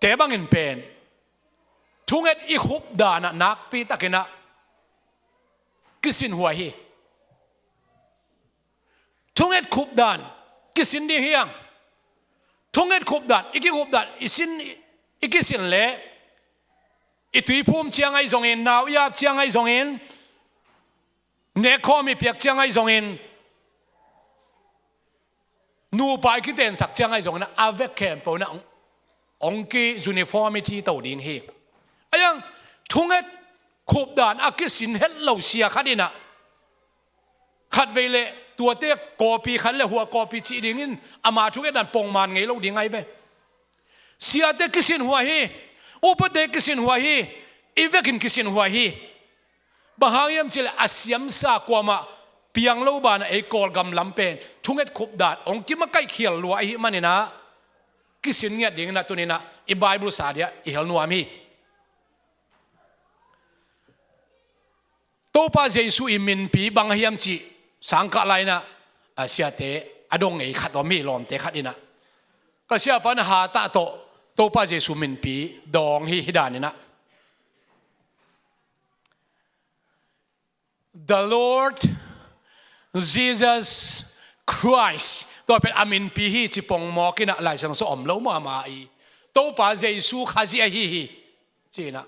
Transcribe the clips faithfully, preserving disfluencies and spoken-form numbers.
te bangin pen thunget i khup danah nakpi takinah kisin huai hi. Thunget khup dan kisin ding hiang. Thunget khup dan, i kikhup dan i sin, i kisin leh i tuiphum ciang ahi zongin, nau i ap ciang ahi zongin, nekkhawm i piak ciang ahi zongin, nupa i kitensak ciang ahi zongin a vek khempeuh inah hong ki uniformity to ding hi. Ahi hang thunget khup dan a kisin het lo sia khat inah khatvei le tuate kawpi khat le hua kawpi cih dingin ama thunget dan pongman ngei lo ding ahi ve. Siate kisin huai hi. Upate kisin huai hi. I vekin kisin huai hi. Bang hang hiam cihleh a siamsa kuamah piang lo banah ei Kawlgam lam pen thunget khup dan hong kimakaih khial lua ahih maninah kisin ngiat dinginah tuninah i Bible sa dia i hel nuam hi. Topa Jesu i minpi bang a hiam cih sangkah lai-inah a siate a dong ngei khat om hi. Lawmte khat inah ka siapa na hatah tawh Topa Jesu minpi dawng hi. Hih daninah The Lord Jesus Christ, tua pen a minpi hi ci pongmawk inah Laisiangtho sung om lo mahmah hi. Topa Jesu Khazih ahi hi ci-inah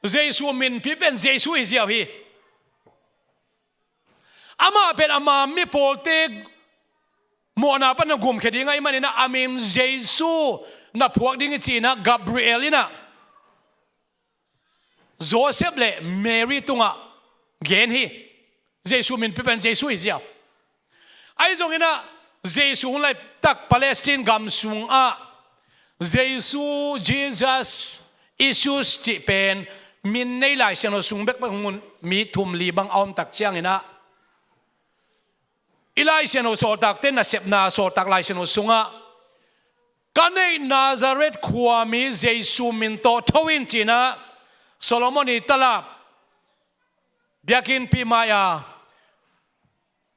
Jesu minpi pen Jesu hi ziau hi. Amah pen ama mi pawlte mawhna pan na gumkhia ding ahih maninah a min Jesu na phuak ding hi ci-inah Gabriel inah Joseph le Mary tungah gen hi. Jesu minpi pen Jesu hi ziau. Ahi zonginah Jesu hong laitak Palestine gam sungah Jesu, Jesus, Isus cih pen min nei Laisiangtho sung bekbek hong un mi thum li bang a om tak cianginah i Laisiangtho sawltakte nasepna Sawltak Laisiangtho sungah ka neih Nazareth khuami Jesu min tawh tho in ci-inah Solomon i talap biakinnpi mai-a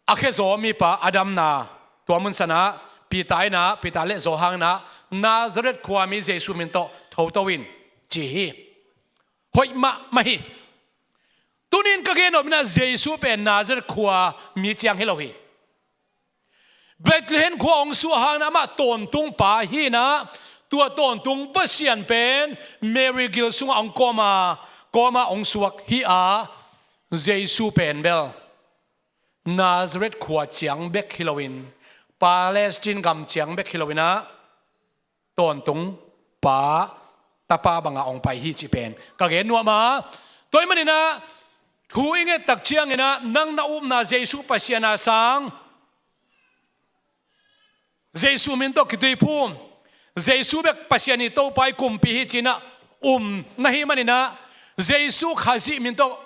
a khezaw mipa a damna tua mun sanah Peter inah, Peter le Johan inah Nazareth khuami Jesu min tawh tho to in ci hi. Hoih mahmah hi. Tunin ka gen nop inah Jesu pen Nazareth khua mi ciang hi lo hi. Bethlehem khua hong suah hangin amah tawntung pa hi inah tua tawntung Pasian pen Mary gil sungah hong kawma, kawma hong suak hi a, Jesu pen bel Nazareth khua ciang bek hi loin, Palestine gam ciang bek hi loinah tawntung pa tapa bangah hong pai hi cih pen ka gen nuam a. Tua ahih maninah thu i nget tak cianginah nang na upna Jesu Pasian a sang Jesu min tawh kituiphum, Jesu bek Pasian i Topa i kumpi hi ci-inah um na hih maninah Jesu Khazih min tawh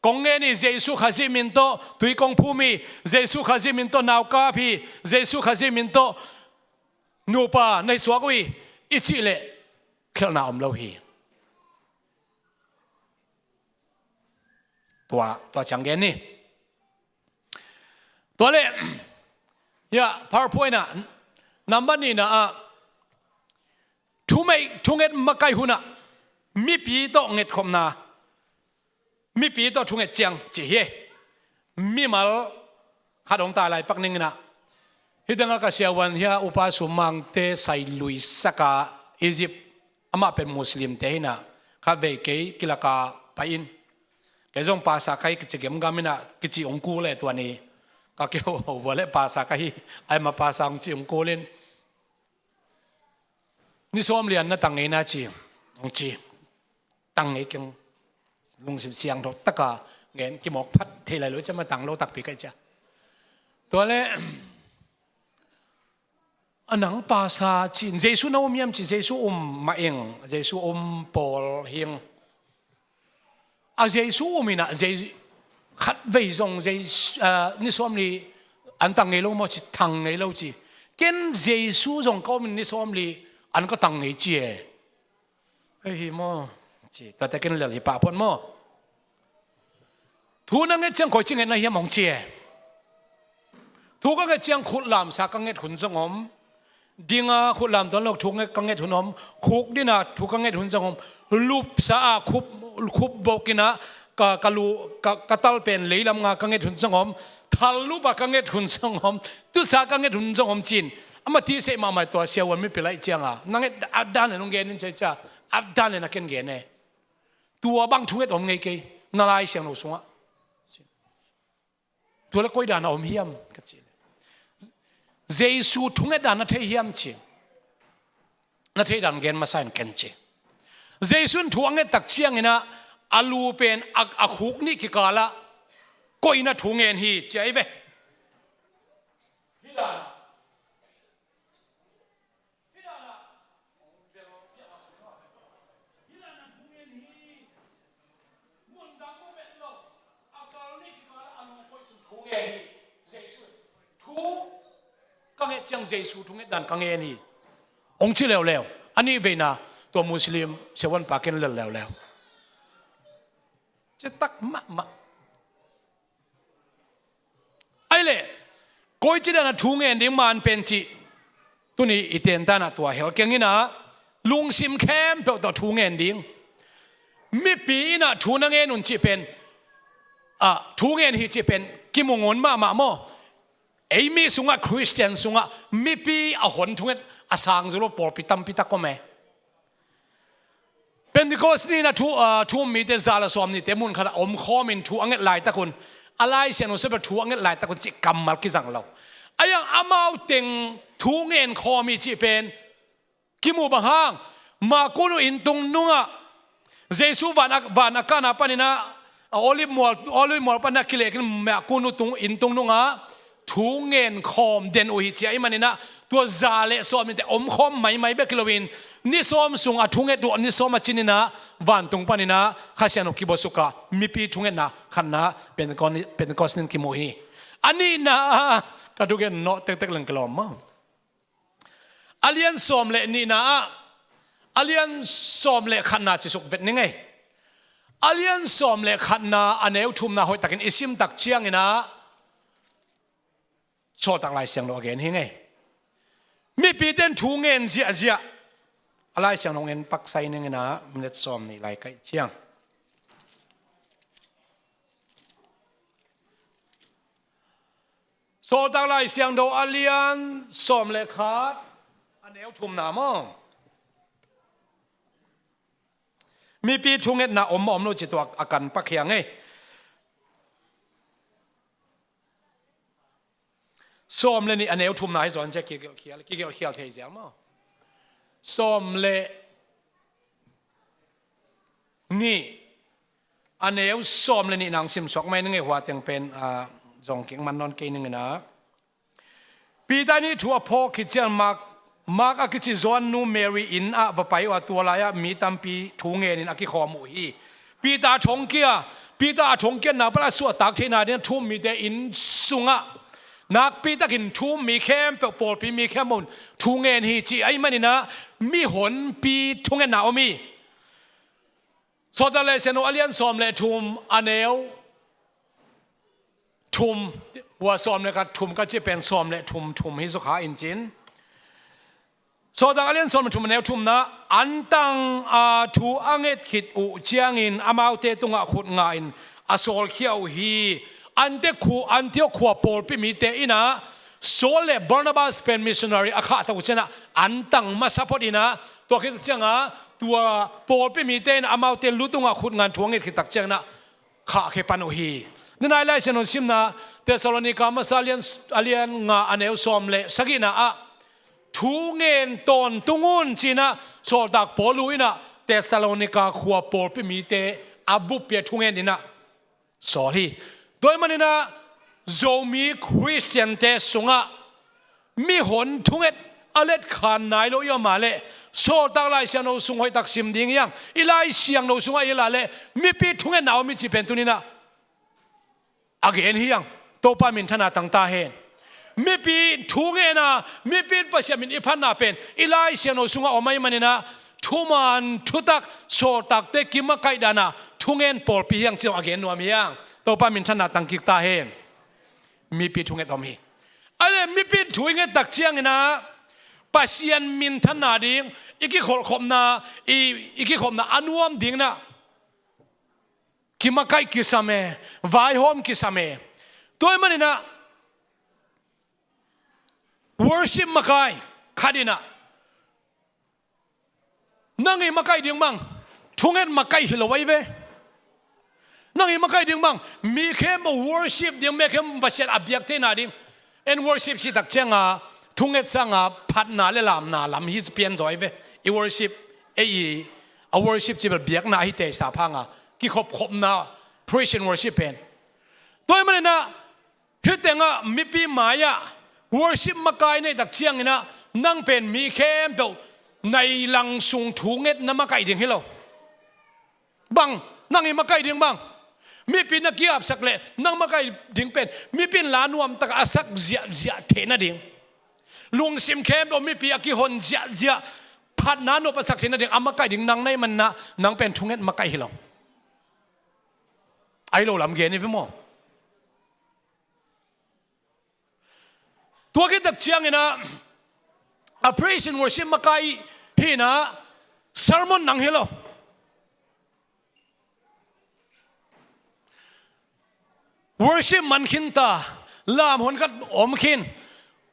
kong ngen hi, Jesu Khazih min tawh tui kong phum hi, Jesu Khazih min tawh nau ka ap hi, Jesu Khazih min tawh nupa na hi suak uh hi i cih leh khialhna om lo hi. Tua, tua ciang gen ni. Tua le, ya, PowerPoint ah number nihna ah thumeih thunget makaih hunah mipi tawh ngetkhopna, mipi tawh thunget ciang ci hi. Mimal khat hong tai lai pak ninginah hih tengah ka siavuan hia Upa Sum Mangte sai luisaka Egypt, amah pen Muslimte hinah khatvei kei kilaka pai in. Kei zong pasa ka hi kici gemgam inah kici hong kul e tua ni. Ka keu ho vua le pasa ka hi, ai ma pasa hong ci hong kul in. Ni sawm lian na tang ngei na ci hong ci. Tang ngei keng, lungsim siangtho taka ngen kimawk phat thei lai lo cia ma tang lo takpi ka hi cia. Tua le a nang pasa ci, Jesu na um hiam ci, Jesu um mah ing, Jesu um pawl hing. A Jesu um inah Jesu khatvei zong Jesu, ah, ni sawm li an tang ngei lo maw ci, tang ngei lo ci. Ken Jesu zong ka um in ni sawm li an ka tang ngei ci e. Hei hi maw ci, tate ken lel hi pah phot maw. Thu na nget ciang koi ci nget na hiam hong ci e. Thu ka nget ciang khut lamsa ka nget hun zong om. Dinga khut lamtuan lo thu ka nget hun om, khuk dinga thu ka nget hun zong om, lupsa a khup, khup bokinah ka, ka lu, ka, ka tal pen leilam nga ka nget hun zong om, thal lupa ka nget hun zong om, tusa ka nget hun zong om cin. Ama ti sei mahmah tua siavuan mipi laih cianga na nget a dan le nong gen in caicia, a dan le na ken gen e. Tua bang thunget om ngei kei, na Lai Siangtho sungah. Tua le koi dan a om hiam ka ci. Jesu thunget dan na thei hiam ci. Na thei dan gen masa in ken ci. Jesu in thu a nget tak cianginah a lu pen a, a khuk nih kikalah koi na thu ngen hi ci ahi ve. Hi dan a Ka nget ciang Jesu thunget dan ka ngen hi. Hong ci leuleu. A nih veina tua Muslim siavuan pa ken lel leuleu. Citak mahmah. Ahi leh, koici dan a thu ngen ding man pen cih tuni i tentan ah tua hel keng inah lungsim khempeuh tawh thu ngen ding. Mipi inah thu na ngen un cih pen, ah, thu ngen hi cih pen kimu ngun mahmah maw? Ei mi sungah, Khristian sungah mipi a hon thunget a sang zo lo pawlpi tampi tak om e. Pentecost ni-in a thu, ah, thu um mite za le sawm nihte mun khatah omkhawmin thu a nget laitakun a Lai Siangtho sepia thu a nget laitakun cih kammal kizang lo. A iang amau teng thu ngen khawm hi cih pen kimu bang hang, Makunu inntung nungah Jesu van a, van a kana paninah a Olive mual, Olive mual paninah kilehkin Makunu tung, inntung nungah thu ngen khawm den uh hi ci ahih maninah tua za le sawm nihte omkhawm maimai bek hi loin ni sawm sung a thunget uh ni sawm a cininah vantung paninah Kha Siangtho kibuasuka mipi thungetna khatna Pentecost, Pentecost ni-in kimu hi. A nihna ah ka thugen nawh tektek leng kilawm maw? A lian sawm le nihna ah a lian sawm le khatna cisuk vet ning ei. A lian sawm le khatna a neu thumna hoihtakin i sim tak cianginah Sawltak Lai Siangtho a gen hi ngei. Mipite in thu ngen ziahziah. A Lai Siangtho ngen paksai ninginah minit sawm nih lai kaih ciang. Sawltak Lai Siangtho a lian sawm le khat a neu thumna maw? Mipi thungetna om maw om lo ci tua a kan pakhia ngei. Sawm le nih a neu thumna hi zaw an cia kigelhkhial, kigelhkhial thei zial maw? Sawm le nih a neu sawm le nih nang simsuak mai na ngei hua teng pen, ah, zong kik man nawn kei ninginah. Peter nih thu a phawk khit ciang Mark, Mark a kici Johan nu Mary inn ah va pai uh a tua lai-ah mi tampi thu ngenin a kikhawm uh hi. Peter a thongkia, Peter a thongkiatna pan a suahtak theihna dingin thu um mite inn sungah nakpi takin thu um mi khempeuh, pawlpi mi khempeuh in thu ngen hi ci ahih maninah mihonpi thungetna om hi. Sawltak Lai Siangtho a lian sawm le thum a neu thum, hua sawm le khat thum ka cih pen sawm le thum thum hi zaw kha in cin. Sawltak a lian sawm le thum a neu thumna, an tang a thu a nget khit uh ciangin amaute tungah khut ngahin a sawlkhia uh hi. Ante khu, Antiok khua pawlpi mite inah Saul le Barnabas pen missionary a khahtak uh cianah an tang masa phot inah tua khit ciangah tua pawlpi mite inah amaute lu tungah khut ngahin thu a nget khit tak cianginah khahkhia pan uh hi. Ni nai Lai Siangtho simna Thessalonika masa a lian, a lian nga a neu sawm le sagihna ah thu ngen tawntung un cinah sawltak Paul inah Thessalonika khua pawlpi mite a buppia thu ngen inah sawl hi. Tua ahih maninah Zomi Khristiante sungah mihon thunget a letkhan nai lo i om a leh Sawltak Lai Siangtho sung hoihtak sim ding hiang. I Lai Siangtho sungah i lah leh mipi thungetna om i cih pen tuninah a gen hiang. Topa minthanna tang ta hen. Mipi thu ngenna, mipi in Pasian min i phatna pen i Lai Siangtho sungah om ahih maninah thuman thutak sawltakte kimakaih dana thungen pawlpi hiang ci-in a gen nuam hiang. Topa minthanna tang kik ta hen. Mipi thunget om hi. A le mipi thu i nget tak cianginah Pasian minthanna ding, i kikholhkhopna, i, i kikhopna a nuam ding na kimakaih kisam e, vaihawm kisam e. Tua ahih manin ah worship makai khat in ah nang i makaih ding bang thunget makaih hi lo ahi ve. Nang i makaih ding bang mi khempeuh worship ding, mi khempeuh Pasian a biak theihna ding. En worship cih tak ciangin thunget sangin phatna le lamna lam hi pian zaw ahi ve. I worship, ei i a worship cih bel biakna ahi teisa phangin kikhopkhopna, praise and worship pen. Tua ahih manin ah hih tengah mipi mai-ah worship makai na hih tak ciangin ah nang pen mi khempeuh nai lang sung thunget na makaih ding hi lo. Bang, nang i makaih ding bang, mipi na ki-apsak leh nang makaih ding pen mipi in la nuamtak a sak ziahziah theih nading, lungsim khempeuh mipi a kihon ziahziah phatna nop a sak theih nading a makaih ding nang na hih manin ah nang pen thunget makaih hi lo. Ahi lo lam gen hi ve maw? Tua khit tak ciangin ah a praise and worship makai hi in ah sermon nang hi lo. Worship man khin ta, lam hon khat om khin,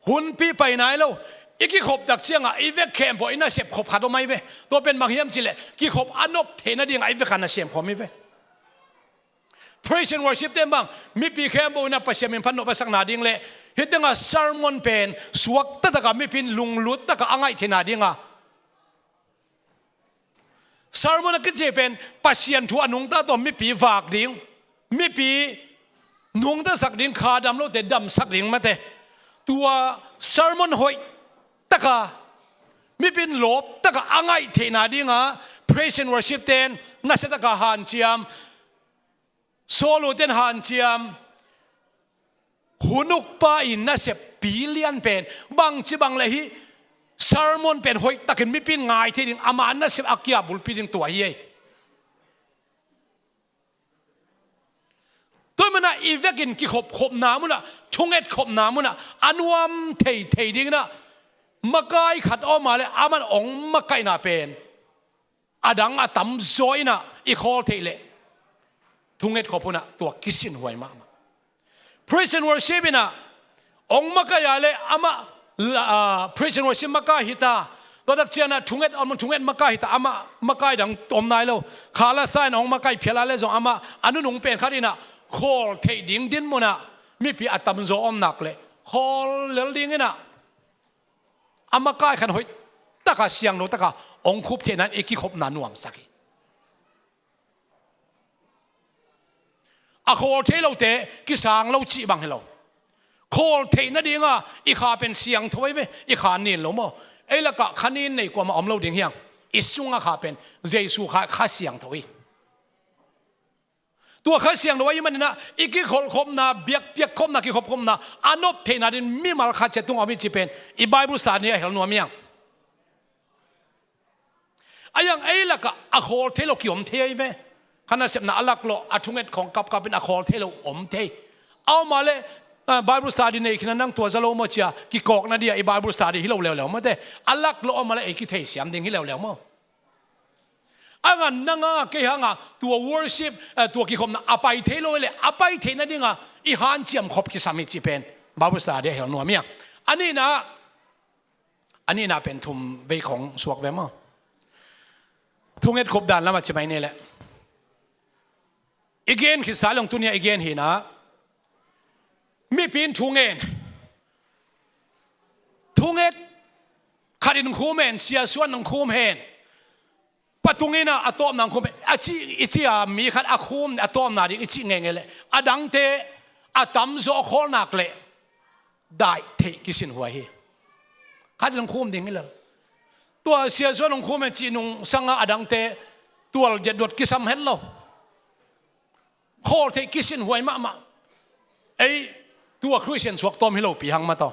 hunpi pai nai lo. I kikhop tak ciangin i vek khempeuh i nasep khop khat om ahi ve. Tua pen bang hiam cih leh kikhop a nop theih nadingin i vek a nasem khawm hi ve. Praise and worship ten bang mipi khempeuh in ah Pasian min phat nop a sak nading le hih tengah sermon pen suakta takin mipi in lunglut takin a ngaih theih nadingin sermon a kici pen Pasian thu a nungta tawh mipi vak ding, mipi nungtasak ding, kha dam lote damsak ding mate. Tua sermon hoih takin mipi in lawp takin a ngaih theih nadingin praise and worship ten nasia takin hanciam, solo ten hanciam, hun ukpa i nasep pi lian pen bangci bang leh hih sermon pen hoih takin mipi in ngai thei ding, ama nasep a kia bulpi ding tua hi ei. Tua ahih manin ah i vekin kikhopkhopna mun ah, thunget khopna mun ah a nuam theithei dingin ah makai khat om a leh aman hong makaihna pen a dang a tamzaw in ah i khawl theih leh thunget khop hun ah tua kisinhuai mahmah. Praise and worship in ah hong makaih a leh amah la, ah, praise and worship makai hi ta. Tua tak ciangin ah thunget, om thunget makai hi ta, amah makai dang om nai lo. Kha la sa in hong makai phial a leh zong amah a nunung pen khat in ah khawl theih ding din mun ah mipi a tamzaw om nak leh khawl lel dingin ah a makai khat hoih takin siangtho takin hong khup theihna in i kikhopna nuamsak hi. A khawl thei lote kisang lo cih bang hi lo. Khawl theih nadingin i kha pen siangtho ahi ve, i kha nin lo maw? Ei lakah kha nin nei kuamah om lo ding hi hang. I sungah kha pen Jesu kha, kha siangtho hi. Tua kha siangtho ahih manin ah i kikholhkhopna, biakpiakkhopna, kikhopkhopna a nop theihna dingin mimal khat ciat tungah om hi cih pen i Bible study a hel nuam hi hang. A hiang ei lakah a khawl thei lo kiom thei ahi ve. Kha nasepna a laklawh, a thunget khawng kapkap in a khawl thei lo om thei. A om a leh, ah, Bible study nei khin a nang tua za lo maw ci-a kikawkna dia i Bible study hi lo leuleu mawte. A laklawh om a leh ei kitheisiam ding hi leuleu maw? A ngan nang a kei hanga tua worship, eh, tua kikhopna a pai thei lo leh a pai theih nadinga i hanciam khop kisam hi cih pen Bible study a hel nuam hi hang. A nihna, a nihna pen thum vei khawng suak ve maw? Thunget khop dan lamah ci mai ni leh. I gen khitsa long tunia i gen hi-in ah mipi in thungen. Thunget khat in khum hen, siasuan in khum hen. Patung in ah a tawpna khum hen. A ci, i ci a mi khat a khum a tawpna ding i cih ngeingei leh a dangte a tamzaw khawl nak leh daih theih kisinhuai hi. Khat in khum ding hi lo. Tua siasuan in khum hen cih nungsanga a dangte tual diatduat kisam het lo. Khawl theih kisinhuai mahmah. Ei tua Christian suak tawm hi lopi hang mataw.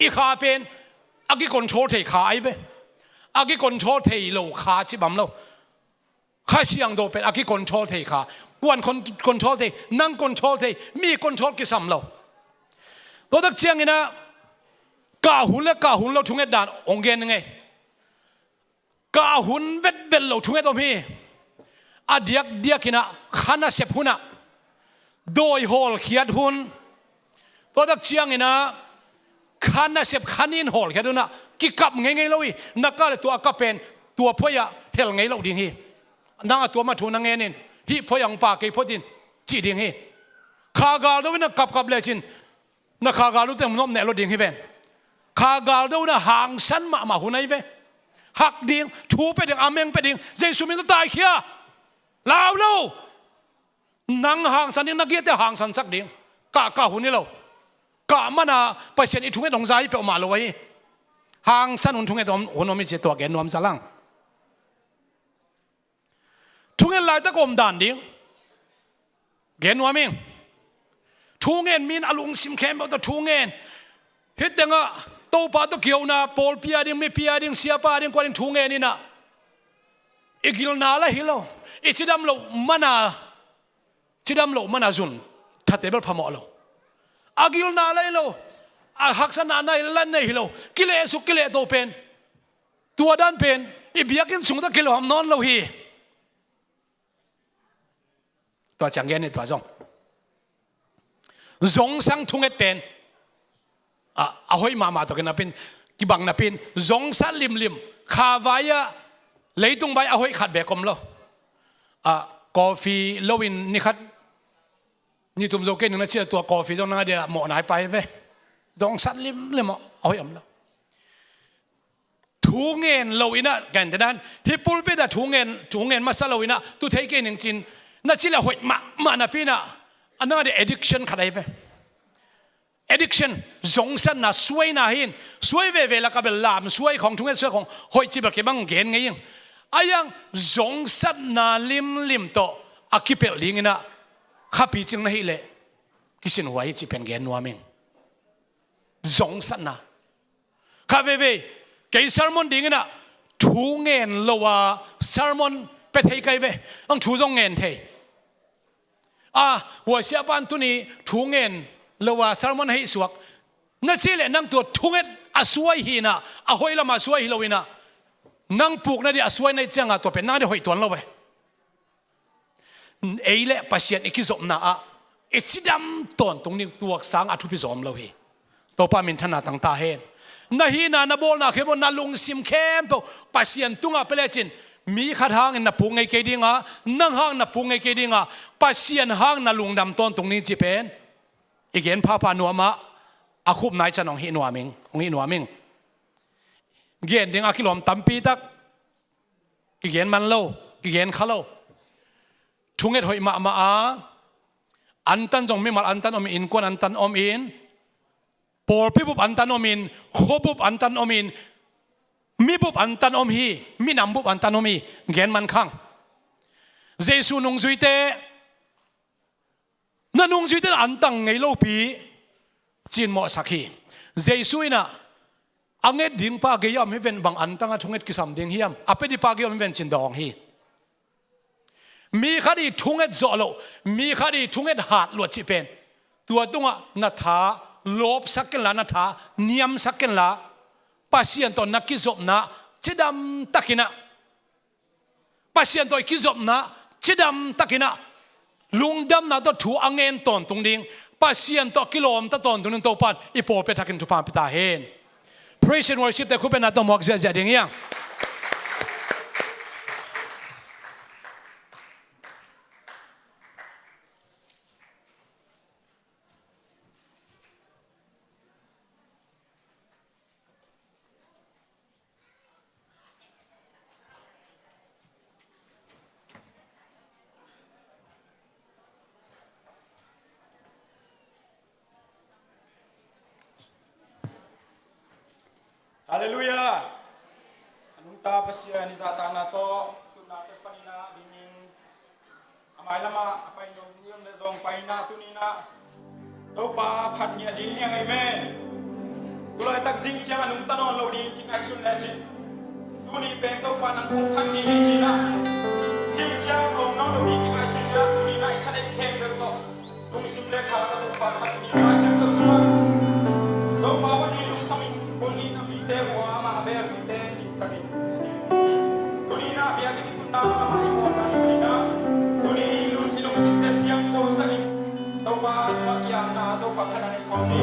I kha pen a kicontrol thei kha ahi ve. A kicontrol thei lo kha cih bang lo. Kha Siangtho pen a kicontrol thei kha. Kuan con-, control thei, nang control thei, mi control kisam lo. Tua tak ciangin ah Kah hun le kah hun lo thunget dan hong gen ning ei. Kah hun vetvet lo thunget om hi. A diakdiak in ah kha nasep hun ah dawi hawlkhiat hun. Tua tak ciangin ah kha nasep kha nin hawlkhiat hun ah kikap ngeingei lo hi. Na kah le tua a kah pen tua phuai ah hel ngei lo ding hi. Nang a tua mah thu na ngen in, hih phuai ah hong pha kei phot in, cih ding hi. Kha gal do in ah kapkap lecin na kha gal uh teng nop neh lo ding hi ven. Kha gal do in ah hangsan mahmah hun ahi ve. Hak ding, thu pia ding, a meng pia ding, Jesu min tawh taikhia. Lau lo. Nang hangsan ding, na giate hangsansak ding. Kah, kah hun hi lo. Kah man a Pasian i thunget hong za hi peuhmah lo ahi. Hangsan hun thunget om, hun om hi ci, tua gen nuam sa lang. Thunget laitak om dan ding gen nuam ing. Thungen, mi in a lungsim khempeuh tawh thungen. Hih tengah Topa tawh kihona, pawlpi a ding, mipi a ding, siapa a ding, kua ding thungen in ah i gilna la hi lo. I cidam loh man a, cidam loh man a zun thate bel phamawh lo. A gilna la hi lo. A haksatna na hi la nei hi lo. Kilehsuk kilehto pen, tua dan pen i biakinn sung tawh kilawm nawn lo hi. Tua ciang gen ni, tua zong zongsang thunget pen a, a hoih mahmah tawh kinapin, kibang napin, zongsat limlim, kha vai ah, leitung vai a hoih khat beek om lo. A, coffee lo in ni khat ni tum zo kei ning na ci a, tua coffee zong nang a dia mawh nai pai ve. Zongsat limlim a hoih om lo. Thu ngen lo in ah, kan te dan, hih pulpit ah thu ngen, thu ngen masa lo in ah, tu thei kei ning cin, na ci le hoih mahmah napi in ah, a nang a dia addiction khat ahi ve. Addiction, zongsatna, suaina hi in, suai veve lak ah bel lam suai khong, thunget suai khong, hoih ci bel kei bang gen ngei ing. A iang zongsatna limlim tawh a kipelh ding in ah, kha picing na hih leh kisin huai hi ci pen gen nuam ing. Zongsatna. Kha veve, kei sermon ding in ah thu ngen lo a sermon pia thei kai ve. Ang thu zong ngen thei. A, hua siapa in tuni thu ngen lo a sermon hei suak. Na ci leh nang tua thunget a suai hi in ah, a hoih lam a suai hi lo in ah, nang puk na dia a suai na hih ciang a tua pen nang dia hoih tuan lo ve. Ei le Pasian i kizopna ah i cidam tawntung ding tuak sang a thupi zawm lo hi. Topa minthanna tang ta hen. Na hihna, na bawlna khempeuh, na lungsim khempeuh Pasian tungah pia lecin, mi khat hangin na puk ngei kei ding a, nang hang na puk ngei kei ding a, Pasian hang na lungdam tawntung ding ci pen i gen phapha nuam ah, a khupna i can hong hih nuam ing, hong hih nuam ing. Gen ding a kilawm tampi tak kigen man lo, kigen kha lo. Thunget hoih mahmah a, antan zong mimal antan om in, innkuan antan om in, pawlpi bup antan om in, khua bup antan om in, mi bup antan om hi, minam bup antan om hi, gen man khang. Jesu nungzuite, na nungzuite na antang ngei lopi ci-in mawhsak hi. Jesu in ah, a nget ding pa gei a om hi ven, bang antang a thunget kisam ding hiam, a pia ding pa gei a om hi ven ci-in dawng hi. Mi khat i thunget zawh loh, mi khat i thunget hat luat cih pen, tua tungah na tha lawpsak kenla, na tha niamsak kenla, Pasian tawh na kizopna cidam takin ah, Pasian tawh i kizopna cidam takin ah, lungdamna tawh thu a ngen tawntung ding, Pasian tawh kilawmta tawntung ding Topa in i pawlpi a thakin thupha pia ta hen. Praise and worship te khupetna tawh muak ziahziah ding hi hang. Halleluiah. A nungta Pasian i zahtakna tawh tutna pek panin ah dingin, a mailamah a pai nuam ni om le zong paina tuni-in ah Topa phat ngiat ding hi hang, amen. Tulaitak zing ciang a nungta nawn lo ding kingaihsun lecin, tuni pen Topa nang kong that ni hi ci-in ah, zing ciang om nawn lo ding kingaihsun ciang tuni-in ah i thaneih khempeuh tawh lungsim le kha tawh Topa that ni, Lai Siangtho sungah Topa aw hi lungthamin Tuni i lung, i lungsitte siangtho sangin Topa tungah kiamna, Topa thahatna nei khawm ni.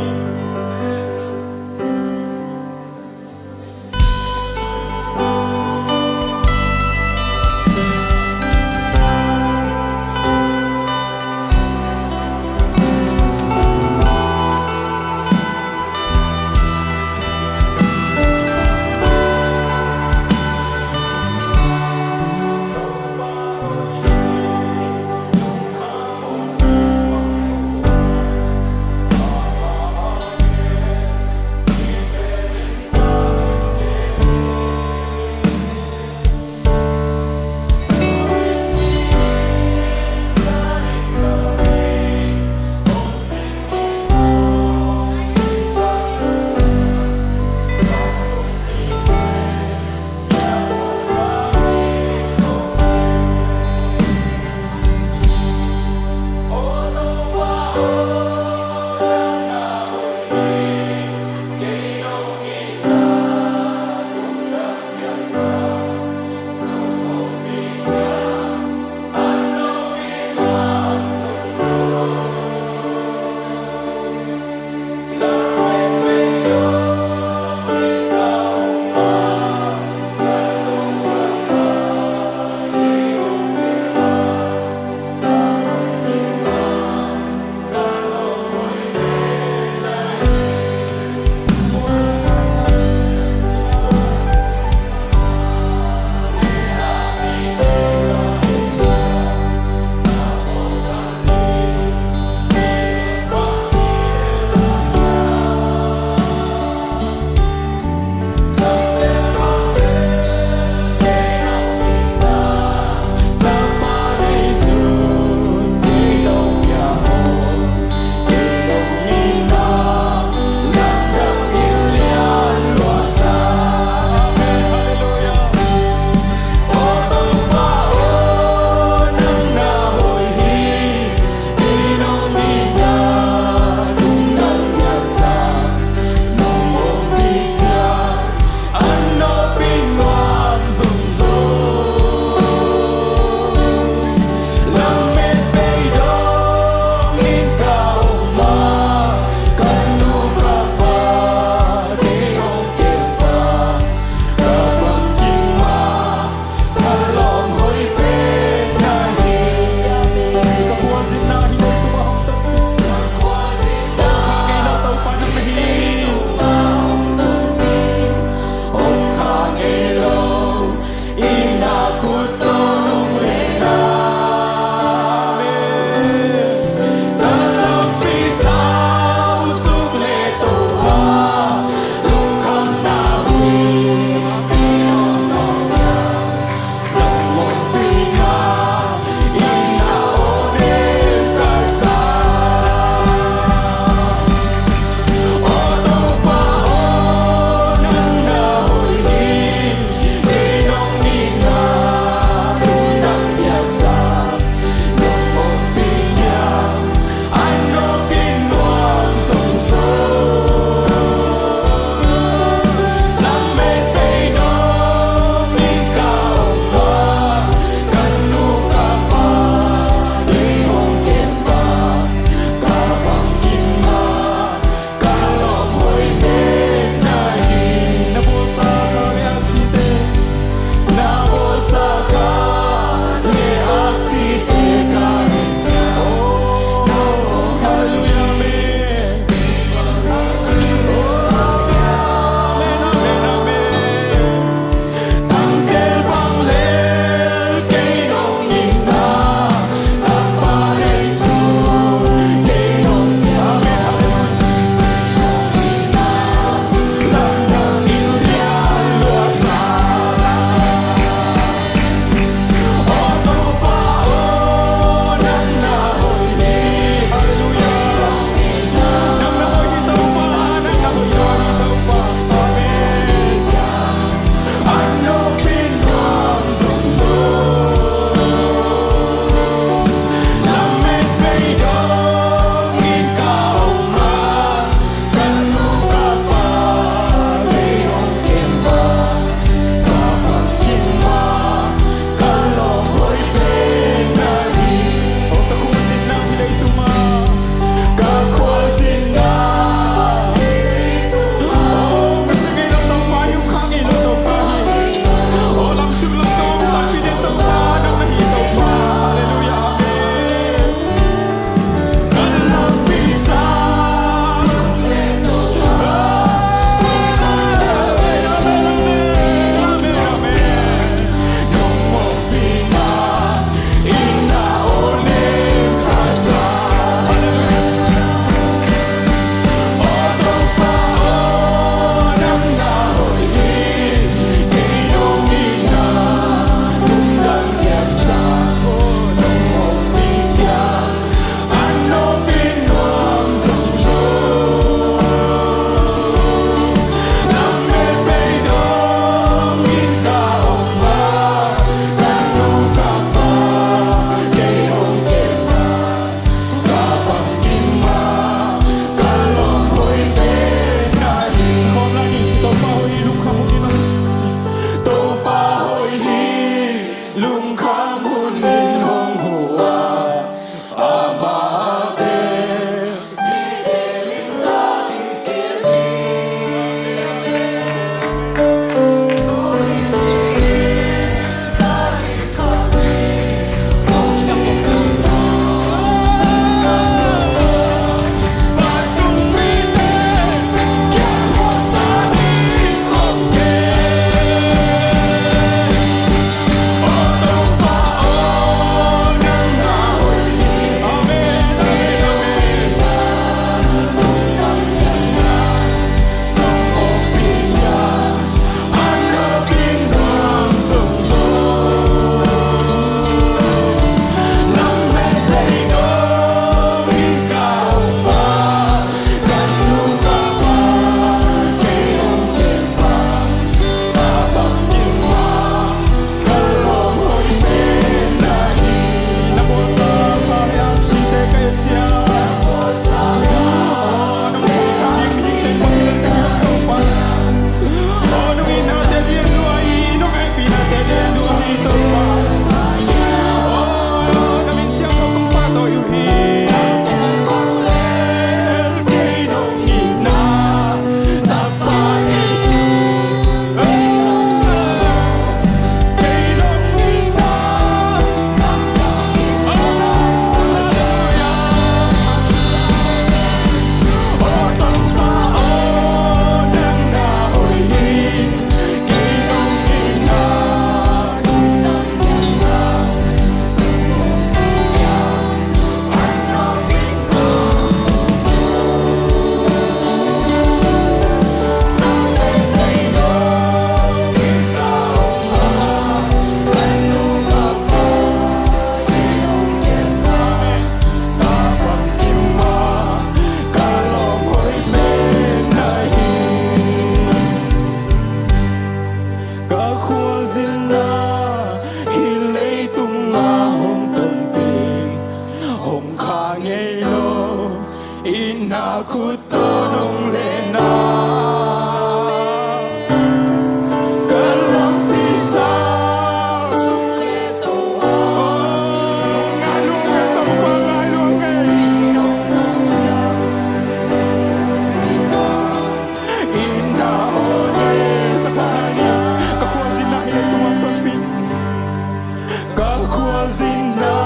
Ka khualzinna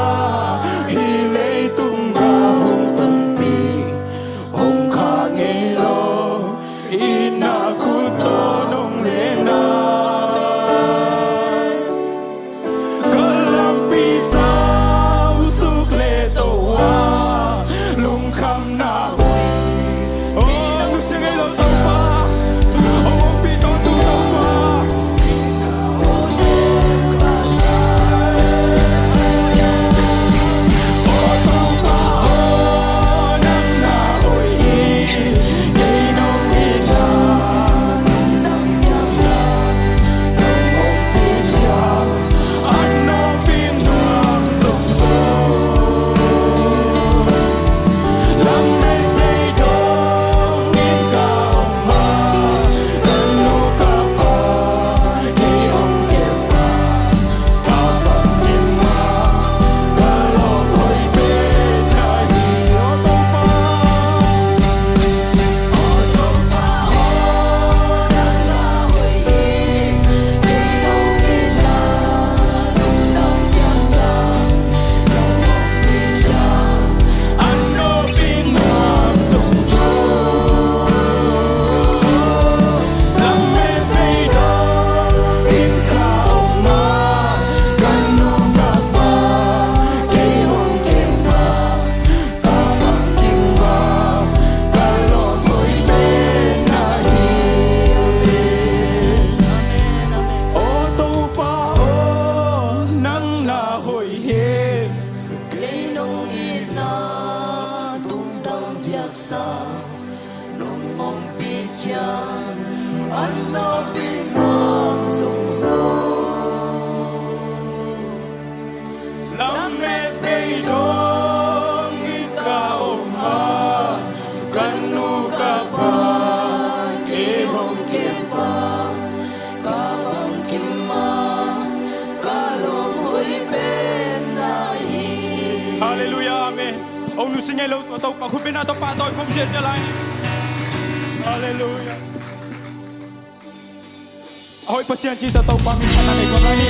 hih leitung gah hong tonpih, hong khah ngei lo, itna khut tawh nong lenna. Ka lampi sausuk le to a, lungkhamna hui. Oh, nusia ngei lo Topa. Oh, hong pi tawntung Topa. Oh, Topa, oh, nang na hoih hi. Kei nong itna tungdang ciangsa, nong hong pi ciang, an nong pi nuam zong zong. Lam mei pei dong in ka om a, ka nu ka pa kei hong kem a, ka bangkim a, ka lawm hoih pen na hi. Aw Topa, aw Topa, aw nang na hoih hi. Kei nong itna tungdang ciangsa, nong hong pi ciang, an nong pi nuam zong zong. Lam mei pei dong in ka om a, ka nu ka pa kei hong kem a, ka bangkim a, ka lawm hoih pen na hi. Aw Topa aw, nang na hoih hi. Kei nong itna tungdang ciangsa, nong hong pi ciang, an nong pi nuam zong zong. Lam mei pei dong in ka om a, ka nu ka pa kei hong kem a, ka bangkim a, ka lawm hoih pen na hi. Halleluiah, amen. Hong nusia ngei lo tua Topa khut bengna tawh pahtawi khawm ziahziah lai ni. Halleluiah. A hoih Pasian cih tawh Topa min phatna nei khawm lai ni.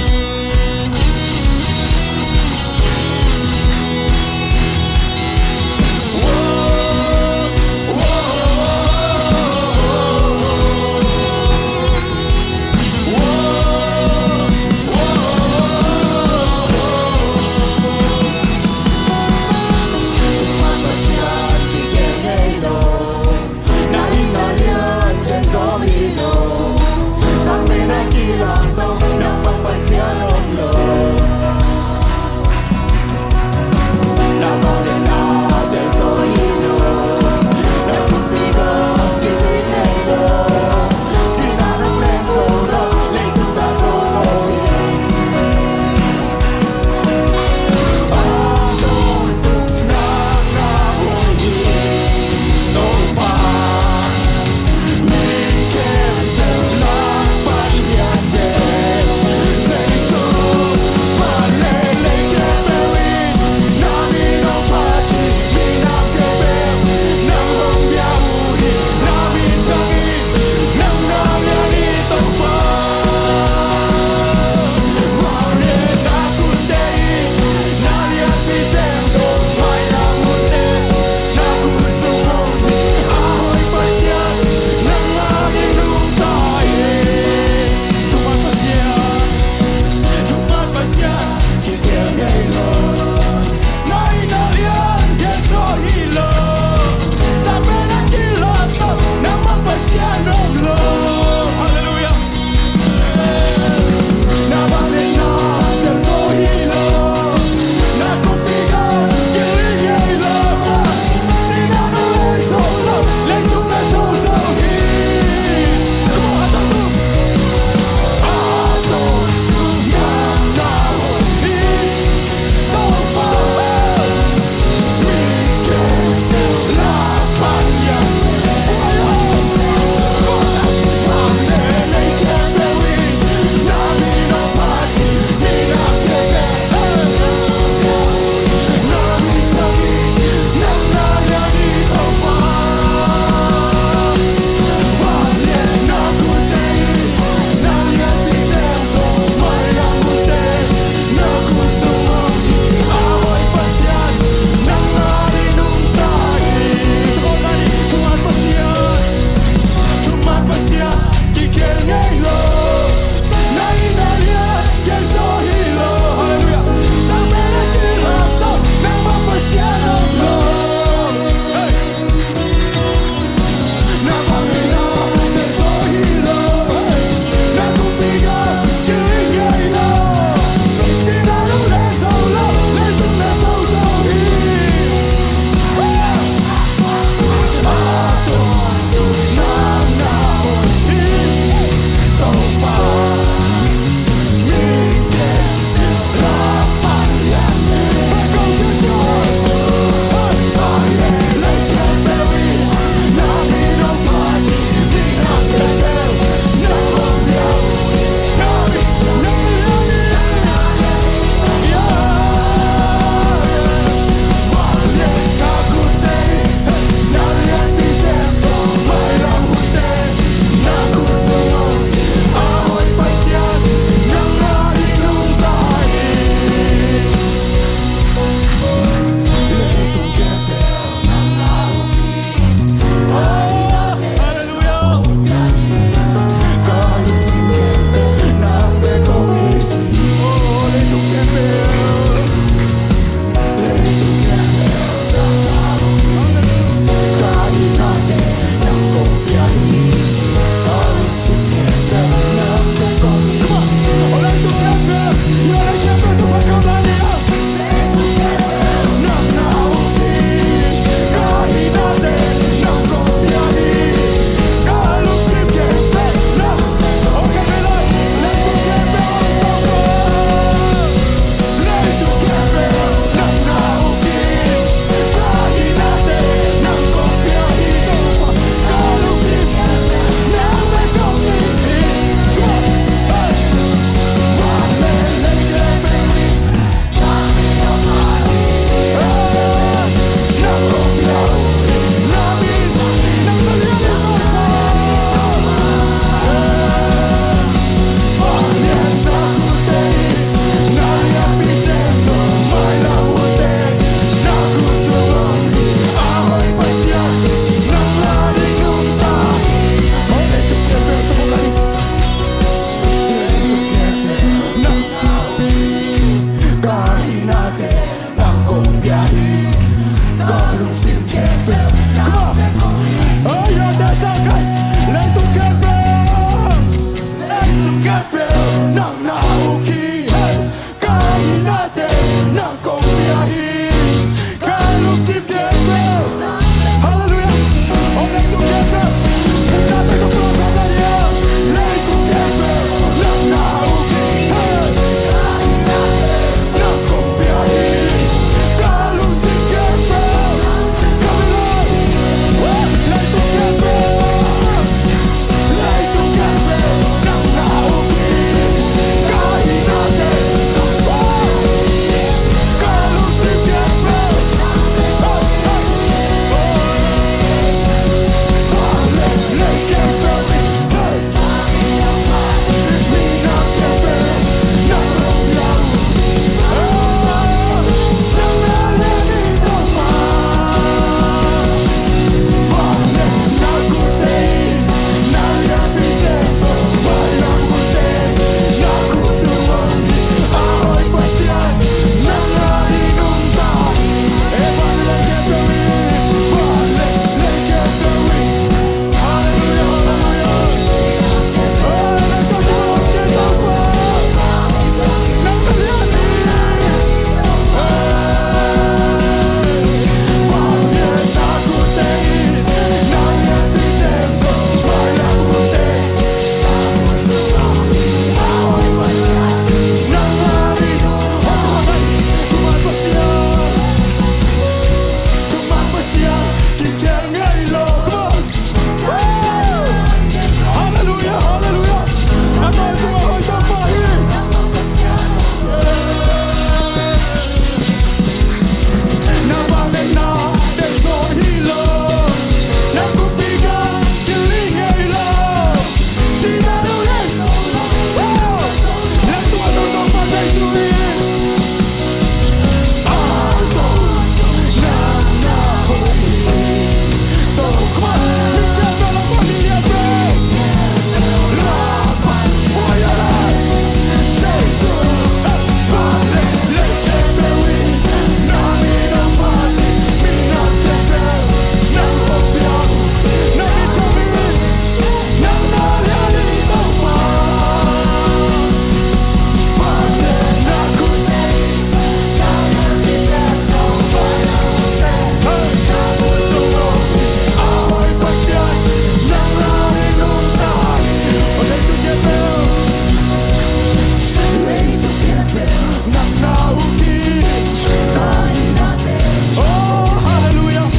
Oh, halleluiah.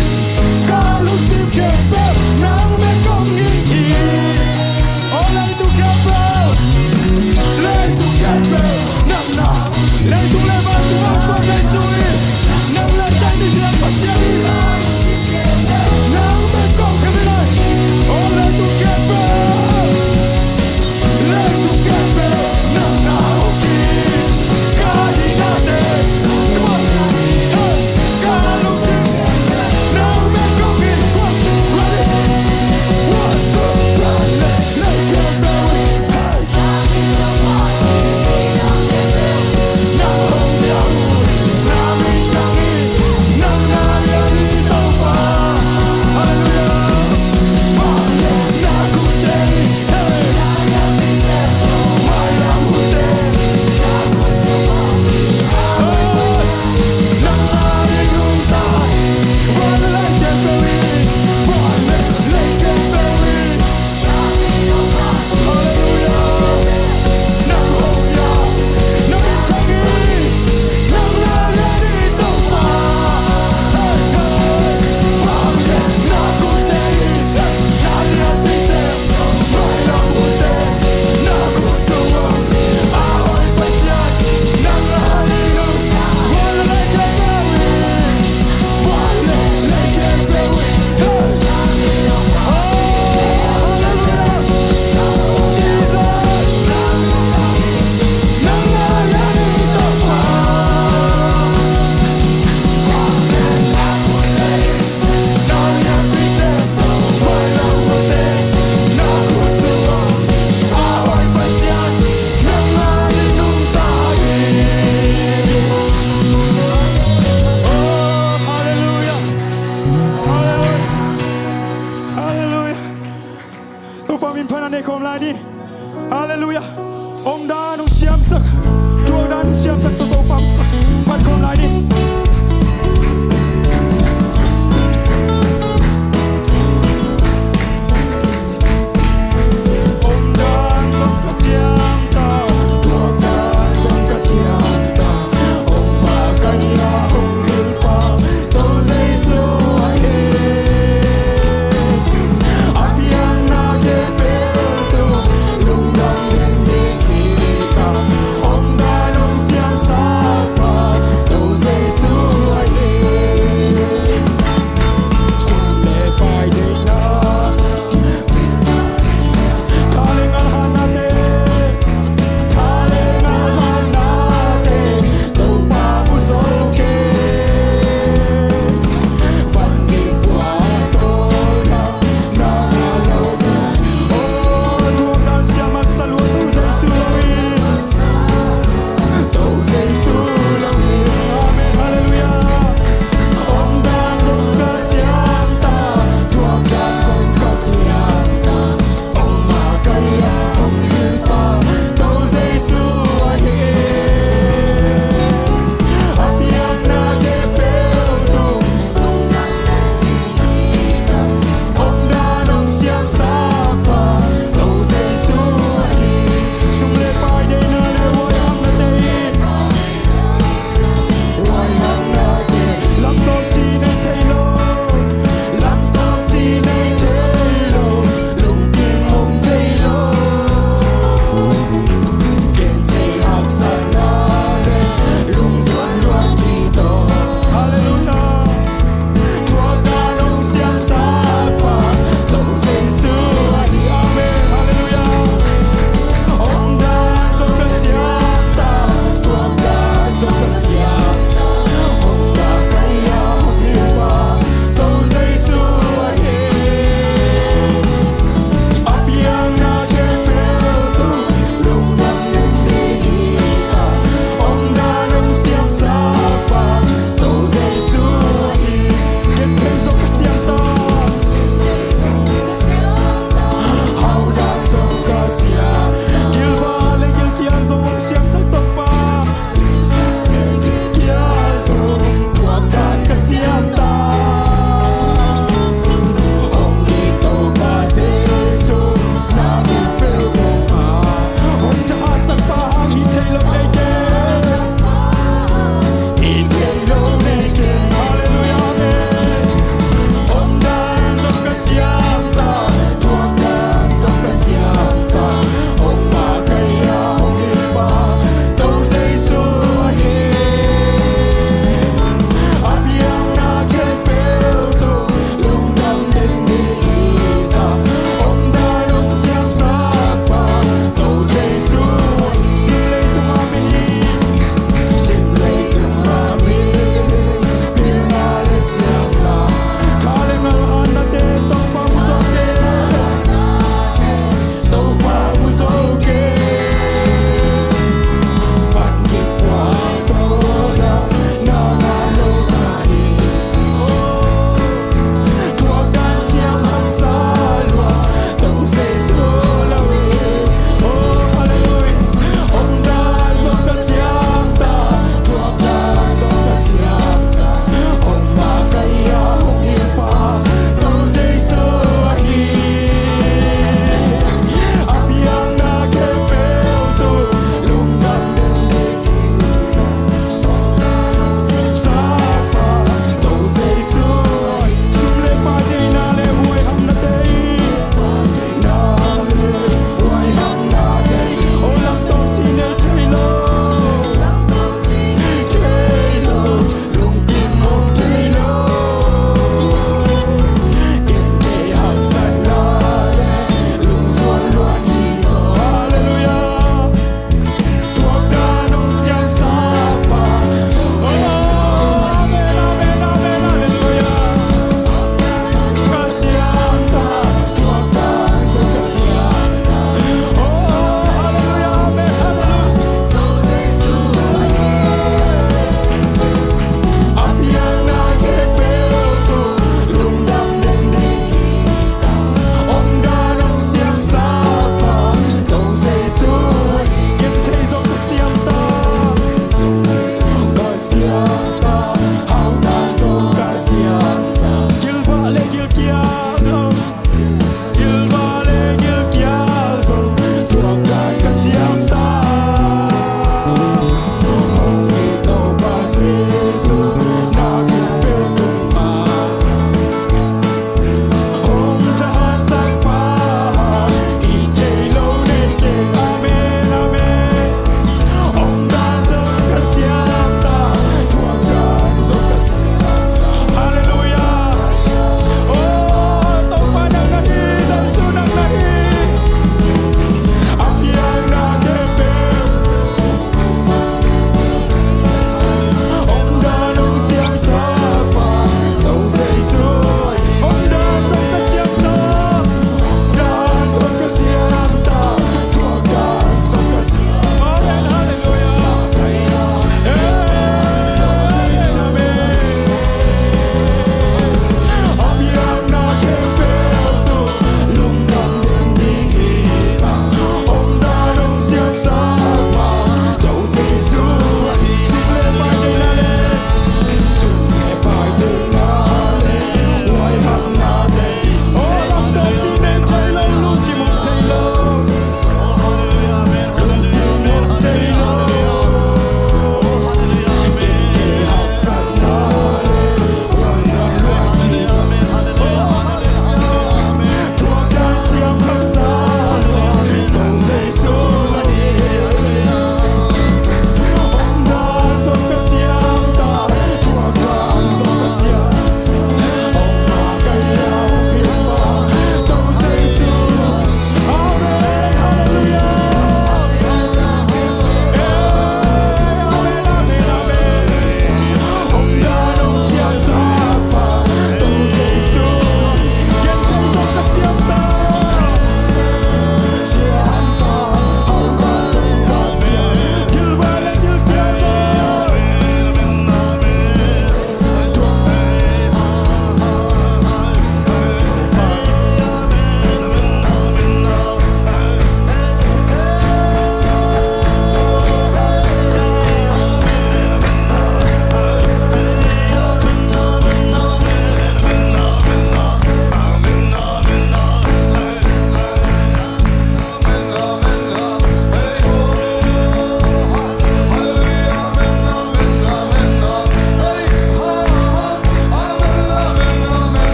Ka lungsim khempeuh nang bek kong it hi. Oh, leitung khempeuh, leitung khempeuh nang na, leitung le vantung a kuan Jesu hi. Nang le kei ni biak Pasian hi. Nang bek kong khia hi lai. Oh, leitung khempeuh, leitung khempeuh nang na hong hi. Ka hinate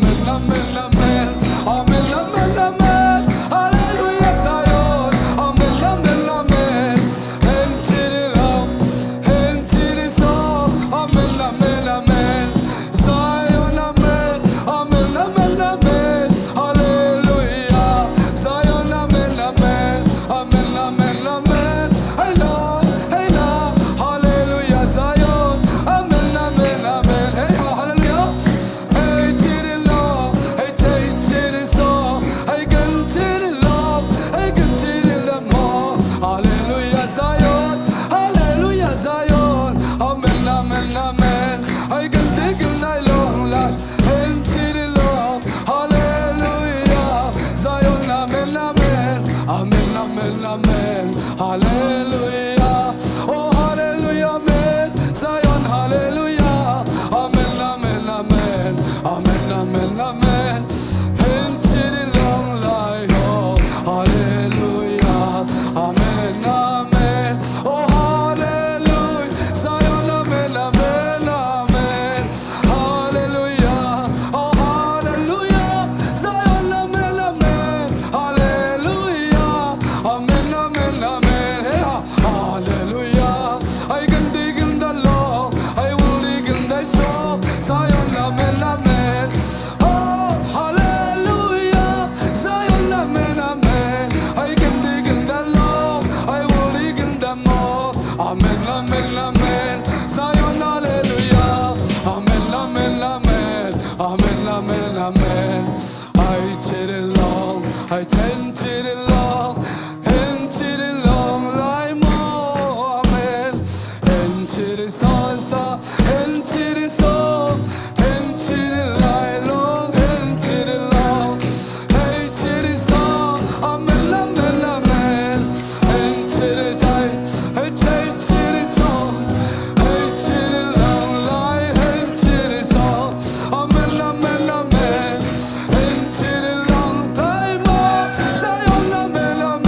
Amen, amen, amen. Amen, amen, amen. Hallelujah, Zion. Amen, amen, amen. Hong ci ding lo, hong ci ding sawm. Amen, amen, amen. Zion, amen. Amen, amen, amen. Hallelujah. Zion, amen, amen. Amen, amen, amen. Hey, Lord, hey, Lord. Hallelujah, Zion. Amen, amen, amen. Hey, ha-, hallelujah. Hong ci ding lo, hong ci ding sawm, hong ci ding lo, hong ci ding lo maw. Hallelujah, Zion. Hallelujah, Zion. Amen, amen, amen. Hong ci ding lo, hong ci ding lo. Hallelujah, Zion. Amen, amen. Amen, amen, amen. Hallelujah. Oh, hallelujah, amen. Zion, hallelujah. Amen, amen, amen. Amen, amen, amen. Hong ci ding lo lai ho. Hallelujah. Amen, amen. Oh, hallelujah. Zion, amen, amen, amen. Hallelujah. Oh, hallelujah. Zion, amen, amen. Hallelujah. Amen, amen, amen. Hey, ha-, hallelujah. Hong ci ding lo, hong ci ding sawm. Zion, amen, amen. Oh, hallelujah. Zion, amen, amen. Hong ci ding lo, hong ci ding maw. Amen, amen, amen. Zion, hallelujah. Amen, amen, amen. Amen, amen, amen. Hong ci ding lo, hong ci ding lo, hong ci ding lo lai maw. Amen. Hong ci ding sawm, hong ci ding sawm, hong ci ding lai lo, hong ci ding lo, hong ci ding sawm. Amen, amen, amen. Hong ci ding sawm, hong ci ding sawm, hong ci ding lo lai, hong ci ding sawm. Amen, amen, amen. Hong ci ding lo lai maw. Zion, amen, amen.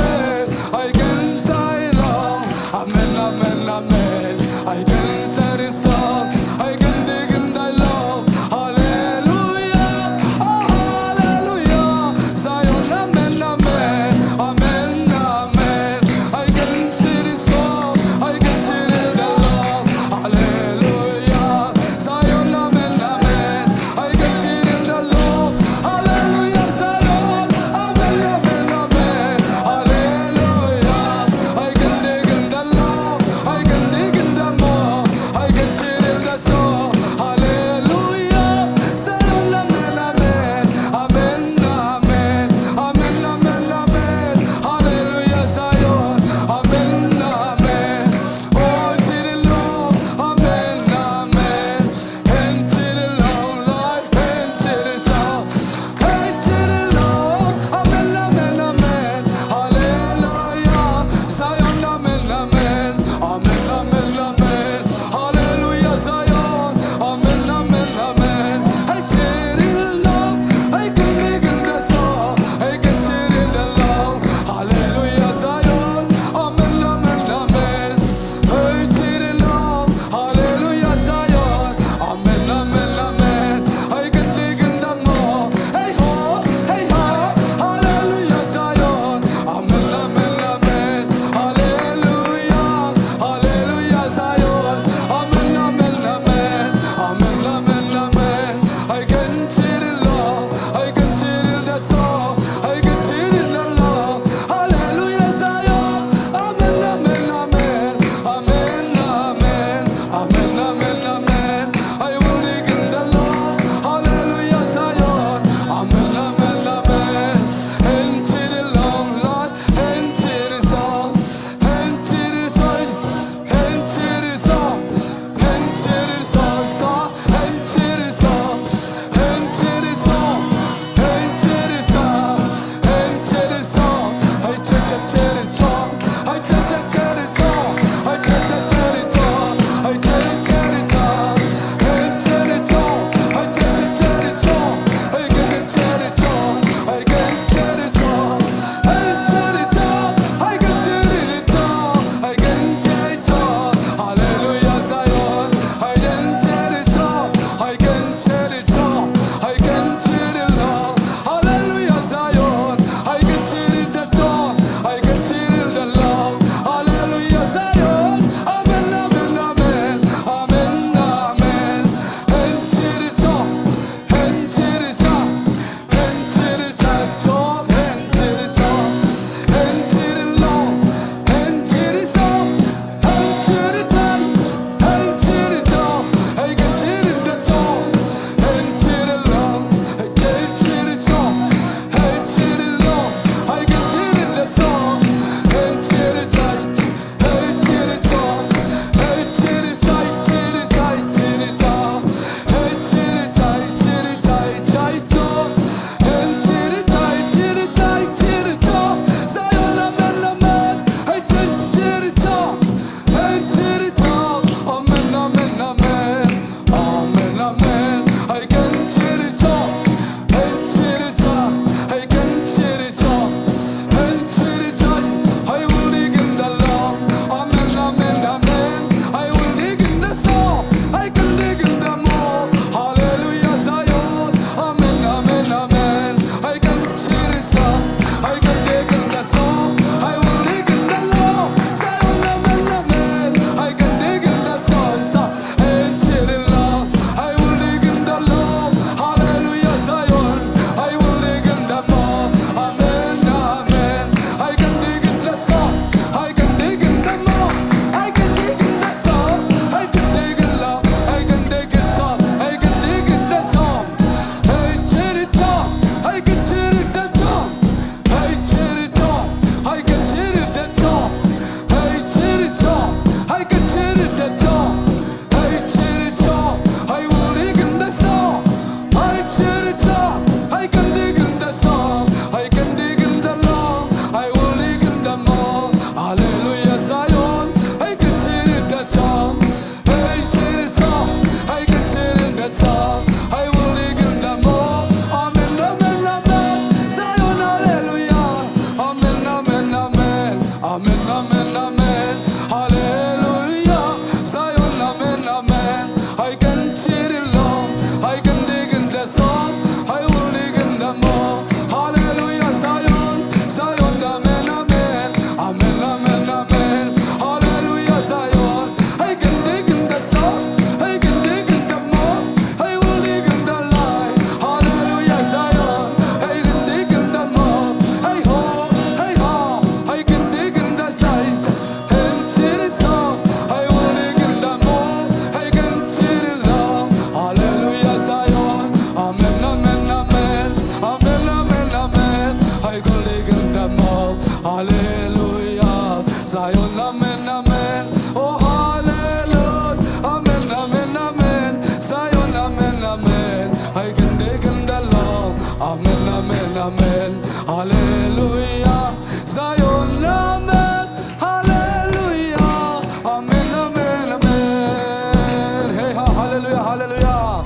Amen. Hallelujah. Zion, amen. Hallelujah. Amen, amen, amen. Hey, ha, hallelujah, hallelujah.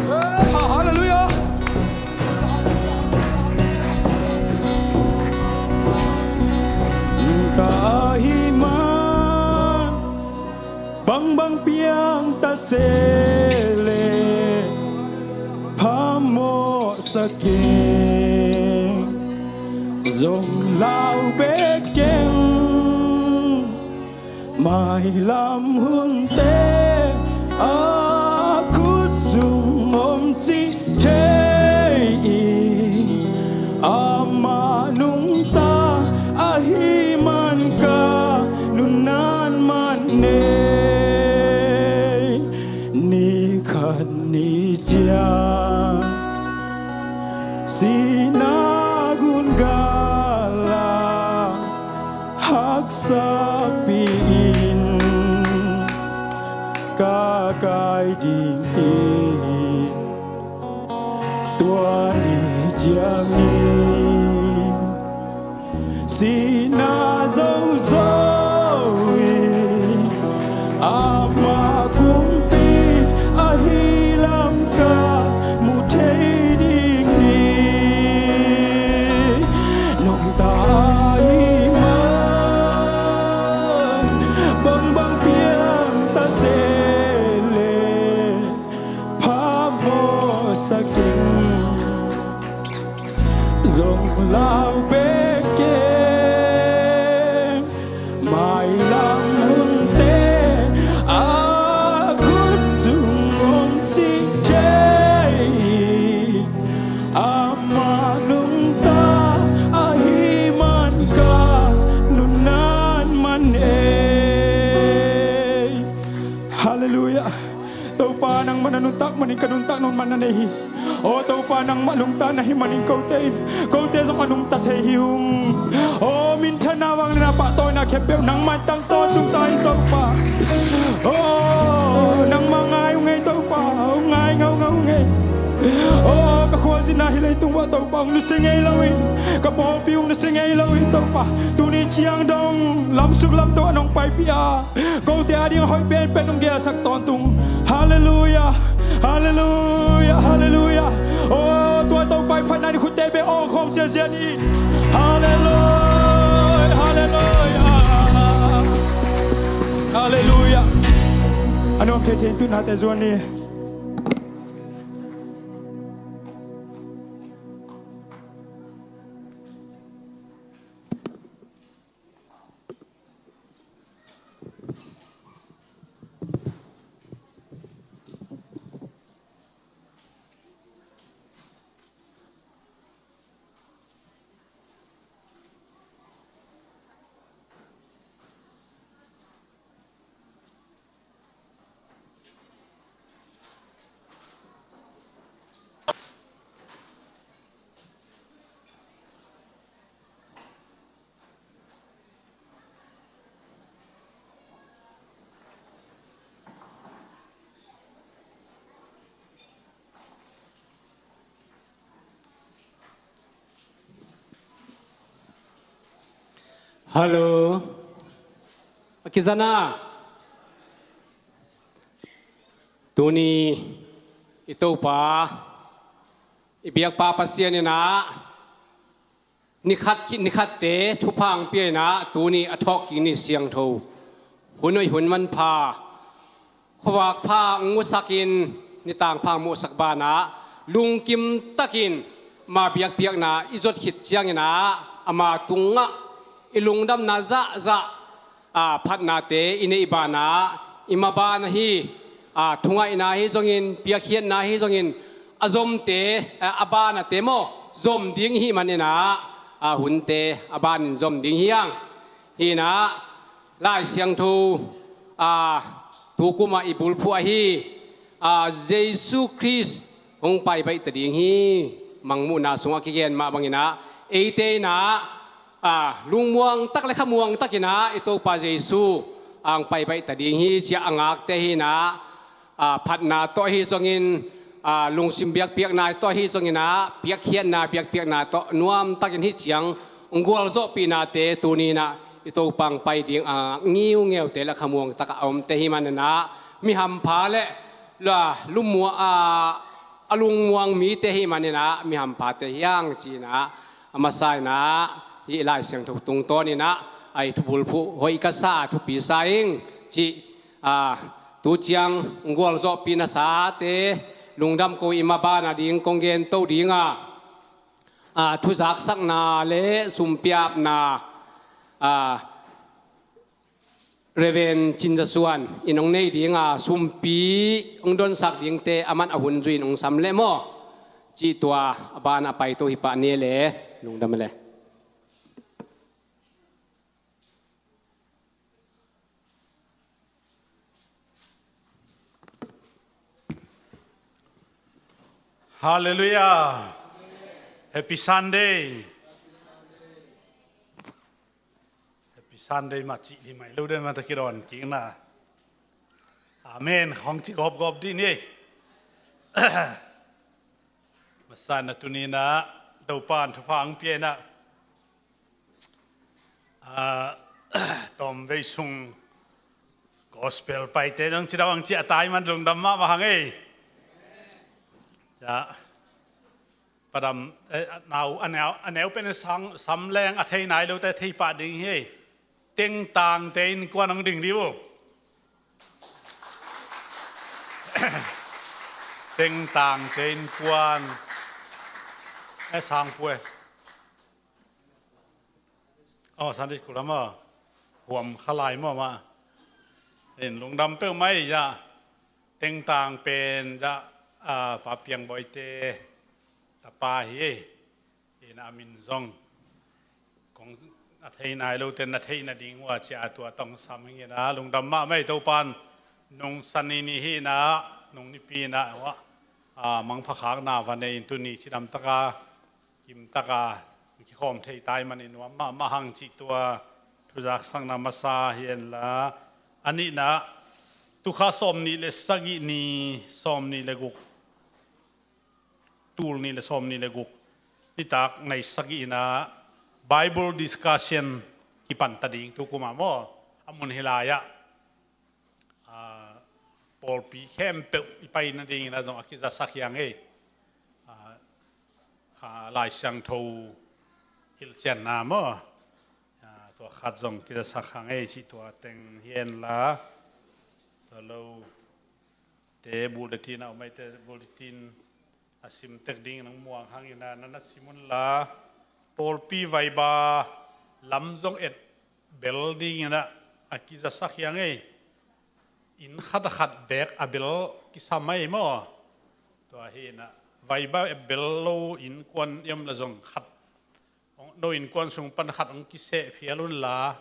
Hey, ha, hallelujah. Nungta ahih man bangbang piang ta se leh phamawh sa keng, zong lau bek keng. Mailam hunte a khut sung om cih thei in, amah nungta ahih man ka nunnan man nei. Ni khat ni ciang sihna gun galah haksapi in ka kai ding hi. Tua ni ciangin sihna zozo in amah kumpi ahi lam ka mu thei ding hi. Nungta ahih man bangbang piang ta se leh phamawh sa keng, zong lau bek keng. Mailam hunte a khut sung om cih thei, amah nungta ahih man ka nunnan man ei. Hallelujah. Topa, nangmah na nuntak manin ka nuntak nawn man na nei hi. Aw Topa, nangmah nungta na hih manin kote in, kote zong a nungta thei hi ung. Aw minthanna, vangliatna, pahtawina khempeuh nangmah in tang tawntung ta hi Topa. Aw nangmah ngai ung ei Topa, aw ngai ngaungau ung ei. Aw ka khualzinna hih leitung uah Topa hong nusia ngei lo in, ka pawlpi hong nusia ngei lo in Topa, tuni ciang dong lamsuk lamto a nong paipih a kote a ding a hoih penpen hong gelsak tawntung. Hallelujah. Hallelujah. Hallelujah. Aw tua Topa i phatna in khutte bek awng khawm ziazia ni. Hallelujah. Hallelujah. Hallelujah. A nuam theithei in tunate zuan ni. Hallo. A kizana. Tuni i Topa, i biakpa Pasian in ah nikhat, nikhatte thupha hong pia in ah tuni a thawhkik ni siangtho, hun hoih hun manpha, khuavak pha hong musak in, nitang pha hong musak banah lungkim takin ama biakpiakna i zot khit ciangin ah ama tungah i lungdamna zahzah, a, phatnate i neih banah i maban ahi, a, thungaihna hi zongin, piakkhiatna hi zongin, a zomte, a, a banate maw, zom ding i hih manin ah, a, hunte a banin zom ding hi hang. Hi in ah Lai Siangtho, a, tukum ah i bulphuh ahi, a, Jesu Khrist hong paibaih ta ding hi. Mangmuhna sungah kigen mah bangin ah eite in ah, a, lungmuang tak le khamuang takin ah i Topa Jesu hong paibaih ta ding hi ci-a a ngakte hi in ah, a, phatna tawh ahi zongin, a, lungsim biakpiakna tawh ahi zongin ah, piakkhiatna biakpiakna tawh nuamtakin hih ciang gualzawhpihnate tuni-in ah i Topa hong pai ding a ngiungeute le khamuang takah a omte ahih manin ah, mi hampha le, la, lumuang, a, a lungmuang mite ahih manin ah mi hamphate hi hang ci-in ah, a masa-in ah hih Lai Siangtho tungtawnin ah, a, i thubulphuh hoih ka sa, thupi sa ing cih, a, tu ciang gualzawhpih nasate lungdam ko ing. A ban a ding kong gen to ding a, a, thuzaksakna le sumpi apna, a, Reverend Cin Za Suan in hong nei ding a, sumpi hong donsak dingte aman a hun zui-in hong sam leh maw, cih tua a ban a pai to hi pah ni le, lungdam le. Halleluiah. Happy Sunday. Happy Sunday mah cih hi mai lo den mah, ta kidawn kik na. Amen. Hong ci gawpgawp dih ni. Masa-in ah tuni-in ah Topa'n thupha hong pia-in ah, a, tawmvei sung gospel paite zong cidam ang ci a tai man lungdam mahmah hang ei. Cia, padam, eh, a nau, a neu, a neu pen sang, sam leng a thei nai lote thei pah ding hi ei. Tengtangte innkuan hong ding dih uh. Tengtangte innkuan. Eh, Sangpu eh. Oh, Sunday school ah maw. Huam kha lai maw mah. In lungdam peuhmah ei, ya. Tengtang pen, ya, a, Pa Piang Bawite tapa hi ei. In a min zong kong a thei nai lote na theih nading uh a cia tua tawh hong sam hi ing a, lungdam mahmah ei. Topa'n nung Sunday ni hi-in ah, nung Nipi in ah, a, mangpha khakna va nei-in tuni cidam taka, kim taka kikhawm thei tai manin nuam mahmah hang cih tua thuzaksakna masa hi hen la. A nihna, Tukha sawmnih le sagih ni, sawmnih le guk, tul nih le sawmnih le guk, nitak nai sagih in ah Bible discussion kipan ta ding tu kum ah maw, a mun hi lai ah. A, pawlpi khempeuh i pai nadingin ah zong a kizasak hi hang ei. A, kha Lai Siangtho hilhcianna maw. A, tua khat zong kizasak hang ei cih tua teng hi hen la. Tua lo te bulletin a om ei te bulletin a sim tek dingin hong muang hangin ah na na sim un la, pawlpi vaiba lam zong et bel dingin ah a kizasak hi hang ei. Inn khat a khat beek a bel kisam ei maw. Tua hi-in ah vaiba et bel lo innkuan i om la zong khat, no innkuan sung pan khat hong kiseh phial un la,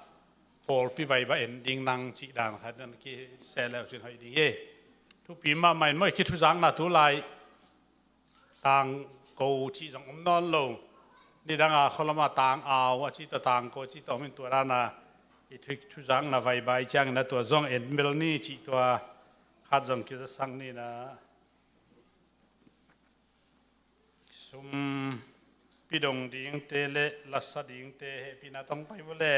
pawlpi vaiba en ding nang cih dan khat nan kiseh le uh cin hoih ding hi. Thupi mahmah in maw, i kithuzakna tu lai tangko cih zong om nawn lo. Nidang a khualama tangau a cih tawh tangko cih tawh om in tua dan a i thu, thuzakna vaiba i ciangin ah tua zong en bel ni cih tua khat zong kizasak ni in ah. Sumpi dong dingte le lasa dingte hehpihna tawh hong pai vua le.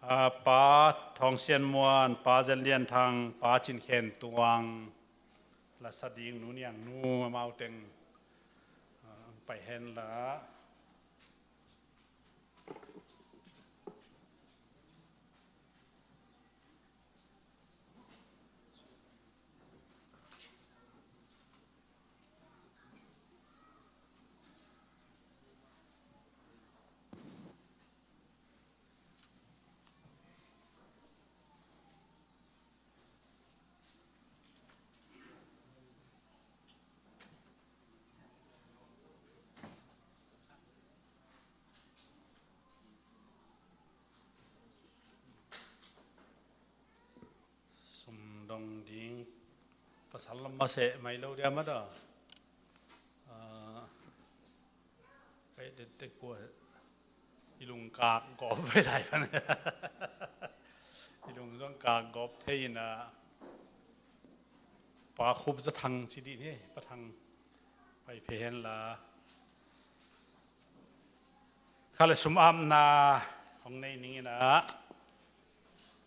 A, Pa Thawng Sian Muan, Pa Zen Lian Thang, Pa Cin Khen Tuang, lasa ding Nu Niang Nu, amau teng, a, hong pai hen la. Sum dong ding pasal lam mah seh mai lo dia mah da. Ah, kai det tek kua i lung kak gawp ve lai pan. I lung zong kak gawp thei in ah. Pa Khup Za Thang ci dih ni, Pa Thang pai phei hen la. Kha le sum apna hong nei ning in ah,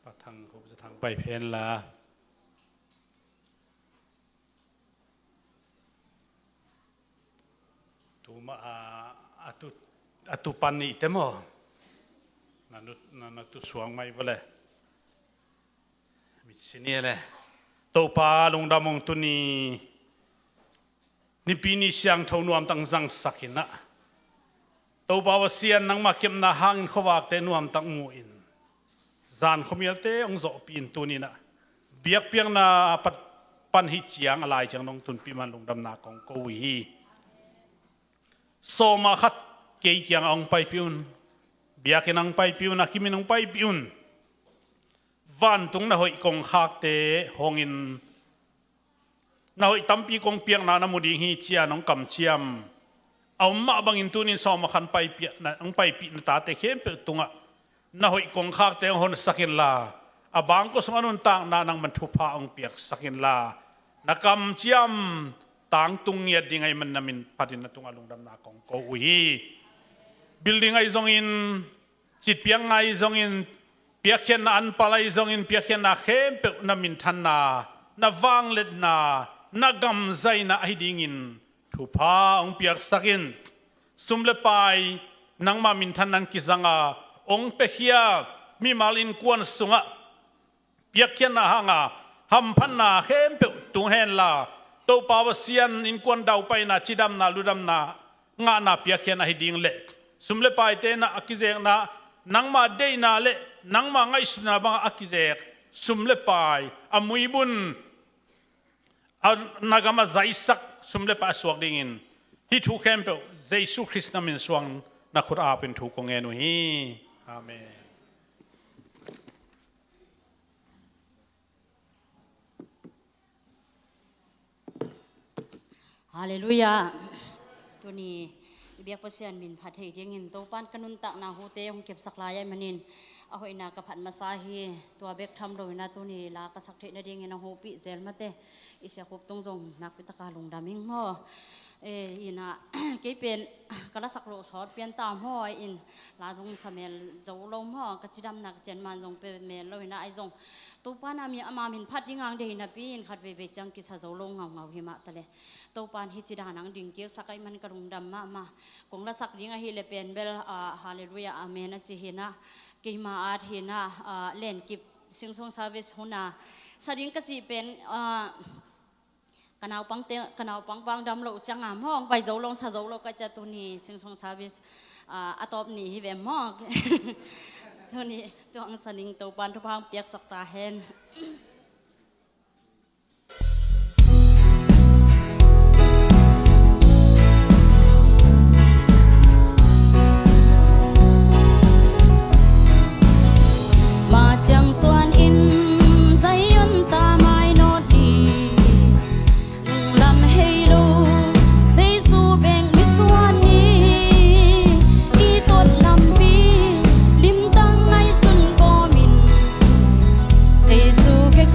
Pa Thang Khup Za Thang pai phei hen la. Tuma a, a tu, a tu pan nih te maw? Na nu, na, na tu suang mai vale. Mitsi ni le. Topa lungdam ung tuni. Nipi ni siangtho nuamtak zangsak in ah. Topa Pasian nangma kepna hangin khuavakte nuamtak mu in. Zan khuamialte hong zawhpih in tuni in ah. Biakpiakna a pat pan hi ciang a lai ciang nong tunpih man lungdamna kong ko uh hi. Sawma khat kei kiang a hong paipih un. Biakinn a hong paipih un, a kimin hong paipih un. Vantung na hoih kongkhakte hongin na hoih tampi kong piakna na mu ding hi ci-a nong kamciam a om mah bangin tunin sawma khan paipiakna, hong paipihna tate khempeuh tungah na hoih kongkhakte hong honsak inla, a bangkua sungah nuntakna nangman thupha hong piaksak inla, na kamciam tangtung ngiat ding ahih man na min phatin na tungah lungdamna kong ko uh hi. Building ahi zongin, citpiakna ahi zongin, piakkhiatna anpal ahi zongin, piakkhiatna khempeuh na minthanna, na vangliatna, na gamzaina ahi dingin thupha hong piaksak in. Sum le pai nangma minthan nan kizanga hong piakhia mimal innkuan sungah piakkhiatna hanga hamphatna khempeuh tung henla, Topa Pasian innkuan daupaina, cidamna, ludamna ngahna piakkhiatna hi ding le sum le paite na a kizekna, nangma deihna le nangma ngaihsutna bangah a kizek sum le pai a muibun a na gam a zaisak sum le pai a suak dingin hih thu khempeuh Jesu Khrist na min suang na khut apin thu kong ngen uh hi. Amen. Halleluiah. Tuni i biak Pasian min phat theih dingin Topan ka nuntakna hute hong kepsak lai ahih manin a hoihna ka phat masa hi. Tua bek tham loin ah tuni la ka sak theih nadingin a hopih zel mate i Sia Khup tung zong nakpi taka lungdam ing maw. Eh, in ah kei pen ka lasak loh sawt pian ta maw, in la zong sa mel zo lo maw, ka cidamna ka cian man zong pe mel lo in ah ahi zong Topan a mi ama min phat ding ang deih napi in khat veivei ciang kisa zo lo ngaungau hi mah ta le. Topan hih ci dan ang ding keu sak ahih man ka lungdam mahmah. Kong lasak ding ahih le pen bel, ah, halleluiah, amen a ci hi in ah, keima at hi in ah, ah, lenkip Sing Song service hun a sa ding ka cih pen, ah, ka naupangte, ka naupang vang dam loh ciang a maw, hong pai zo lo, sa zo lo ka ci a, tuni Sing Song service, ah, a tawp ni hi ve maw. Tuni tuang sa ning, Topan thupha hong piaksak ta hen. Mah ciang suan in Zion ta mai nawt dih, lunglam hei lo Jesu bek misuan ni, i tot lampi limtang ngaihsun kawmin, Jesu khe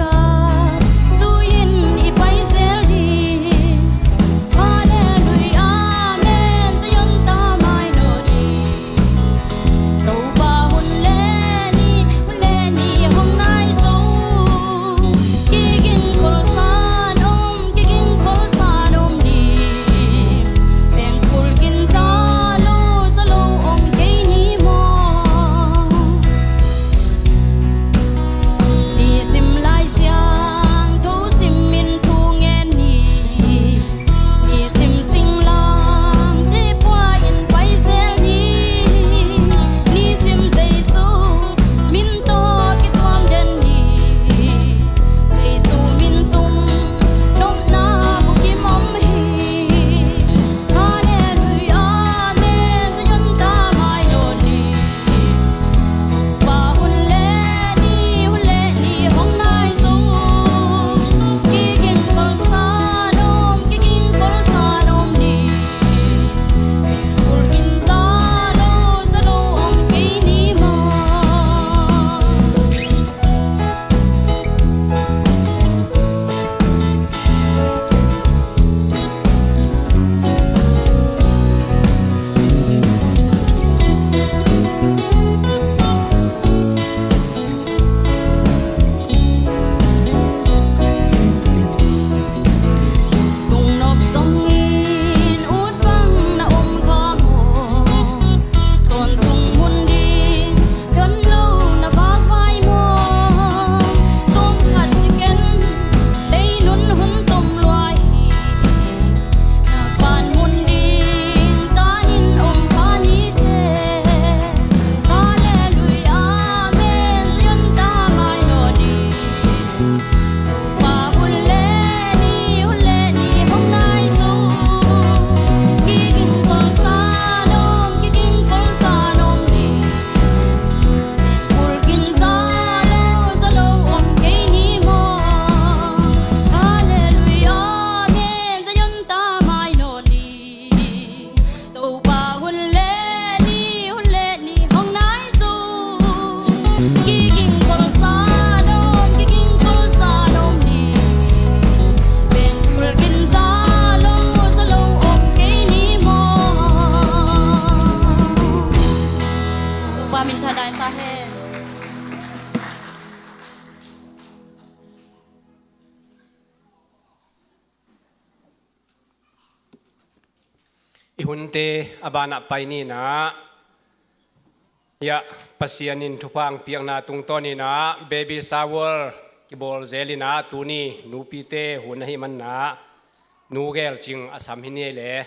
I hunte a banah pai ni in ah, hiah Pasian in thupha hong piakna tungtawn in ah baby shower kibawl zel in ah, tuni nupite hun ahih manin ah nu Gelcing a sam hi ni ei le.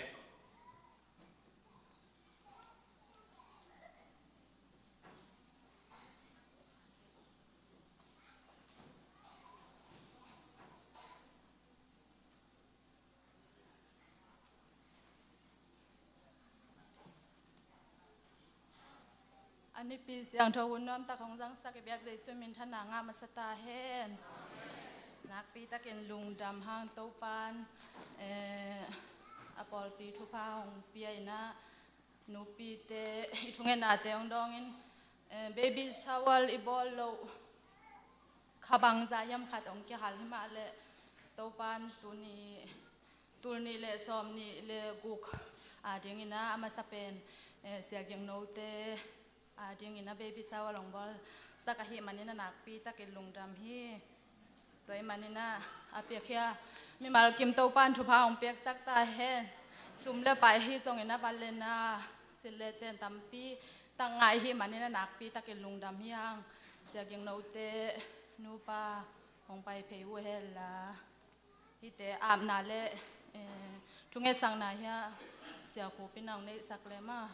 A Nipi siangtho hun nuamtak hong zangsak i biak Jesuh min thang a ngah masa ta hen. Nakpi takin lungdam hang Topan, eh, a pawlpi thupha hong pia in ah, nupite i thungetnate hong dawngin, eh, baby shower i bawl loh kha bangza hiam khat hong kihal hi mah leh, Topan tuni, tul nih le sawm nih le guk a dingin ah a masa pen, eh, Sia Ging Note a dingin ah baby shower hong bawlsak ahih manin ah nakpi takin lungdam hi. Tua ahih manin ah a piakhia mimal kim Topan thupha hong piaksak ta hen. Sum le pai hi zongin ah van le na, silh le ten tampi tak ngah ahih manin ah nakpi takin lungdam hi hang. Sia Ging Note nupa hong pai phei uh hen la. Hihte apna le, eh, thungetsakna hiah Sia Khup in ah hong neihsak le maw.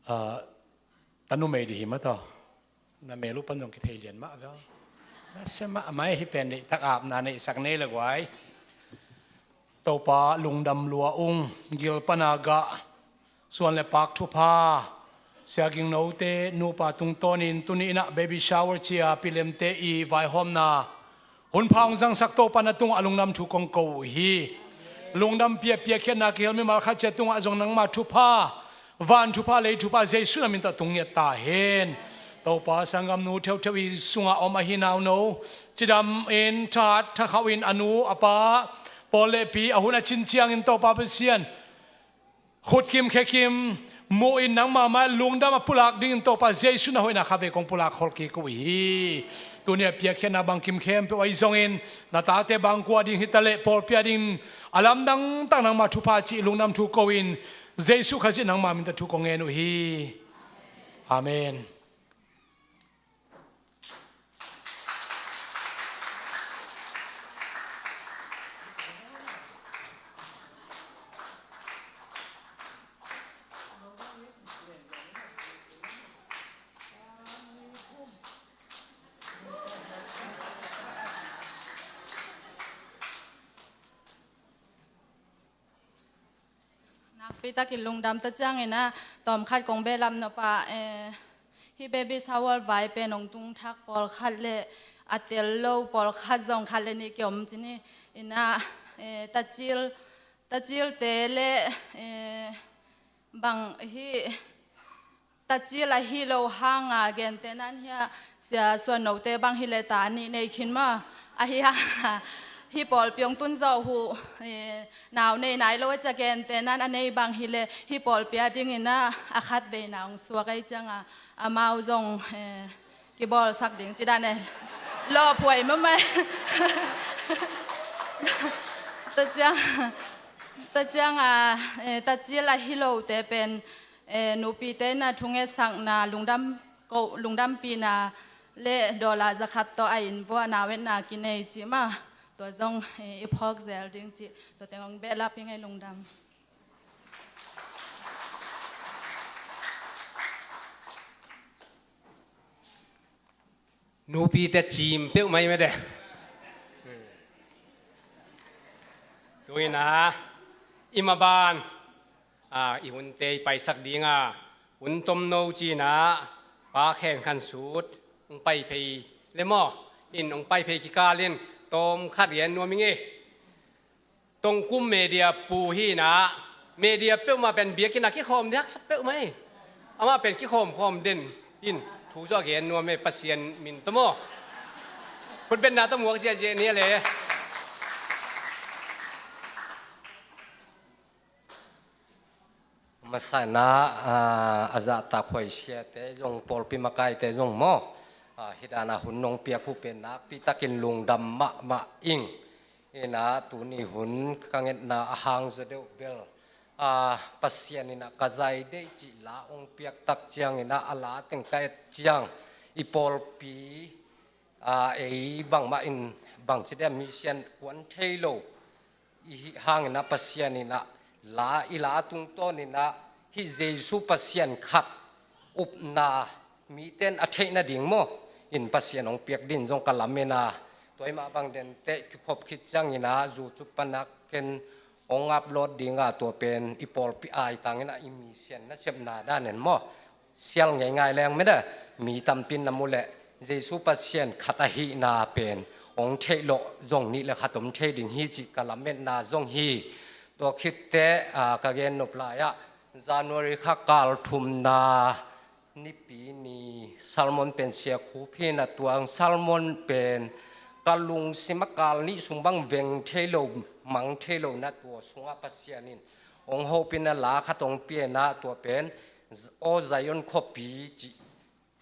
Ah, tanumei dih hi mah tawh. Na mel uh pan zong kithei lian mah ve. Na sia mah a mai hi pen deihtak apna neihsak nei le guai. Topa lungdam lua ung, gil pana gah suan le pak thupha Sia Ging Note nupa tungtawnin tuni in ah baby shower cia pilemte i vaihawmna hunpha hong zangsak Topa na tungah lungdam thu kong ko uh hi. Lungdam pia piakhia na kihel mimal khat cia tungah zong nangma thupha, van thupha, lei thupha Jesuh na min tawh tung ngiat ta hen. Topa sanggamnu theuhtheuh i sungah om ahi nauno, cidam in, thahat thakhauh in a nu a pa, pawl le pi a hun a cin ciangin Topa Pasian, khutkim khekim muh in nangma mai lungdam a pulak dingin Topa Jesuh na hoihna kha ve kong pulak khol kik uh hi. Tuni a piakkhiatna bangkim khempeuh ahi zongin na tate bangkua ding hi ta leh pawlpi a dingin a lamdang tak nangma thupha cih lungdam thu ko in Jesuh Khazih nangma min tawh thu kong ngen uh hi. Amen. Nakpi takin lungdam. Tua ciangin ah tawmkhat kong behlap nop ah, eh, hih baby shower vai pen hong tung thak pawlkhat le a tel lo pawlkhat zong khat le nih kiom ci ni. In ah, eh, tacil, tacilte le, eh, bang hih tacil ahi lo hanga gente nan hiah Sia Suan Note bang hileh ta nih nei khin maw? Ahi hanga hih pawlpi hong tun zawh uh, eh, nau nei nai lo a cia gente nan a nei bang hileh hih pawlpi a dingin ah a khat vei na hong suak ahi cianga amau zong, eh, kibawlsak ding ci dan e. Lawphuai mahmah. Tua ciang, tua cianga, eh, tacil ahi lote pen, eh, nupite na thungetsakna lungdam ko, lungdampihna le dollar zakhat tawh a inn vuah nau etna kinei ci mah. Tua zong, eh, i phawk zel ding ci. Tua teng hong behlap ing ei. Lungdam. Nupite cim peuh mai mede. Tuina i maban, a, i hunte i paisak dinga hun tomno cina Pa Khen Khan Sut hong pai phei le maw? In hong pai phei kikalin tawmkhat gen nuam ing e. Tongkum media pu hi na, media peuhmah pen biakinn a kikhawm ding haksa peuhmah hi. Amah pen kikhawmkhawm den in thu zawh gen nuam e, Pasian min tawh maw? Khutbetna tawh muak ziahziah ni a le. Masa in ah, a zahtak huai siate zong, pawlpi makaite zong maw, a, hih dan a hun nong piak uh pen nakpi takin lungdam mahmah ing. In ah tuni hun ka ngetna a hang zaw deuh bel, a, Pasian in ah ka zai deih cih la hong piak tak ciangin ah, a la teng ka et ciang, i pawlpi, a, ei bangmah in bangci dia mission kuan thei lo i hih hangin ah, Pasian in ah la, i la tungtawn in ah hih Jesu Pasian khat upna mite in a theih nading maw, in Pasian hong piak ding zong ka lamen a, tua ahih mah bang denteh kikhop khit ciangin ah, YouTube pan ah ken hong upload ding a, tua pen i pawlpi aitang in ah i mission nasepna dan en maw, sial ngeingai leng mede, mi tampi in na mu leh Jesu Pasian khat ahihna pen hong theih loh zong nih le khat om thei ding hi cih ka lametna zong hi. Tua khit teh, a, ka gen nop lai ah, January kha kal thumna nipi ni sermon pen Sia Khup hi in ah, tua sermon pen ka lungsim ah kal nih sung bang veng thei lo, mang thei lo in ah, tua sungah Pasian in hong hopih in ah la khat hong pia in ah, tua pen Aw Zion khuapi cih,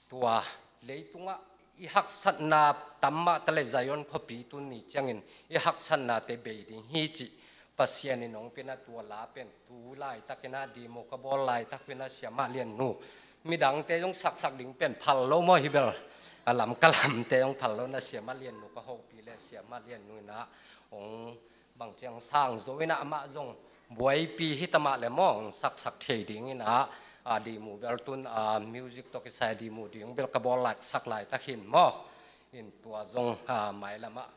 tua leitungah i haksatna tam mah ta leh Zion khuapi tun ni ciangin i haksatnate bei ding hi cih Pasian in hong pia in ah, tua la pen tu laitakin ah demo ka bawl laitak uh in ah, Siamah Lian Nu, midangte zong saksak ding pen phal lo maw, hih bel a lam ka lamte zong phal lo in ah, Siamah Lian Nu ka hopih leh, Siamah Lian Nu in ah hong bang ciang sang zo in ah, amah zong buaipi hi ta mah leh maw, hong saksak thei ding in ah, a, demo bel tun, a, music tawh kisai demo ding bel ka bawl laisak laitak hi in maw. In tua zong, a, mailam ah,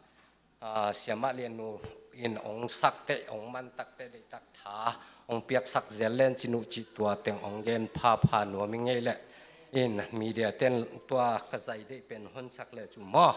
a, Siamah Lian Nu in hong sak teh, hong man tak teh, deihtak tha hong piaksak zel len cin uh cih, tua teng hong gen phapha nuam ing ei leh. In media ten tua ka zai deih pen honsak le cu maw.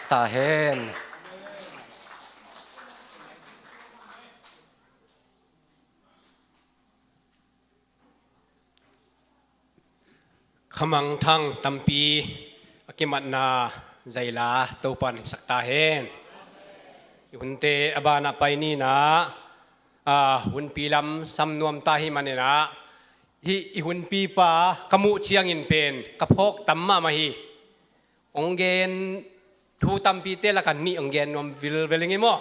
ta hen. Khamangthang tampi a kimatna zaila Topa'n sak ta hen. I hunte a banah pai ni in ah, a, hunpi lam sam nuam ta hi manin ah, hih i hunpipa ka muh ciangin pen ka phawk tam mahmah hi. Hong gen thu tampite lakah nih hong gen nuam vilvel ing ei maw.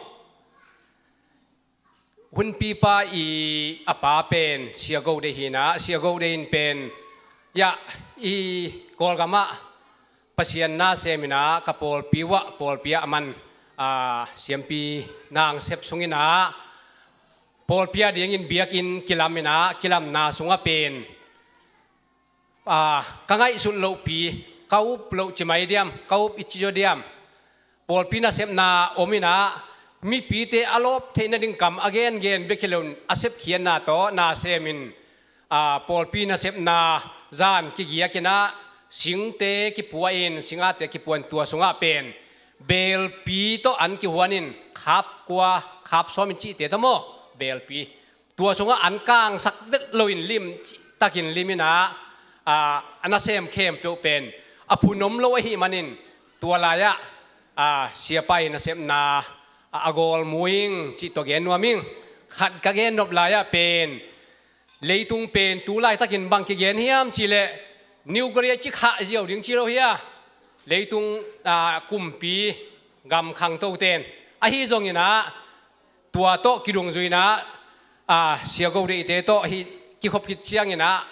Hunpipa i a pa pen Sia Go Dei hi in ah, Sia Go Dei in pen, ya, i Kawlgamah Pasian na sem in ah, ka pawlpi uah, pawlpi ah a man, a, siampi nang sep sung in ah, pawlpi a dingin biakinn kilam in ah, kilamna sungah pen, a, ka ngaihsut lohpi, ka up loh ci mai diam, ka up i ci zaw diam, pawlpi nasepna om in ah, mipite a lawp theih nading kam a gengen bek hi loin a sepkhiatna tawh na sem in, a, pawlpi nasepna zan kigiak in ah, singte kipua in, singate kipua in, tua sungah pen beelpi tawh an kihuan in, khap kua, khap sawm in cihte tawh maw, beelpi. Tua sungah an kangsak vet loin lim, cihtakin lim in ah, a, a nasem khempeuh pen a phun om lo ahih manin, tua lai-ah, a, siapa i nasepna, a, a gawl mu ing cih tua gen nuam ing. Khat ka gen nop lai-ah pen, leitung pen tu laitakin bang kigen hiam cih leh, nuclear ci khah ziau ding ci lo hi a, leitung, a, kumpi gam khangtote in. Ahi zongin ah, tua tawh kidungzui in ah, a, Sia Go Deite tawh hih kikhop khit ciangin ah,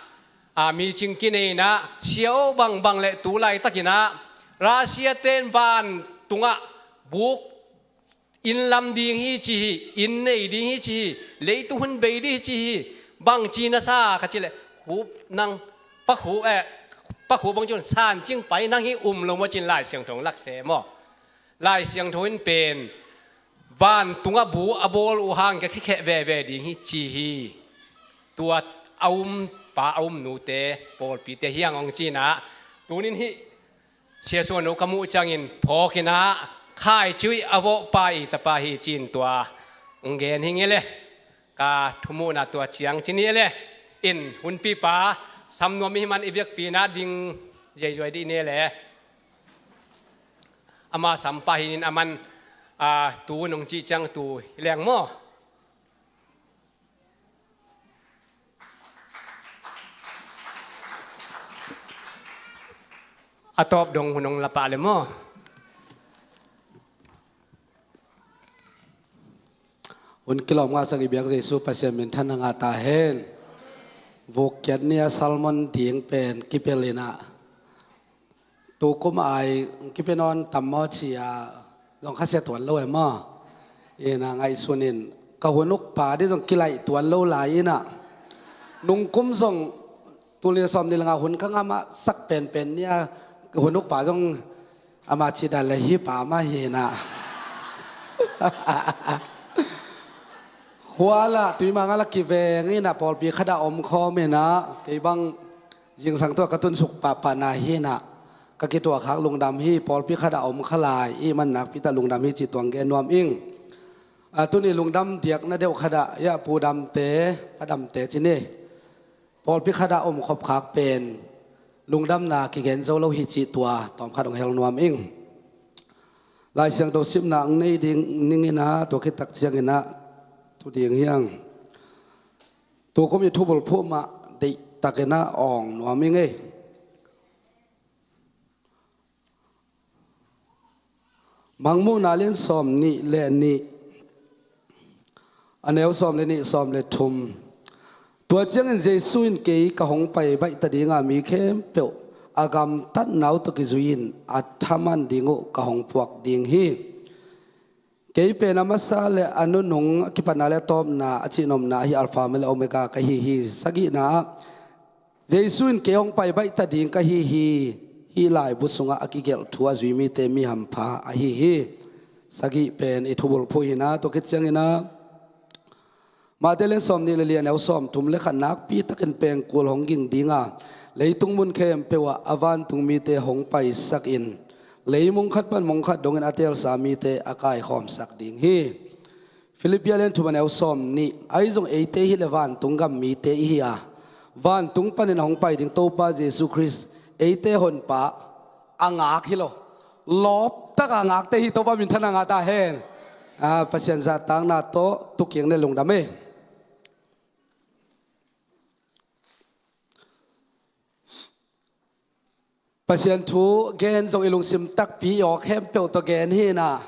a, meeting kinei in ah, Sia aw, bangbang leh tu laitakin ah Russia-te in vantungah buk inn lam ding hi ci hi, inn nei ding hi ci hi, leitung hun bei ding hi ci hi, bangci na sa ka cih leh, khup nang, pakhup, eh, pakhup bang ci un, san cing pai nang hi, um lo maw ci-in Lai Siangtho lak se maw. Lai Siangtho in pen, vantungah bu a bawl uh hang ka kikheh veve ding hi ci hi. Tua a um pa a um nute, pawlpite hi hang hong ci in ah, tuni-in hih Sia Suan uh ka muh ciangin phawk in ah, khaici uh a vawhpa i tapa hi ci-in tua hong gen hi ing ei le. Ka thumuhna tua ciang ci ni ei le. In hunpipa sam nuam i hih man i vekpi in ah ding ziaizuai dih ni ei le. Ama sam pah hi-in, aman, a, tu nong cih ciang tu hi leng maw. A tawp dong hun hong la pah le maw. Hun kilawm ngahsak i biak Jesu Pasian minthanna ngah ta hen. Vuk kiat ni-a sermon ding pen kipel in ah, tu kum ai kipia nawn tam maw ci-a zong khasia tuan lo e maw. In ah ngaihsun in, ka hun ukpa ding zong kilaih tuan lo lai in ah, nung kum zong tul nih sawm nih le nga hun ka ngah mah sak penpen ni-a, hun ukpa zong ama cih dan le hih pa mah hi in ah. Khua lah Tuimang ah lah kiveng in ah, pawlpi khat ah om khawm in ah, kei bang zingsang tua ka tunsuk pahpahna hi in ah, ka kituahkhak lungdam hi. Pawlpi khat ah om kha lai i hih man nakpi tak lungdam hi cih tua hong gen nuam ing. A, tuni lungdam diakna deuh khat ah, ya, Pu Damte, Pa Damte ci ni, pawlpi khat ah om khop khak pen lungdamna kigen zo lo hi cih tua tawmkhat hong hel nuam ing. Lai Siangtho simna hong nei ding ning in ah, tua khit tak ciangin ah thu ding hi hang. Tu kum i thubulphuh mah deihtakin ah awng nuam ing ei. Mangmuhna lian sawm nih le nih, a neu sawm le nih, sawm le thum. Tua ciangin Jesu in, "Kei ka hong pai baihta ding a, mi khempeuh a gamtatna uh tawh kizui-in a thaman ding uh ka hong puak ding hi. Kei pen a masa le a nunung, a kipatna le a tawpna, a cihnopna ahi, Alpha le Omega ka hi hi." Sagihna ah, Jesu in, "Kei hong pai baihta ding ka hi hi. Hih laibu sungah a kigelh thu a zui mite mi hampha ahi hi." Sagih pen i thubulphuh hi in ah, tua khit ciangin ah, Mate lian sawm nih le li, a neu sawm thum le khat, nakpi takin pengkul hong ging ding a, leitung mun khempeuh ah a vantung mite hong paisak in, Leimong khat pan mong khat dongin a teelsa mite a kaikhawmsak ding hi. Filippi a lian thum a neu sawm nih. Ahi zong eite hi le vantung gam mite i hi a, vantung panin a hong pai ding Topa Jesu Khrist eite honpa a ngak hi lo, lawptak a ngakte hi. Topa minthanna ngah ta hen. A, Pasian zahtakna tawh tukiang ne lungdam e. Pasian thu gen zong i lungsim takpi i awk hempeuh tawh gen hi inah,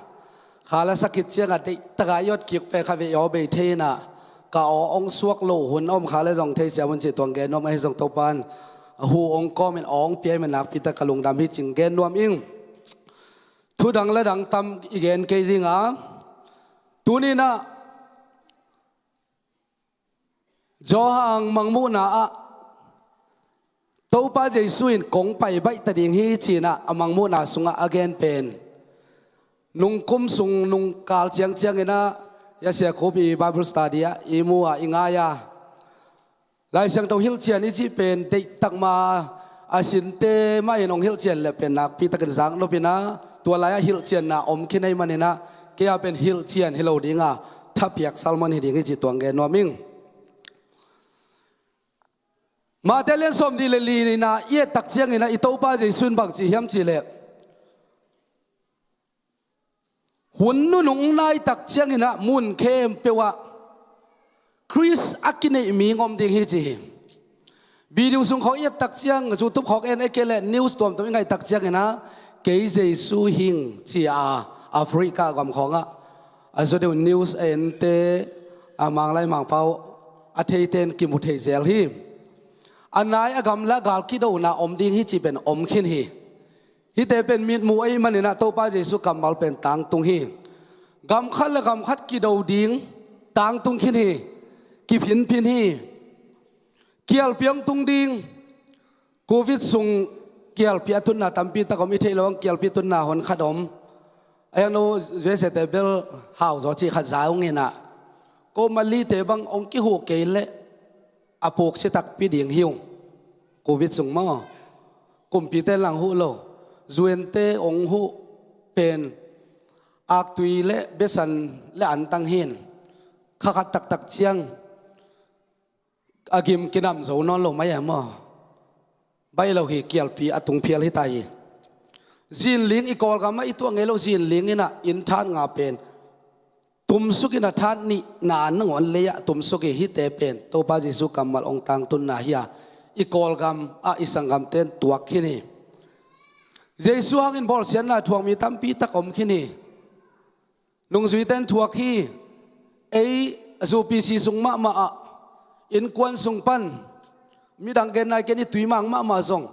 kha la sakit ciangah deihtaka i awt kik pen kha ve i aw bei thei inah, ka aw ong suak lo hun a om kha le zong thei siam un cih tuang gen nuam ahi zong Topan a hu ong kawmin aw ong pia i man nakpi tak ka lungdam hi cing gen nuam ing. Thu dang la dang tam i gen kei dinga, tuni inah Johan mangmuhna ah Topa Jesu in kong pai baih ta ding hi cinah a mangmuhna sungah a gen pen nungkum sung nungkal ciangcianginah Yasia Khup i Bible study ah i mu a i ngai a, Lai Siangtho hilhcian i cih pen deihtak ma a sinte mah in hong hilhcian le pen nakpi takin zak nopinah tua lai-ah hilhcianna om khin ei maninah kei a pen hilhcian hi lo dinga thapiak sermon hi ding hi cih tuang gen nuam ing. Mate lian sawm nih le lina i et tak cianginah i Topa Jesu in bang ci hiam cih leh, hun nunung nai tak cianginah mun khempeuh ah Khrist a kineih mi ngom ding hi ci hi. Video sung khawng i et tak ciang, YouTube khawng en ei kei le news tuamtuam i ngaih tak cianginah kei Jesu hing ci a Africa gam khawngah a zaw deuh news a ente a Manglai Mangpau a theite in kimu thei zel hi. A nai a gam le a gal kidona om ding hi cih pen om khin hi. Hihte pen mitmuh ei maninah Topa Jesu kammal pen tangtung hi. Gam khat le gam khat kido ding tangtung khin hi. Kiphinphin hi. Kialpi hong tung ding. Covid sung kialpi a tunna tampi tak om i theih lo ang, kialpi tunna hon khat om. A hiang no U S A te bel hau zaw cih khat za ung inah, ko Malite bang hong kihuh kei leh a puk si takpi ding hi ung. Covid sung maw, kumpite lang huh lo, U N te hong huh pen aktui le besan le antang hin kha khat taktak ciang a gim kinam zo nawn lo mai a maw? Baih lo hi, kialpi a tung phial hi ta hi. Zinling i Kawlgam ah i tuah ngei lo zinling inah inn that nga pen tumsuk inah that nihna nangawn lei-ah tumsuk hi. Hihte pen Topa Jesu kammal ong tangtunna hi a, i Kawlgam ah i sanggamte in tuak khin hi. Jesu hangin bawlsiatna thuak mi tampi tak om khin hi. Nungzuite in thuak hi. Ei U P C sung mahmah ah, innkuan sung pan midang gen nai ken i Tuimang mahmah zong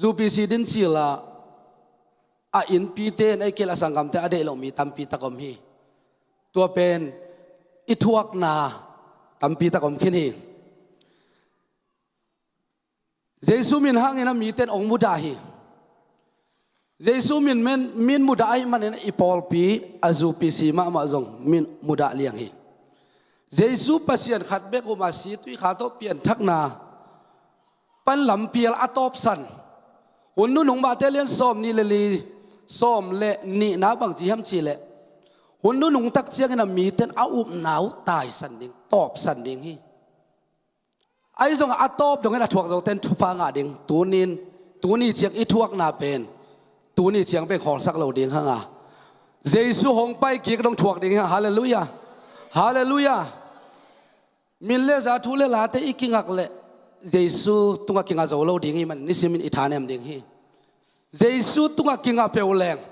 U P C din cil ah a innpite in ei kei le a sanggamte a deih loh mi tampi tak om hi. Tua pen i thuakna tampi tak om khin hi. Jesu min hangin a mite in ong mudah hi. Jesu min, min, min mudah ahih manin i pawlpi a U P C mahmah zong min mudah liang hi. Jesu Pasian khat bek um a si tui kha tawh pianthakna pan lampial a tawpsan. Hun nunung Mate lian sawm nih le li, sawm le nihna bang ci hiam cih leh, hun nunung tak ciangin a mite in a upna uh taisan ding, tawpsan ding hi. Ahi zongah a tawp dongin a thuak zote in thupha ngah ding. Tunin, tuni ciang i thuakna pen tuni ciang pen khawlsak lo ding hang a, Jesu hong pai kik dong thuak ding hi hang. Halleluiah. Halleluiah. Min le za, thu le late i kingak leh Jesu tungah kingah zo lo ding hi man nisimin i thanem ding hi. Jesu tungah kingah peuh leng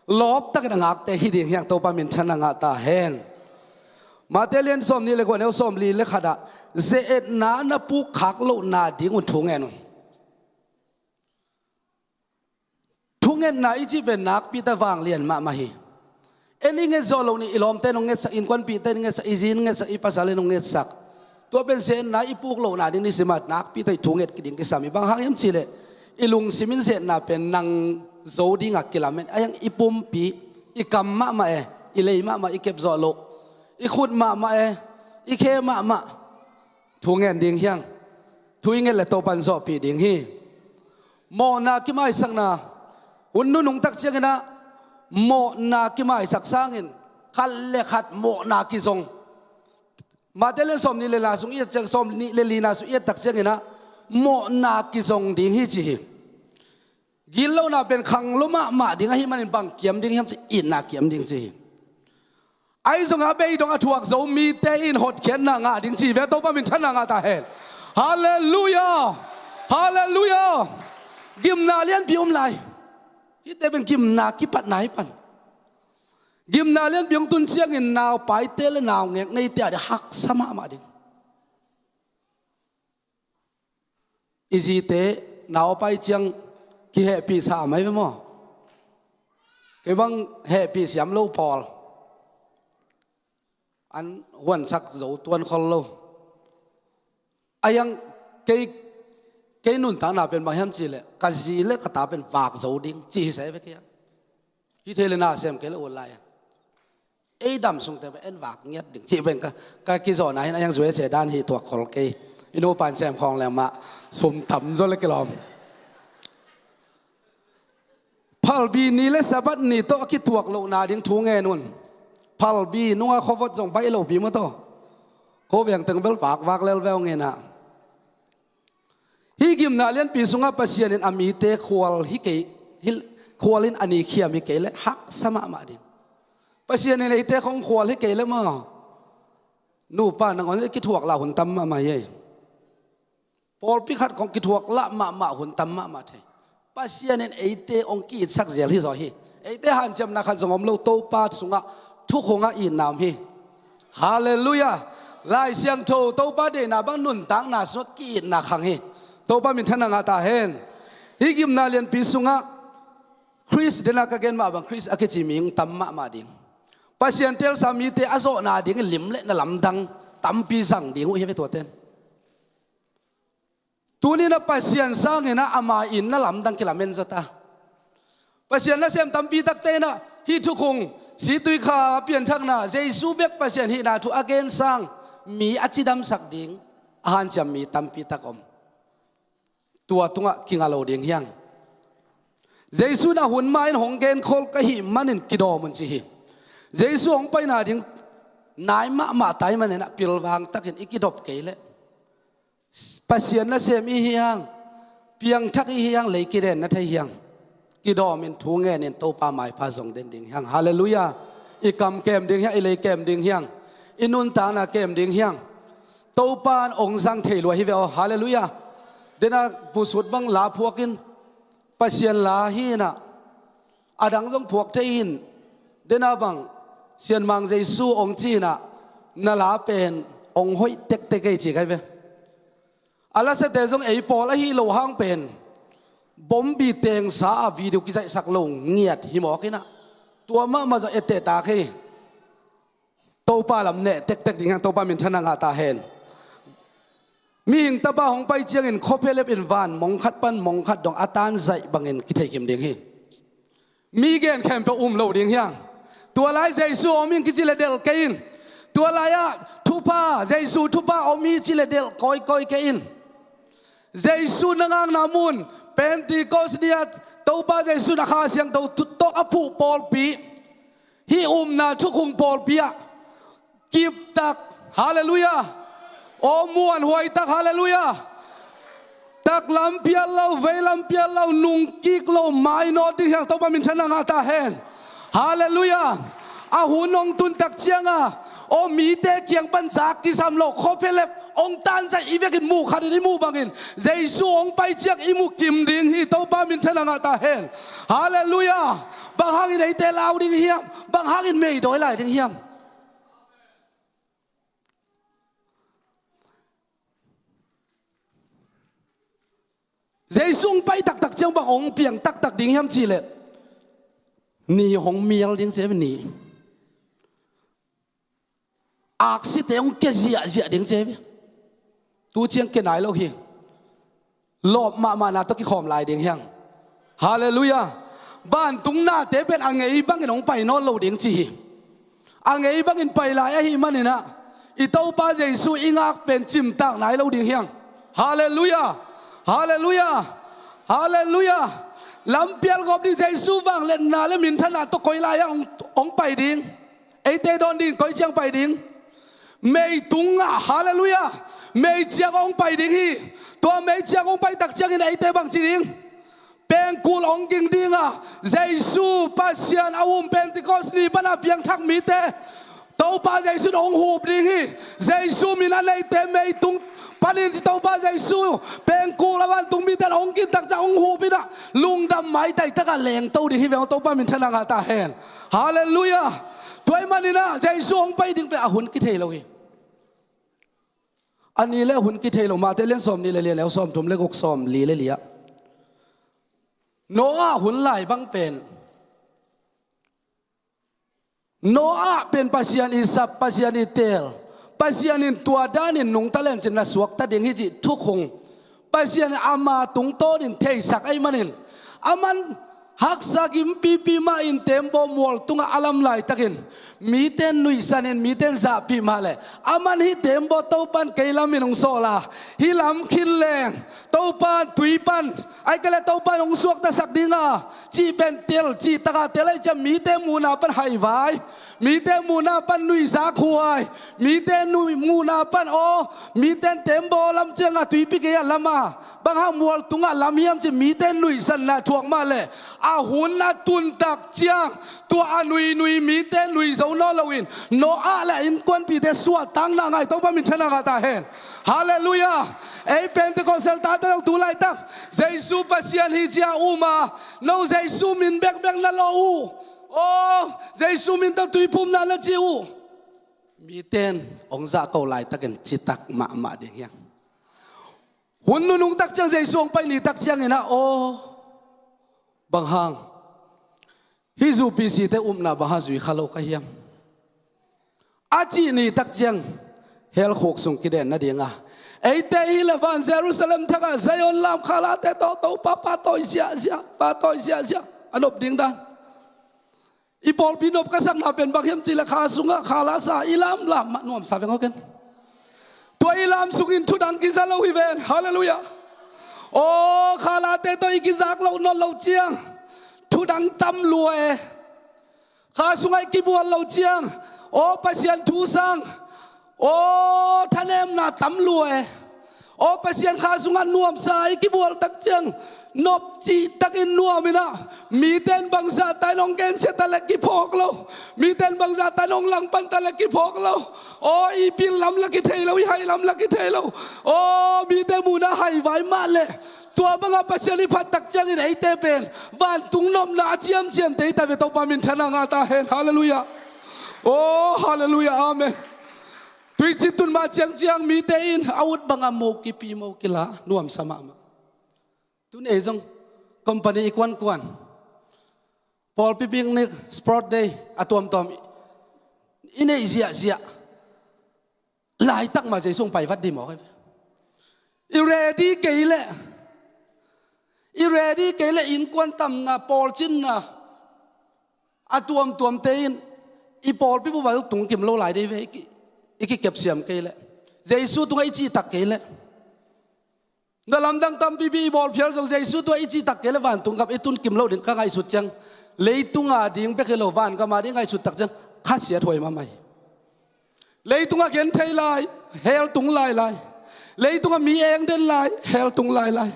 lawptakin a ngakte hi ding hi hang. Topa minthanna ngah ta hen. Mate lian sawm nih le kua, neu sawm li le khatah ze-etna na pukkhak lohna dingun thu ngen un. Thungetna i cih pen nakpi ta vanglian mahmah hi. En i nget zawh loh nih, i lawmte in hong ngetsak, innkuanpihte in ngetsak, i zi in ngetsak, i pasal in hong ngetsak. Tua pen ze-etna i puk lohna ding nisim a nakpi ta i thunget ding kisam hi. Bang hang hiam cih leh i lungsim in ze-etna pen nang zo dingah kilamen. A hiang i pumpi, i kam mahmah e, i lei mahmah, i kep zawh loh, i khut mahmah e, i khe mahmah. Thu ngen ding hi hang. Thu i nget le Topan zawhpih ding hi. Mawhna kimaisakna. Hun nunung tak ciangin ah mawhna kimaisak sangin khat le khat mawhna kizong. Matthai lian sawm nih le li na sung i et ciang, sawm nih le li na sung i et tak ciangin ah mawhna kizong ding hi ci hi. Gitlohna pen khanglo mahmah ding ahih manin bang kiam ding hiam ci, itna kiam ding ci hi. Ahi zongah a bei dong a thuak zo mite in hotkhiatna ngah ding ci hi ve. Topa minthanna ngah ta hen. Halleluiah. Halleluiah. Gimna lianpi om lai. Hihte pen gimna kipatna hi pan. Gimna lianpi hong tun ciangin naupaite le naungek neite a ding haksa mahmah ding. I zite nau a pai ciang kihehpih sa mai ve maw? Kei bang hehpih siam lo pawl. An huansak zo tuan khol lo. A yang kei, kei nuntakna pen bang hiam cihleh ka zi le ka ta pen vak zo ding ci hi sa ve kei a. Hi thei le na sem kei le ut lai a. Ei dam sungte pen en vak ngiat ding cih pen ka, ka kizawhna hin a yang zuai se dan hi tuak khol kei. I nupa in sem khawng leng mah sum tam zaw le kilawm. Phalbi ni le Sabbath ni tawh a kituak lohna ding thu ngen un. Phalbi nunga khuavot zong baih lopi maw taw. Ko veng teng bel vakvak lelveu ngenah. Hih gimna lianpi sungah Pasian in a mite khual hi kei, hi, khual in a ni khiam hi kei le haksa mahmah ding. Pasian in eite khong khual hi kei le maw? Nupa nangawn kithuak lah hun tam mahmah hi. Pawlpi khat khong kithuak lah mahmah hun tam mahmah thei. Pasian in eite hong ki-itsak zel hi zaw hi. Eite hanciamna khat zong om lo, Topa sungah thukhungah itna om hi. Halleluiah. Lai Siangtho Topa deihna bang nuntakna sungah ki-itna khang hi. Topa minthanna ngah ta hen. Hih gimna lianpi sungah Khrist dena ka gen mah bang Khrist a kici mi hong tam mahmah ding. Pasian teelsa mite a zawhna ding lim le na lamdang tampi zang ding uh hi ve tuaten. Tuni-in ah Pasian sangin ah ama in na lamdang kilamen zaw ta. Pasian nasem tampi takte in ah hih thukhung, situikha pianthakna, Jesu bek Pasian hihna thu a gen sang mi a cidamsak ding a hanciam mi tampi tak om. Tua tungah kinga lo ding hiang. Jesu in a hun ma-in hong genkhol ka hih manin kidawm un ci hi. Jesu hong paina ding nai mahmah tai manin ah pilvang takin i kidop kei leh Pasian nasem i hiang, piangthak i hiang, lei kiden na thei hiang. Kidawmin thu ngenin Topa maipha zong den ding hiang. Halleluiah. I kam kem ding hiang, i lei kem ding hiang, i nuntakna kem ding hiang. Topa in hong zang thei lua hi ve aw. Halleluiah. Dena pusut bang la phuakin Pasian la hi in ah, a dang zong phuak thei hi in, dena bang Sianmang Jesu hong ci in ah, na la pen hong hoih tektek ei ci kai ve. A lasate zong ei pawl ahi lo hang pen bombi tengsa a video kizaihsak lo ngiat hi mawk in ah, tua mahmah zong etteh tak hi. Topa lam neh tektek ding hiang, Topa minthanna ngah ta hen. Mihing Tapa hong pai ciangin khuaphelep in van mong khat pan mong khat dong a tanzaih bangin kitheikim ding hi. Mi gen khempeuh um lo ding hiang. Tua lai Jesu om in kici le delh kei in. Tua lai-ah thupha, Jesu thupha om hi ci le delh kawikawi kei in. Jesu na ngakna mun, Pentecost ni-ah Topa Jesu in a Kha Siangtho thu tawh a phuh pawlpi, hih umna thukhung pawlpi ah kiptak, halleluiah, aw muanhuai tak, halleluiah, taklam pial lo, veilam pial lo, nungkik lo, mainawt ding hiang, Topa minthanna ngah ta hen. Halleluiah. A hun hong tun tak cianga aw mite kiang pan zak kisam lo khuaphelep hong tanzaih i vekin muh khatin i muh bangin Jesu hong pai ciang i muh kim ding hi. Topa minthanna ngah ta hen. Halleluiah. Bang hangin eite lau ding hiam? Bang hangin meidawi lai ding hiam? Jesu hong pai taktak ciang bang hong piang taktak ding hiam cihleh ni hong mial ding ci ve, ni. Aksite hong kia ziahziah ding ci ve. Tu ciang kia nai lo hi. Lawp mahmahna tawh kikhawm lai ding hiang. Halleluiah. Vantung nate pen a ngei bangin hong pai nawn lo ding ci hi. A ngei bangin pai lai ahih maninah i Topa Jesu i ngak pen cimtak nai lo ding hiang. Halleluiah. Halleluiah. Halleluiah. Lampial gawp ding, Jesu vangliatna le minthanna tawh koi lai-ah hong, hong pai ding? Eite dawn ding koi ciang pai ding? Mei tungah, halleluiah, mei ciang hong pai ding hi. Tua mei ciang hong pai tak ciangin eite bangci ding? Pengkul hong ging ding a, Jesu Pasian a um Pentecost ni pana piangthak mite Topa Jesu in hong hup ding hi. Jesu min a neite mei tung panin Topa Jesu pengkul a vantung mite hong gintak ciang hong hup in a, lungdam maitai takah lengto ding hi veng. Topa minthanna ngah ta hen. Halleluiah. Tua ahih manin a Jesu hong pai ding pen a hun kithei lo hi. A ni le a hun kithei lo. Mate lian sawm nih le li, a neu sawm thum le guk, sawm li le li ah, Noah hun lai bang pen, Noah pen Pasian i sap, Pasian i teel, Pasian in tua danin nungta lencin na suakta ding hi cih thukhun Pasian in ama tungtawnin theisak ahih manin, aman haksa gimpipi mahin tembaw mual tungah a lam laitakin mite nuihsanin mite zahpih mah leh, aman hih tembaw Topan kei lamin hong sawl a, hih lam khin leng Topan tui pan, ahih kei leh Topan hong suaktasak ding a, cih pen tel, cih taka tel ahih ciang mite muhna pan haivai, mite muhna pan nuihzak huai, mite nuih muhna pan aw, mite in tembaw lam ciangah tuipi gei-ah lam a, bang hang mual tungah lam hiam cih mite nuihsanna thuak mah leh, a hun a tun tak ciang tua a nuinui mite nui zo nawn loin Noah le a innkuanpihte suahtakna ngah hi. Topa minthanna ngah ta hen. Halleluiah. Ei Pentecostal tate zong tu laitak Jesu Pasian hi ci-a um a, no Jesu min bekbek na lo uh, aw, Jesu min tawh tuiphumna na ci uh, mite in hong zahko laitakin citak mahmah ding hi hang. Hun nunung tak ciang Jesu hong pai ni tak ciangin a, aw, bang hang hih zu P C te upna bang hang zui kha lo ka hiam, a cih ni tak ciang hell khuk sung kiden nading a, eite hi leh van Jerusalem thakah Zion lam khalate tawh Topa pahtawi ziahziah, pahtawi ziahziah a nop ding dan. I pawlpi nop ka sakna pen bang hiam cih leh kha sungah khala sa i lamlam mah nuamsa veng aw ken. Tua i lam sungin thudang kiza lo hi ven. Halleluiah. Aw, khalate tawh i kizak loh nawn loh ciang thudang tam lua e. Kha sungah i kibual loh ciang, aw, Pasian thu sang, aw, thanemna tam lua e. Aw, Pasian kha sungah nuamsa i kibual tak ciang nop cihtakin nuam in a, mite in bangzah ta in hong gensia ta leh kiphawk lo, mite in bangzah ta in hong langpan ta leh kiphawk lo. Aw, i pil lam la kithei lo, i hai lam la kithei lo. Aw, mite muhna haivai mah leh, tua bangah Pasian i phat tak ciangin eite pen vantung nopna a ciamciamte hi ta ve. Topa minthanna ngah ta hen. Halleluiah. Aw, halleluiah. Amen. Tuici tun mah ciangciang mite in a ut bangah mo kipi mo kila nuamsa mahmah. Tun ei zong company i kuankuan, pawlpi picnic, sport day, a tuamtuam i neih ziahziah laitak mah Jesu hong pai vat dih mawk hi ve. I ready kei leh, i ready kei leh innkuan tamna, pawlcinna a tuamtuamte in i pawlpi bup ah tungkim lo lai dih ve. I ki, i kikepsiam kei leh, Jesu tungah i cihtak kei leh, na lamdang tampipi i bawl phial zong Jesu tungah i cihtak kei leh vantung gam i tungkim lo ding ka ngaihsut ciang, leitung a ding bek hi lo, vangam a ding ngaihsut tak ciang khasiat huai mahmah hi. Leitungah genthei lai, hell tung lailai. Leitungah mi eng den lai, hell tung lailai.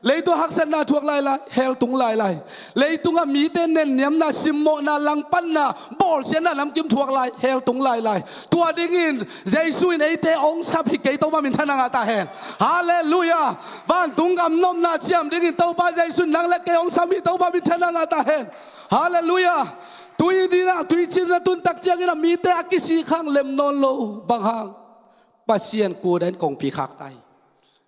Leitungah haksatna thuak lailai, hell tung lailai. Leitungah mite nenniamna, simmawhna, langpanna, bawlsiatna namkim thuak lai, hell tung lailai. Tua dingin Jesu in eite hong sap hi kei. Topa minthanna ngah ta hen. Halleluiah. Vantung gam nopna ciam dingin Topa Jesu in nang le kei hong sap hi. Topa minthanna ngah ta hen. Halleluiah. Tui dinah, tuicin na tun tak ciangin a mite a kisik hang lem nawn lo. Bang hang? Pasian kudan kongpi khak ta hi.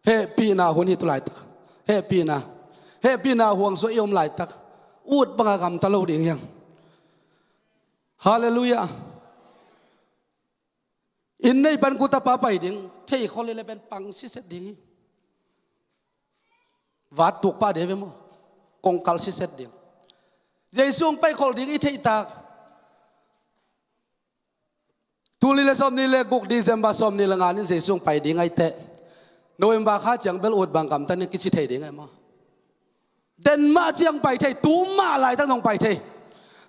Hehpihna hun hi tu laitak. Hehpihna, hehpihna huang suah i om laitak, ut bangah gamta lo ding hi hang. Halleluiah. Inn nei pan kutapa pai ding thei khol hi leh pen pang siset ding hi. Vat tuk pah ding hi ve maw? Kongkal siset ding. Jesu hong pai khol ding i theih tak, tul nih le sawm nih le guk, December sawm nih le nga ni Jesu hong pai ding ahih teh, November kha ciang bel ut bang gamta ni kici thei ding ahi maw? Ten mah ciang pai thei, tu mah laitak zong pai thei.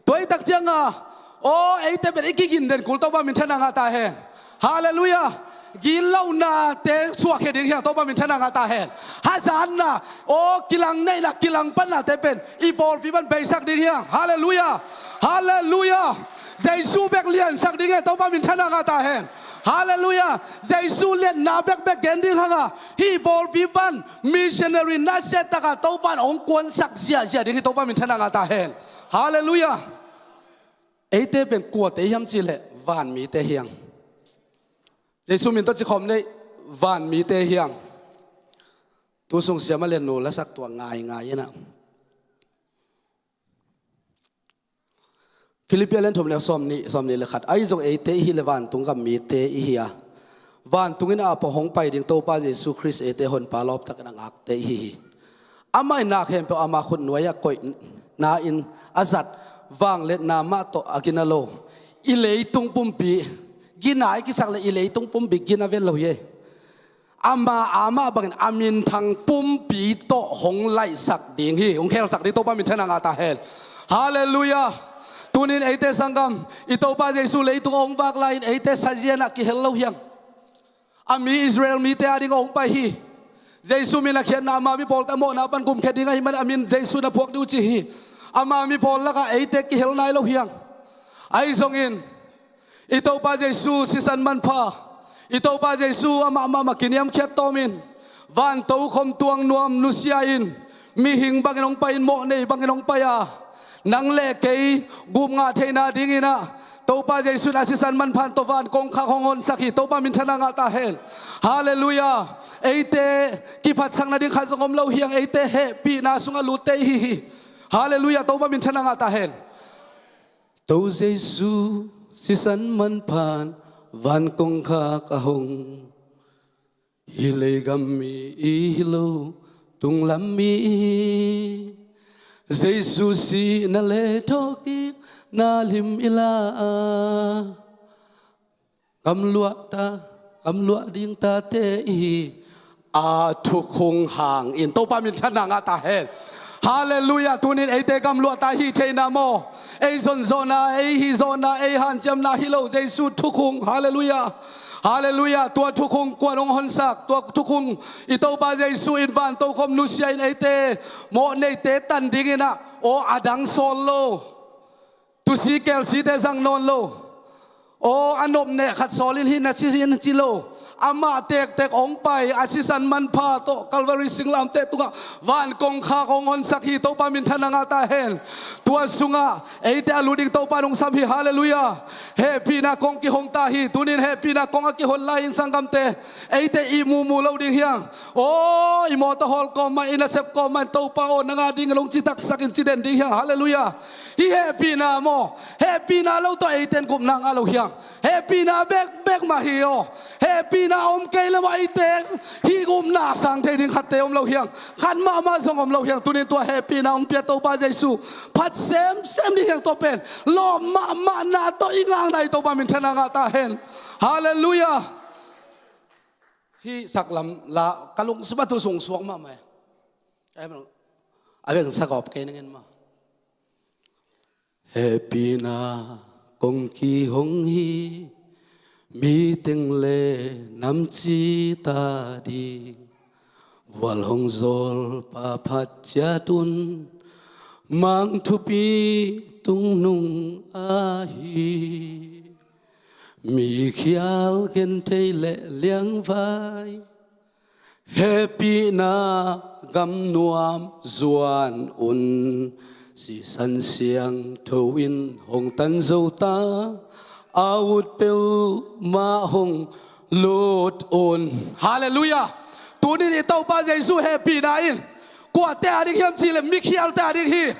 Tua i tak cianga, aw, eite pen i kigin den kul Topa minthanna ngah ta hen. Halleluiah. Ginlohnate suahkhia ding hiang Topa minthanna ngah ta hen. Hazatna, aw, kilang neihna, kilang pannate pen i pawlpi pan beisak ding hiang. Halleluiah. Halleluiah. Jesu bek liansak ding hiang Topa minthanna ngah ta hen. Halleluiah. Jesu lianna bekbek gen ding hanga hih pawlpi pan missionary nasia taka Topa in hong kuansak ziahziah ding hi Topa minthanna ngah ta hen. Halleluiah. Eite pen kuate hiam cihleh vanmite hiang. Jesu min tawh cikhawm neih vanmite hiang. Tu sung siama liannu lasak tua ngaingai inah Philippi a lian thum le sawm nih, sawm nih le khat. Ahi zong eite ihi le vantung gam mite ihi a, vantung in a pawh hong pai ding Topa Jesu Khrist eite honpa lawptakin a ngakte ihi hi. Amah in nak hempeuh ama khutnuai-ah koihna in a zat vangliatna mah tawh a gina lo. I leitung pumpi gina i kisak le i leitung pumpi gina vel lo hi. Ama amah bangin a minthang pumpi tawh hong laihsak ding hi. Hong khelsak ding Topa minthanna ngah ta hen. Halleluiah. Tunin eite sanggam, i Topa Jesu leitung a hong vak lai-in eite sazianah kihel lo hiang. A mi Israel mite a ding a hong pai hi. Jesu min a khiatna ama mipawlte a mawhna pan kumkhia ding ahi man a min Jesu na phuak ding uh ci hi. Ama mipawl lakah eite kihel nai lo hiang. Ahi zongin i Topa Jesu sisan manpha, i Topa Jesu amah mahmah kiniamkhiat tawmin vantokhom tuang nuam nusia in mihing bangin hong pai in mawh nei bangin hong pai a, nang le kei gup ngah theihna dinginah Topa Jesu in a sisan manphan tawh van kongkhak hong honsak hi. Topa minthanna ngah ta hen. Halleluiah. Eite kiphatsakna ding khat zong om lo hiang, eite hehpihna sungah lutte ihi hi. Halleluiah. Topa minthanna ngah ta hen. To Jesu sisan manphan van kongkhak a hong, hih leigam mi ihi lo, tunglam mi ihi. Jesu sihna le thawhkikna lim i la a, gamluahta, gamluah ding tate ihi. A thukhung hangin Topa minthanna ngah ta hen. Halleluiah. Tunin eite gamluahta hih theihna maw, ei zonzawhna, ei hihzawhna, ei hanciamna hi lo, Jesu thukhung. Halleluiah. Halleluiah. Tua thukhung kuan hong honsak, tua thukhung i Topa Jesu in vantokhom nusia in eite mawh neite tan dinginah, aw, a dang sawl lo, tusi kelsite zang nawn lo, aw, a nopneh khat sawlin hih na si in ci lo, amah tektek hong pai, a sisan manpha tawh Calvary singlamteh tungah van kongkhak hong honsak hi. Topa minthanna ngah ta hen. Tua sungah eite a lut ding Topa in hong sam hi. Halleluiah. Hehpihna kong kihong ta hi. Tunin hehpihna kong a kihon lai-in sanggamte, eite i mumu lo ding hiang. Aw, i mawtaw hawl kawmah, i nasep kawmah in Topa aw, nang a dingin hong citaksakin ci den ding hiang. Halleluiah. Hih hehpihna maw, hehpihna lo tawh eite in gupna ngah lo hiang. Hehpihna bekbek mah hi aw. Hehpihna om kei le maw eite hih gupna sang thei ding khatte om lo hiang. Khat mahmah zong om lo hiang. Tunin tua hehpihna hong pia Topa Jesu phat semsem ding hiang. Tua pen lawp mahmahna tawh i ngakna i Topa minthanna ngah ta hen. Halleluiah. Hih saklam la ka lungsim ah tu sung suak mahmah e. A veng sagawp kei ning in maw. Hehpihna kong kihong hi, mi teng le namci ta ding. Vual hong zawl pa phat ciat un, mang thupi tungnung ahi. Mikhial genthei le liangvai, hehpihna gamnuam zuan un. Sisan siangtho in hong tan zo ta, a ut peuhmah hong lut un. Halleluiah. Tunin i Topa Jesu hehpihna in kuate a ding hiam cihleh mikhialte a ding hi.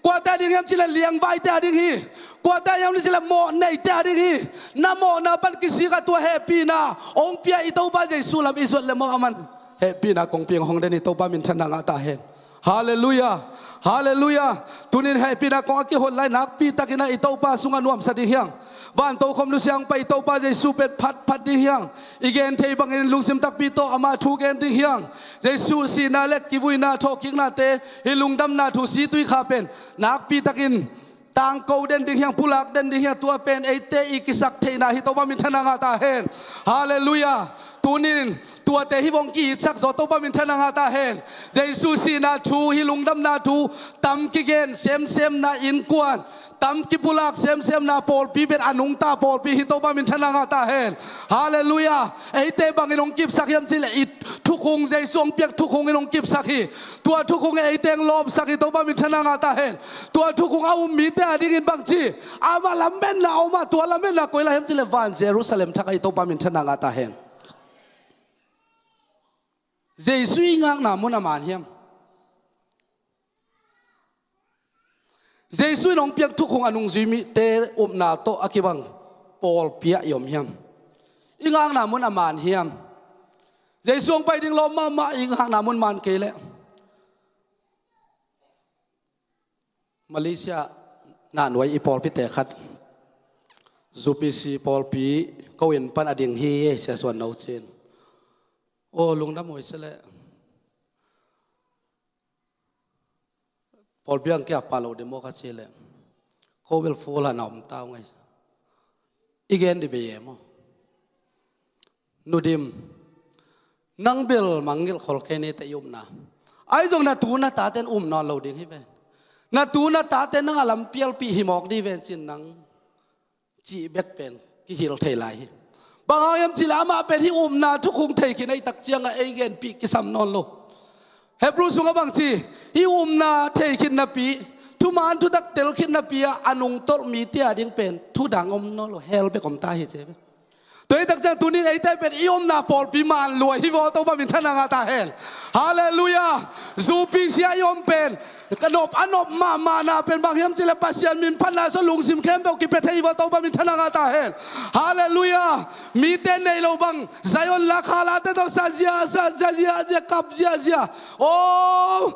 Kuate a ding hiam cihleh liangvaite a ding hi. Kuate a hiam cihleh mawhneite a ding hi. Na mawhna pan kisik a tua hehpihna hong pia i Topa Jesu lam i zuat le maw, aman hehpihna kong piang hong den hi. Topa minthanna ngah ta hen. Halleluiah. Halleluiah. Tunin hehpihna kong a kihon lai nakpi takin ah i Topa sungah nuamsa ding hiang. Vantokhom nusia hong pai i Topa Jesu pen phatphat ding hiang. I gen thei bangin lungsim takpi tawh ama thu gen ding hiang. Jesu sihna le kivuina thawhkiknate, hih lungdamna thu, situi kha pen nakpi takin tangko den ding hiang, pulak den ding hiang. Tua pen eite i kisak theihna hi, Topa minthanna ngah ta hen. Halleluiah. Tunin tuate hi vong ki-itsak zaw, Topa minthanna ngah ta hen. Jesu sihna thu, hih lungdamna thu tam kigen semsemna innkuan, tam kipulak semsemna pawlpi pen a nungta pawlpi hi, Topa minthanna ngah ta hen. Halleluiah. Eite bangin hong kipsak hiam cih leh i thukhun, Jesu hong piak thukhun in hong kipsak hi. Tua thukhun in eite hong lawpsak hi, Topa minthanna ngah ta hen. Tua thukhun a um mite a dingin bang ci, amah lametna a om a, tua lametna koi lai hiam cih leh van Jerusalem thak ahi, Topa minthanna ngah ta hen. Jesu i ngakna mun a man hiam? Jesu in hong piak thukhun a nungzui mite upna tawh a kibang pawlpi ah i om hiam? I ngakna mun a man hiam? Jesu hong pai ding lawm mahmah, i ngakna mun man kei leh. Malaysia nahnuai i pawlpite khat, U P C pawlpi ko inn pan a ding hi, Sia Suan No ci-in. Aw, lungdam huai se leh. Pawlpi ang kia pa lo ding maw ka ci leh, ko bel full a na om ta uh ngai. I gen dih bia e maw? Nu Dim, nang bel mangngilh khol kei ni teh i upna. Ahi zong na tu na tate in um nawn lo ding hi ven. Na tu na tate in nang a lampialpih hi mawk dih ven ci-in nang cih bek pen kihilh thei lai hi. Bang hang hiam cih leh amah pen hih upna thukhun thei khin ahih tak ciangah ei genpih kisam nawn lo. Hebrew sungah bang ci, hih upna thei khin napi, thuman thutak tel khin napi ah a nungtolh mite a ding pen thu dang om nawn lo, hell bek om ta hi ci ve. Tua ahih tak ciang tunin eite pen i omna pawlpi man lua hi vaw, Topa minthanna ngah ta hen. Halleluiah. U P C ah i om pen ka nop, a nop mahmahna pen bang hiam cih leh Pasian min phatna sung lungsim khempeuh kipia thei hi vaw, Topa minthanna ngah ta hen. Halleluiah. Mite nei lo bang Zion la khalate tawh sa zia, sa zia, zia, zia, kap zia, zia. Aw,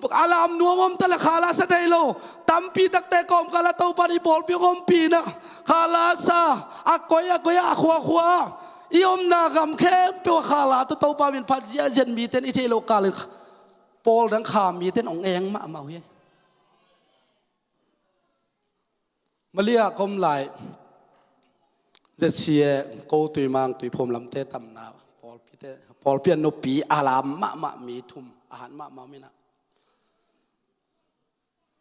a lam nuam om ta leh khala sa thei lo. Tampi takte kawmkal ah Topa in i pawlpi hong ompih in ah khala sa, a koi, a koi, a khuakhua, i omna gam khempeuh ah khala tawh Topa min phat ziahziah in mite in i theih loh kal in pawl dang kha mite in hong eng mahmah uh hi. Malaysia ah ka om lai, Z C A, ko Tuimang, Tuiphum lamte tamna, pawlpite, pawlpi a nupi a lam mahmah mi thum, a hat mahmah mi na.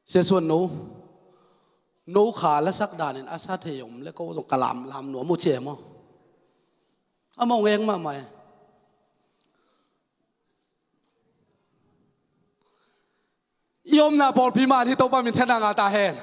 Sia Suan No, no kha la sak danin a sa thei om leh ko zong ka lam, lam nuam uh ci e maw? Amah hong eng mahmah e. I omna pawlpi man hi, Topa minthanna ngah ta hen.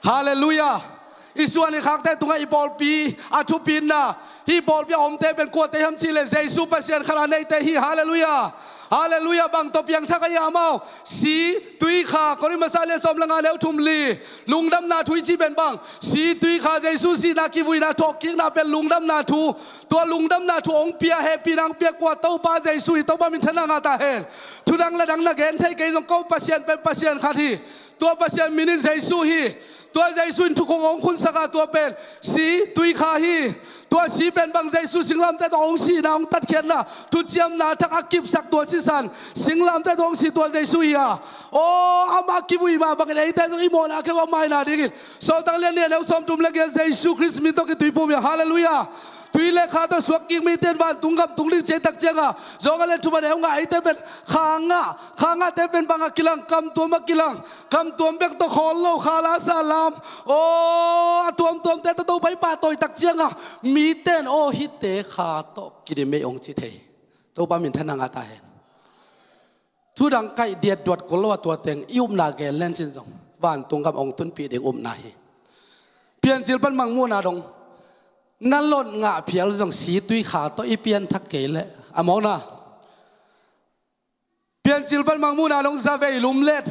Halleluiah. I suan i khakte tungah i pawlpi a thupitna, hih pawlpi a omte pen kuate hiam cih leh Jesu Pasian khat a neite hi. Halleluiah. Halleluiah. Bang tawh piangthak ahi a, amau si, tui, kha, Korin masa lian sawm le nga neu thum li. Lungdamna thu i cih pen bang, si, tui, kha, Jesu sihna, kivuina, thawhkikna pen lungdamna thu. Tua lungdamna thu hong pia, hehpihna hong pia kua? Topa Jesu hi. Topa minthanna ngah ta hen. Thu dang la dang na gen thei kei zong ko Pasian pen Pasian khat hi. Tua Pasian min in Jesu hi. Tua Jesu in thukhun hong khunsak a, tua pen si, tui, kha hi. Tua si pen bang, Jesu singlamteh tawh hong sihna, hong tatkhiatna, thuciamna thak a kipsak tua sisan, singlamteh tawh hong si tua Jesu hi a. Aw, amah kivui mah bangin eite zong i mawhna khempeuh a maina dingin Sawltak lian nih a neu sawmthum le giat, Jesu Khrist min tawh kituiphum hi a. Halleluiah. Tui le kha tawh suak kik mite in vantung gam tung ding ci a, tak ciangah Johan lian thum a neu nga, eite pen kha ngah, kha ngahte pen bang a kilang, kam tuam a kilang. Kam tuam bek tawh khawl lo, kha la sa lam. Aw, a tuamtuamte tawh Topa i pahtawi tak ciangah mite in, aw, hihte kha tawh kidim ei hong ci thei. Topa minthanna ngah ta hen. Thu dang kaih diat duat kul lo a, tua teng i upna gen len cin zong vantung gam hong tunpih ding upna hi. Piancil pan mangmuhna dong na lot ngah phial zong si, tui, kha tawh i pianthak kei leh a mawkna. Piancil pan mangmuhna dong zavei lumlet,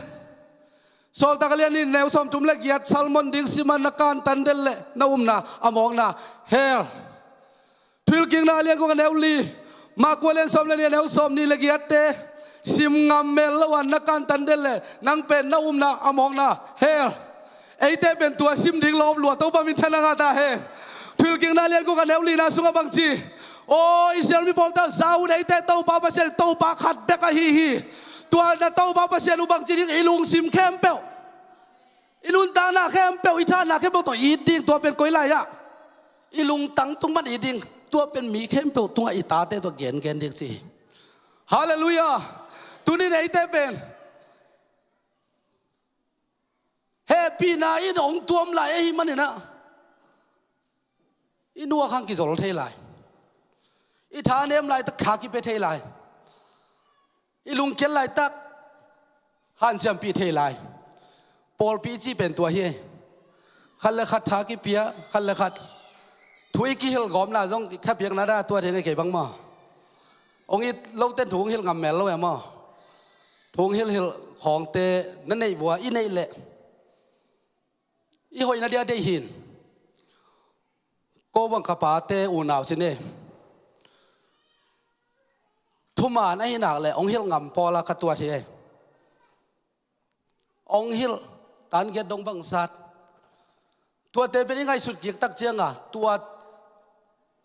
Sawltak lian nih neu sawmthum le giat, Salmon ding siman na kan tan del leh na upna a mawkna hell. Thuhilhkikna lian guk a neu li, Marka lian sawm le nih a neu sawmnih le giatte, Sim ngam mel lo a na kantan den leh nang pen na upna a mawkna hell. Eite pen tua sim ding lawp lua, Topa minthanna ngah ta hen. Thuhilhkikna lian guk a neu lina sungah bangci, aw Israel mi pawlta, za un, eite Topa Pasian Topa khat bek ahi hi. Tua na Topa Pasian uh bangci ding, i lungsim khempeuh, i nuntakna khempeuh, i thahatna khempeuh tawh it ding, tua pen koi lai ah? I lungtang tung pan it ding, tua pen mi khempeuh tungah i tate tawh gengen ding ci hi. Halleluiah. Tunin eite pen hehpihna in hong tuam lai ahih manin ah, i nuak hang kizol thei lai, i thanem laitak tha kipia thei lai, i lungkiat laitak hanciampih thei lai. Pawlpi cih pen tua hi. Khat le khat tha kipia, khat le khat thu i kihilh gawpna zong thapiakna dah tua thei ngei kei bang maw? Hong it loten thu hong hilh ngam mel lo e maw? Thu hong hilhhilh khawngte na neih vua, i neih leh i hoihna dia deih hin. Ko bang ka pate unau cin e. Thuman ahi nak leh hong hilh ngam pawla ka tuat hi e. Hong hilh, tan giat dong bang sat. Tuate pen i ngaihsut kik tak cianga, tua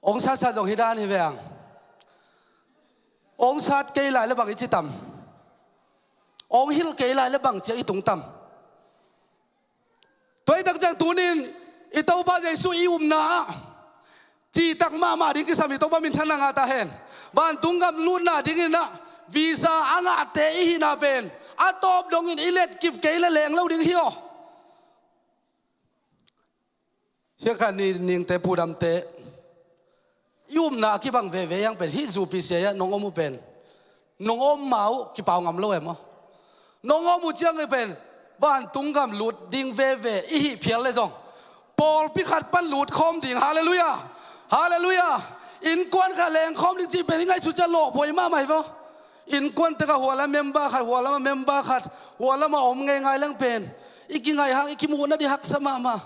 hong satsat zong hi dan hi veng. Hong sat kei lai le bang i ci tam? Hong hilh kei lai le bang ciang i tung tam? Tua hi tak ciang tunin i Topa Jesu i upna ah cihtak mahmah ding kisam hi. Topa minthanna ngah ta hen. Vantung gam lutna dingin ah visa a ngahte i hihna pen a tawp dongin i letkip kei le leng lo ding hi aw. Hiah ka ni ningte pudamte, i upna a kibang veve hiang pen hih zupi sia hiah nong om uh pen, nong om ma uh kipau ngam lo e maw? Nong om uh ciang hi pen vantung gam lut ding veve i hih phial le zong pawlpi khat pan lut khawm ding. Halleluiah. Halleluiah. Innkuan khat leng khawm ding cih pen i ngaihsut ciang lawhphuai mahmah hi vaw. Innkuan tekah hualam member khat, hualam a member khat, hualam a om ngeingai leng pen i kingaih hang, i kimuhna dih haksa mahmah.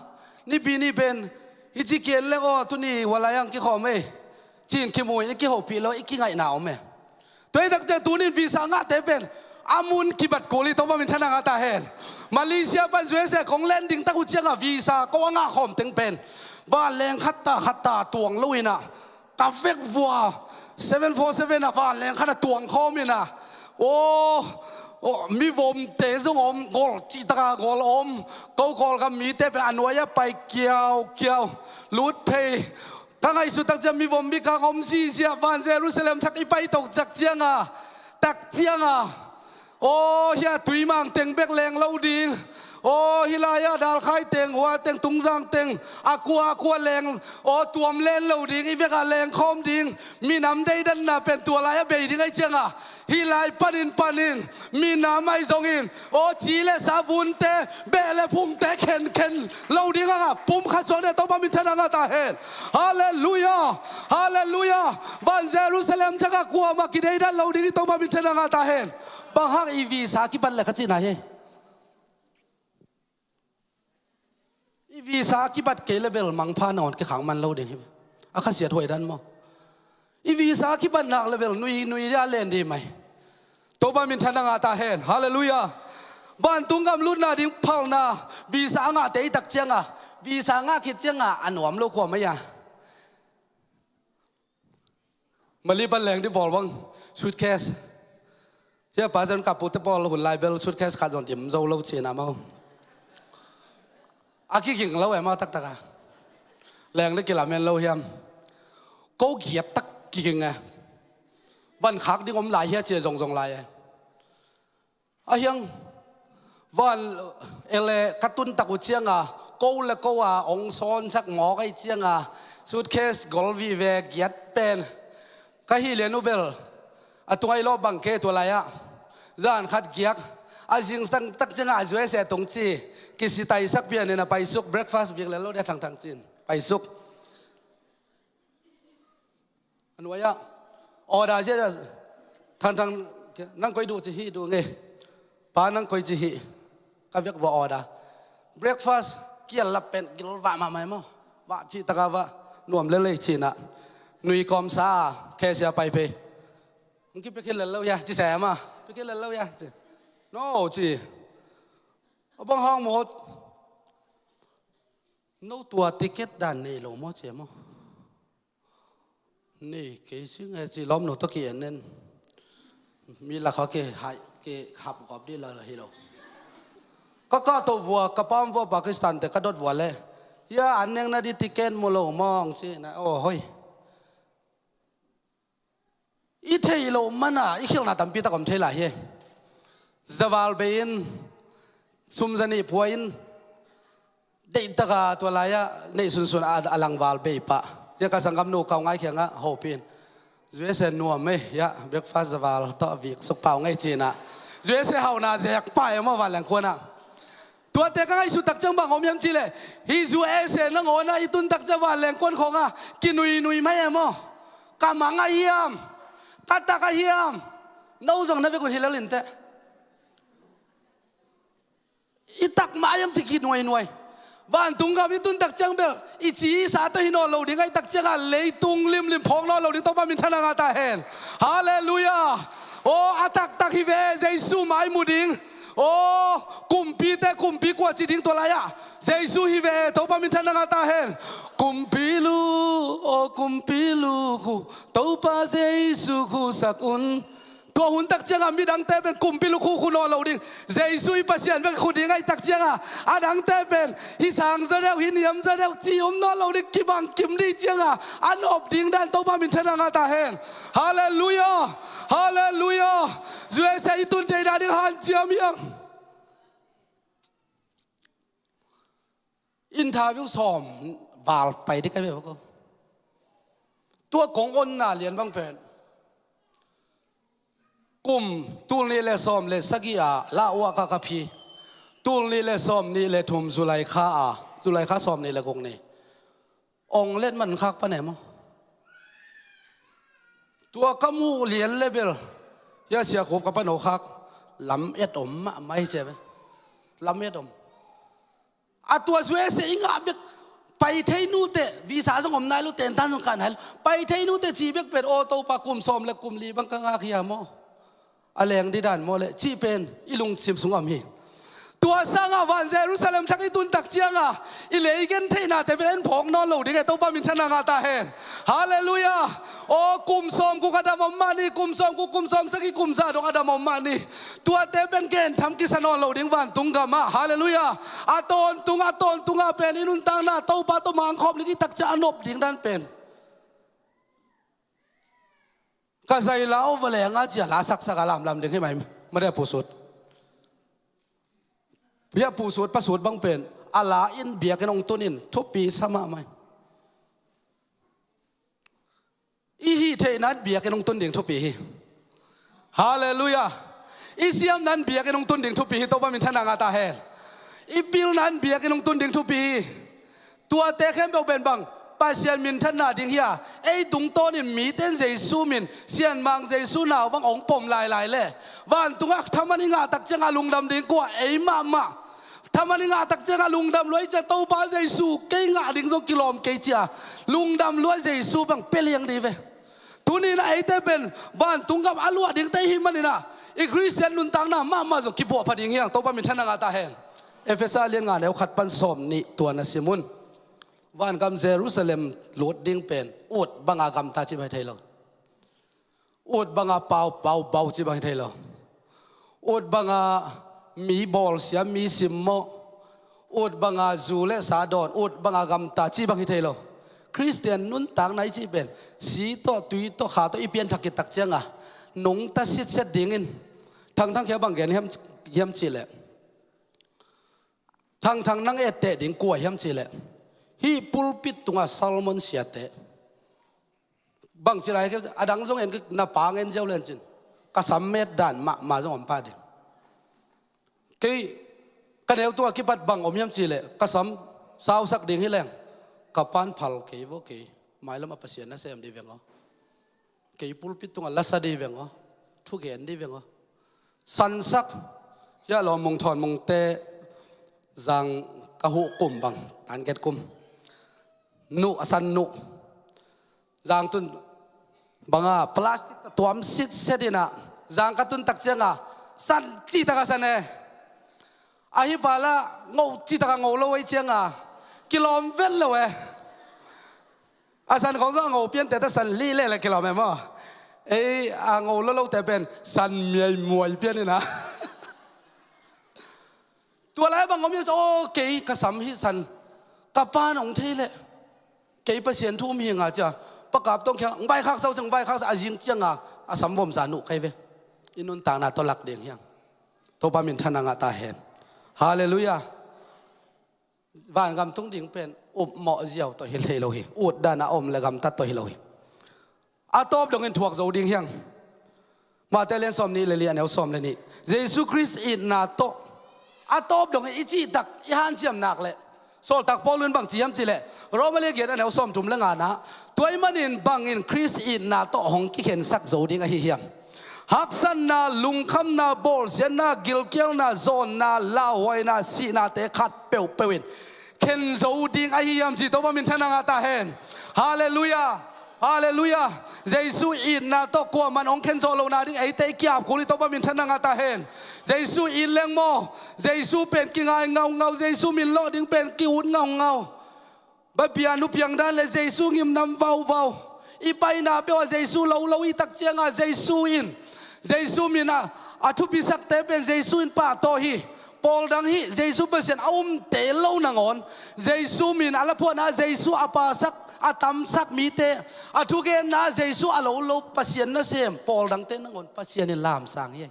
Nipi ni pen i ci kian leng aw, tuni hualai hang kikhawm ei, ci-in kimu in i kihopih lo, i kingaihna om e. Tua hi tak ciang tunin visa ngahte pen a mun kibat kul hi. Topa minthanna ngah ta hen. Malaysia pan U S A kong landing tak uh cianga visa ko a ngah khawm teng pen vanleng khat ta khat ta tuang lo inah, ka vek vua seven four seven a vanleng khat a tuang khawm inah, aw, aw, mivomte zong om, gol cihtaka gol om, ko Kawlgam mite pen a nuai-ah pai kiaukiau, lut phei. Ka ngaihsut tak ciang mivom mikang om zihziah, van Jerusalem thak i pai to tak cianga, tak cianga, aw, hiah Tuimang teng bek leng lo ding. Aw, hih lai-ah Dalkhai teng, hua teng, Tungzang teng, a kua a kua leng, aw, tuam len lo ding, i vekah leng khawm ding. Minam deidanna pen tua lai-ah bei ding ahi cianga, hih lai panin panin minam ahi zongin, aw, ci le sa, vunte, beh le phungte khenkhen lo ding anga pum khat suak ding. Topa minthanna ngah ta hen. Halleluiah. Halleluiah. Van Jerusalem thakah kuamah kideidan lo ding hi. Topa minthanna ngah ta hen. Bang hang i visa kibat le ka cihna hi. I visa kibat kei le bel mangpha nawn kikhang man lo ding hi. A khasiat huai dan maw? I visa kibat nak le bel nui nui dia len dih mai. Topa minthanna ngah ta hen. Halleluiah. Vantung gam lutna ding phalna visa a ngahte i tak cianga, visa ngah khit cianga a nuam lo kua mai a. Mali pan leng dih bawl bang, suitcase. Hiah pa zan ka pute pawl hun lai bel suitcase khat zong dim zo lo cihna maw? A kiging lo e maw taktaka? Leng dih kilamen lo hiam? Ko giat tak kiging e. Van khak ding om lai hia cia zongzong lai e. A hiang van ele ka tun tak uh cianga, ko le ko a ong sawnsak mawk ahi cianga, suitcase gol vive giat pen ka hi lian uh bel, a tungai lawh bang ke tua lai-ah zan khat giak, a zing tak cianga a zuai se tung ci, kisitaisak pian in a paisuk, breakfast bik le lo dia thangthang cin paisuk. A nuai-ah order zia, thangthang, nang koi duh ci hi duh ngei. Pa nang koi ci hi. Ka vek vua order. Breakfast kial lap pen gil vah mahmah maw? Vah cihtaka vah, nuam lelei cinah. Nui kawmsa a khesia pai phei. Hong kipia khin lel lo hia ci se ma. Ticket lel lo ia ci. No ci. A bang hang maw? No tua ticket dan nei lo maw ci maw? Nei kei sing e ci lawm no tawh ki en en. Mi lak kha ke hai ke hap gawp di la hi lo. Ka kah to vua ka pam vua Pakistan te ka dot vua le. Ia an neng na di ticket mu lo mawng ci na aw hoi. I theih loh mana i khilna tampi tak om thei lai hi. Zaval bei in sum zanih pua in deihtaka tua lai-ah neih sunsun a langval bei pah. Ia ka sanggamnu kau ngai khiangah hopih in. U S A nuam ei ia breakfast zaval tawh vik suk pau ngei cinah. U S A hauhna zek pah e maw vanleng kuanah. Tuate ka ngaihsut takciang bang om hiam cihleh hi U S A nangawnah i tun takciang vanleng kuan khawngah kinuinui mai e maw? Ka mang a hiam? Ka tak a hiam? No zong na vekun hi lel inteh. I tak mah hiam ci kinuainuai. Vantung gam i tun takciang bel i ci i sa tawh hi nawn lo ding ahi takciangah leitung limlim phawk nawn lo ding Topa minthanna ngah ta hen. Halleluiah. Aw a taktak hi ve Jesu mai mu ding. Aw kumpite kumpi kua ci ding tua lai-ah Jesu hi ve Topa minthanna ngah ta hen. Kumpi lu aw kumpi lu khu Topa Jesu khu sak un. Tua hun takciangah midangte pen kumpi lu khu khu nawn lo ding. Jesu i Pasian vek khu ding ahi takciangah a dangte pen hi sang zaw deuh hi niam zaw deuh ci om nawn lo ding kibang kim dih ciangah a nop ding dan Topa minthanna ngah ta hen. Halleluiah. Halleluiah. U S A i tun theihna ding hanciam hiang. Interview sawm val pai ding ka hi ve ko. Tua kong onna lian bang pen kum tul nih le sawm le sagih a lauah ka ka phi. Tul nih le sawm nih le thum July kha a July kha sawm nih le guk ni. Ong let man khak pan e maw? Tua ka muh lian le bel hia sia khup ka pan o khak lam et om mahmah hi cia ve. Lam et om. A tua U S A i ngah bek pai thei nute visa zong om nai lo tentan zong kah nai lo pai thei nute ci bek pen aw Topa kum sawm le kum li bang ka ngak hia maw? A leng di dan maw le cih pen i lungsim sungah om hi. Tua sangah van Jerusalem thak i tun tak ciangah i lei gen theihnate pen en phawk nawn lo ding e Topa minthanna ngah ta hen. Halleluiah. Aw kum sawm guk a dam om mah ni kum sawm guk kum sawm sagih kum za dong a dam om mah ni. Tuate pen gentham kisa nawn lo ding vantung gamah. Halleluiah. A tawntung a tawntungah pen i nuntakna Topa tawh mangkhawm ding i takcia a nop ding dan pen ka zai la over lenga cia la saksak a lamlam ding hi mai. Made a pusut bia pusut pasut bang pen a la in biakinn hong tunin thupi sa mahmah. I hih theihna in biakinn hong tun ding thupi hi. Halleluiah. I siamna in biakinn hong tun ding thupi hi Topa minthanna ngah ta hen. I pilna in biakinn hong tun ding thupi hi. Tuate khempeuh pen bang Pasian minthanna ding hi a ei tungtawnin mite in Jesu min sianmang Jesu nau bang hong pom lailai le vantungah thaman i ngah tak ciangah lungdam ding kua ei mahmah. Thaman i ngah tak ciangah lungdam luai cia Topa Jesu kei ngah ding zong kilawm kei cia lungdam luai Jesu bang pia liang dih ve. Tuninah eite pen vantung gam a luah dingte i hih maninah i Khristian nuntakna mahmah zong kibuahpha ding hiang Topa minthanna ngah ta hen. Efesa lian nga neu khat pan sawm nih tua na sim un. Vangam Jerusalem lut ding pen ut banga gamta ci bang hi thei lo. Ut banga pau pau bau ci bang hi thei lo. Ut banga mi bawlsia mi simmawh. Ut banga zu le sa dawn ut banga gamta ci bang hi thei lo. Khristian nuntakna i cih pen si tawh tui tawh kha tawh i pianthak kitak cianga nungta sitset dingin thangthang khia bang gen hiam cihleh thangthang nang etteh ding kua hiam cihleh hih pulpit tunga Salmon siate. Bangci lai a dang zong en na pa ngen ziau lencin ka sammet dan mahmah zong om pah ding. Kei ka neu tua kipat bang om hiam cihleh ka sam sausak ding hi leng ka pan phal kei vo kei mailam a Pasian na sem dih veng aw. Kei pulpit tunga lasa dih veng aw. Thugen dih veng aw. Sansak hia lawm mung thawn mungte zang ka huh kum bang tanget kum nuh a san nuh. Zangtun banga plastic ka tuam sitset inah Zang ka tun tak cianga san cih taka san e. Ahi pala ngo cih taka ngo lo ei cianga kilawm vet lo e. A san khong zong a ngo piante ta san lih leh le kilawm e maw? Ei a ngo lo lote pen san miaimuai pian ina. Tua lai bang om hiam? Aw, kei ka sam hi san ka pa nong thei leh kei Pasian thu um hi nga cia. Pa Kap Tong Khiang, ng vaikhak sau seng, vaikhak sau a zing cianga a sam vom sa nuh kai ve. I nuntakna tawh lak ding hiang. Topa minthanna ngah ta hen. Halleluiah. Vangam tung ding pen upmawh ziau tawh hi thei lo hi. Utdan a om le gamtat tawh hi lo hi. A tawp dongin thuak zo ding hiang. Mate lian sawm nih le li a neu sawm le nih. Jesu Khrist itna tawh a tawp dongin i cihtak i hanciam nak leh Sawltak Paul in bang ci hiam cih leh Roma lian giat a neu sawm thum le ngana, tua ahih manin bangin Khrist itna tawh hong kikhensak zo ding ahi hiam? Haksatna, lungkhamna, bawlsiatna, gilkialna, zawnna, lauhuaina, sihnate khat peuhpeuh in khen zo ding ahi hiam ci Topa minthanna ngah ta hen. Halleluiah. Halleluiah. Jesu itna tawh kuaman hong khen zo lo nading eite i kiap kul hi. Topa minthanna ngah ta hen. Jesu it leng maw, Jesu pen kingai ngaungau, Jesu min lawh ding pen ki-ut ngaungau. Bapia nu piang dan le Jesu ngimnam vauvau. I paina peuh a Jesu lo lo i tak cianga Jesu in, Jesu min a, a thupisakte pen Jesu in pahtawi hi. Pawl dang hi Jesu Pasian a umte lo nangawn Jesu min a laphuahna, Jesu a pasak a tamsak mite a thugenna, Jesu a lo lo Pasian nasem pawl dangte nangawn Pasian in lamsang hi.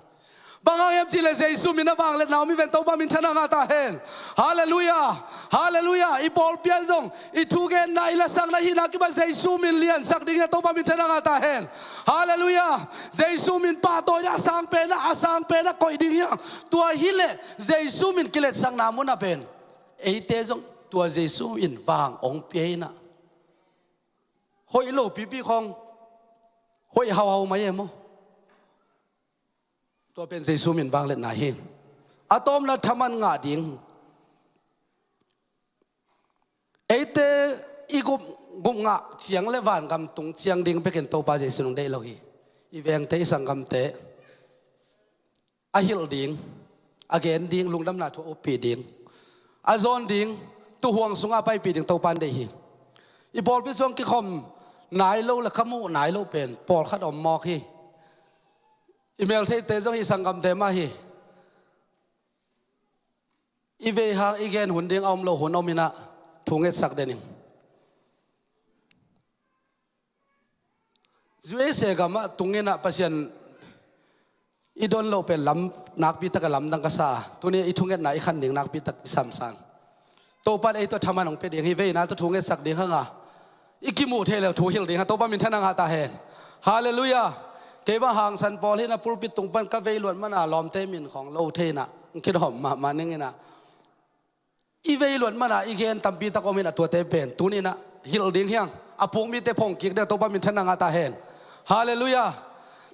Bang hang hiam cih leh Jesu min a vangliatna om hi ven. Topa minthanna ngah ta hen. Halleluiah. Halleluiah. I pawlpi ah zong i thugenna, i lasakna, hihna kipan Jesu min liansak ding hi a, Topa minthanna ngah ta hen. Halleluiah. Jesu min pahtawi ding a, a sang pen ah, a sang pen ah koih ding hi a. Tua hi leh Jesu min kiletsakna mun ah pen eite zong tua Jesu in vang hong pia hi a. Hoih lo pipi khong hoih hauhau mai e maw? Tua pen Jesu min vangliatna hi. A tawpna thaman ngah ding. Eite i gup, gup ngah ciang le vangam tung ciang ding bekin Topa Jesu nung deih lo hi. I vengte, i sanggamte a hilh ding, a gen ding, lungdamna thu a uppi ding, a zawn ding, tuhuang sungah a paipih ding Topa in deih hi. I pawlpi sung kikhom nai lo le ka muh nai lo pen pawlkhat om mawk hi. I meltheite zong hi, sanggamte mah hi. I vei hang i gen hun ding a om lo hun om hi a, thu ngetsak den in. U S A gamah tung in a, Pasian i don loh pen lam nakpi tak a lamdang ka sa a, tuni i thungetna i khan ding nakpi tak i samsang. Topa in ei tawh thaman hong pia ding hi, veina tawh thu ngetsak ding hang a, i kimuh thei le thu hilh ding hang. Topa minthanna ngah ta hen. Halleluiah. Kei bang hangsan pawl hi a, pulpit tung pan ka vei luat man a lawmte min khong lo thei a, ng kidawm mahmah ning in a. I vei luat man a i gen tampi tak om in a, tuate pen tuni in a hilh ding hiang. A puk mite phong kik ding a, Topa minthanna ngah ta hen. Halleluiah.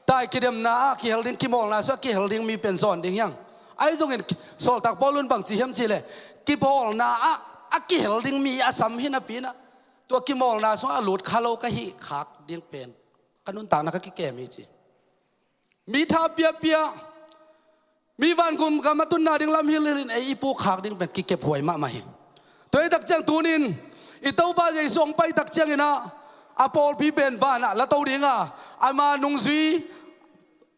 Tai kidemna ah kihel ding, kimawlna sungah kihel ding mi pen zawn ding hiang. Ahi zongin Sawltak Paul in bang ci hiam cih leh, kimawlna ah a kihel ding mi a sam hi napi in a, tua kimawlna sungah a lut kha lo ka hih khak ding pen ka nuntakna ka kikem hi ci. Mi tha piapia, mi vangam a tunna ding lam hilhhilh in ei i puk khak ding pen kikephuai mahmah hi. Tua hi tak ciang tuni in i Topa Jesu hong pai tak ciangin a, a pawlpi pen van ah la to ding a, ama nungzui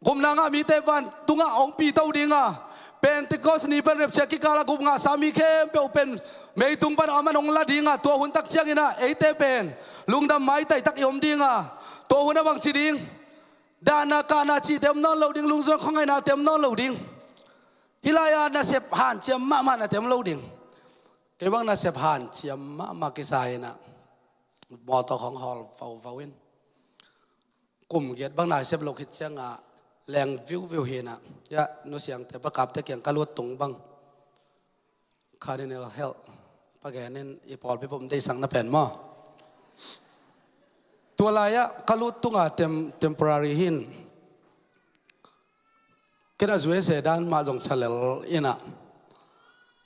gupna ngah mite vantungah hong pi to ding a, Pentecost ni pan rapture kikal a gup ngahsa mi khempeuh pen meitung pan a, aman hong la ding a, tua hun tak ciangin a eite pen lungdam maitai tak i om ding a, tua hun a bang ci ding? Dahna kahna cihte om nawn lo ding, lungzuan khuangainate om nawn lo ding. Hih lai-ah nasep hanciam mahmahnate om lo ding. Kei bang nasep hanciam mahmah kisa in a, mawtaw khong hawl vauvau in, kum giat bang nasep lo khit ciangah leng viuviu hi a, ya, nusiangte, Pa Kapte kiang ka lut tung bang Cardinal Health pa gen in, i pawlpi pum deihsakna pen maw? Tua lai-ah ka lut tunga tem-, temporary hi a, ken a U S A dan mah zong sa lel in a,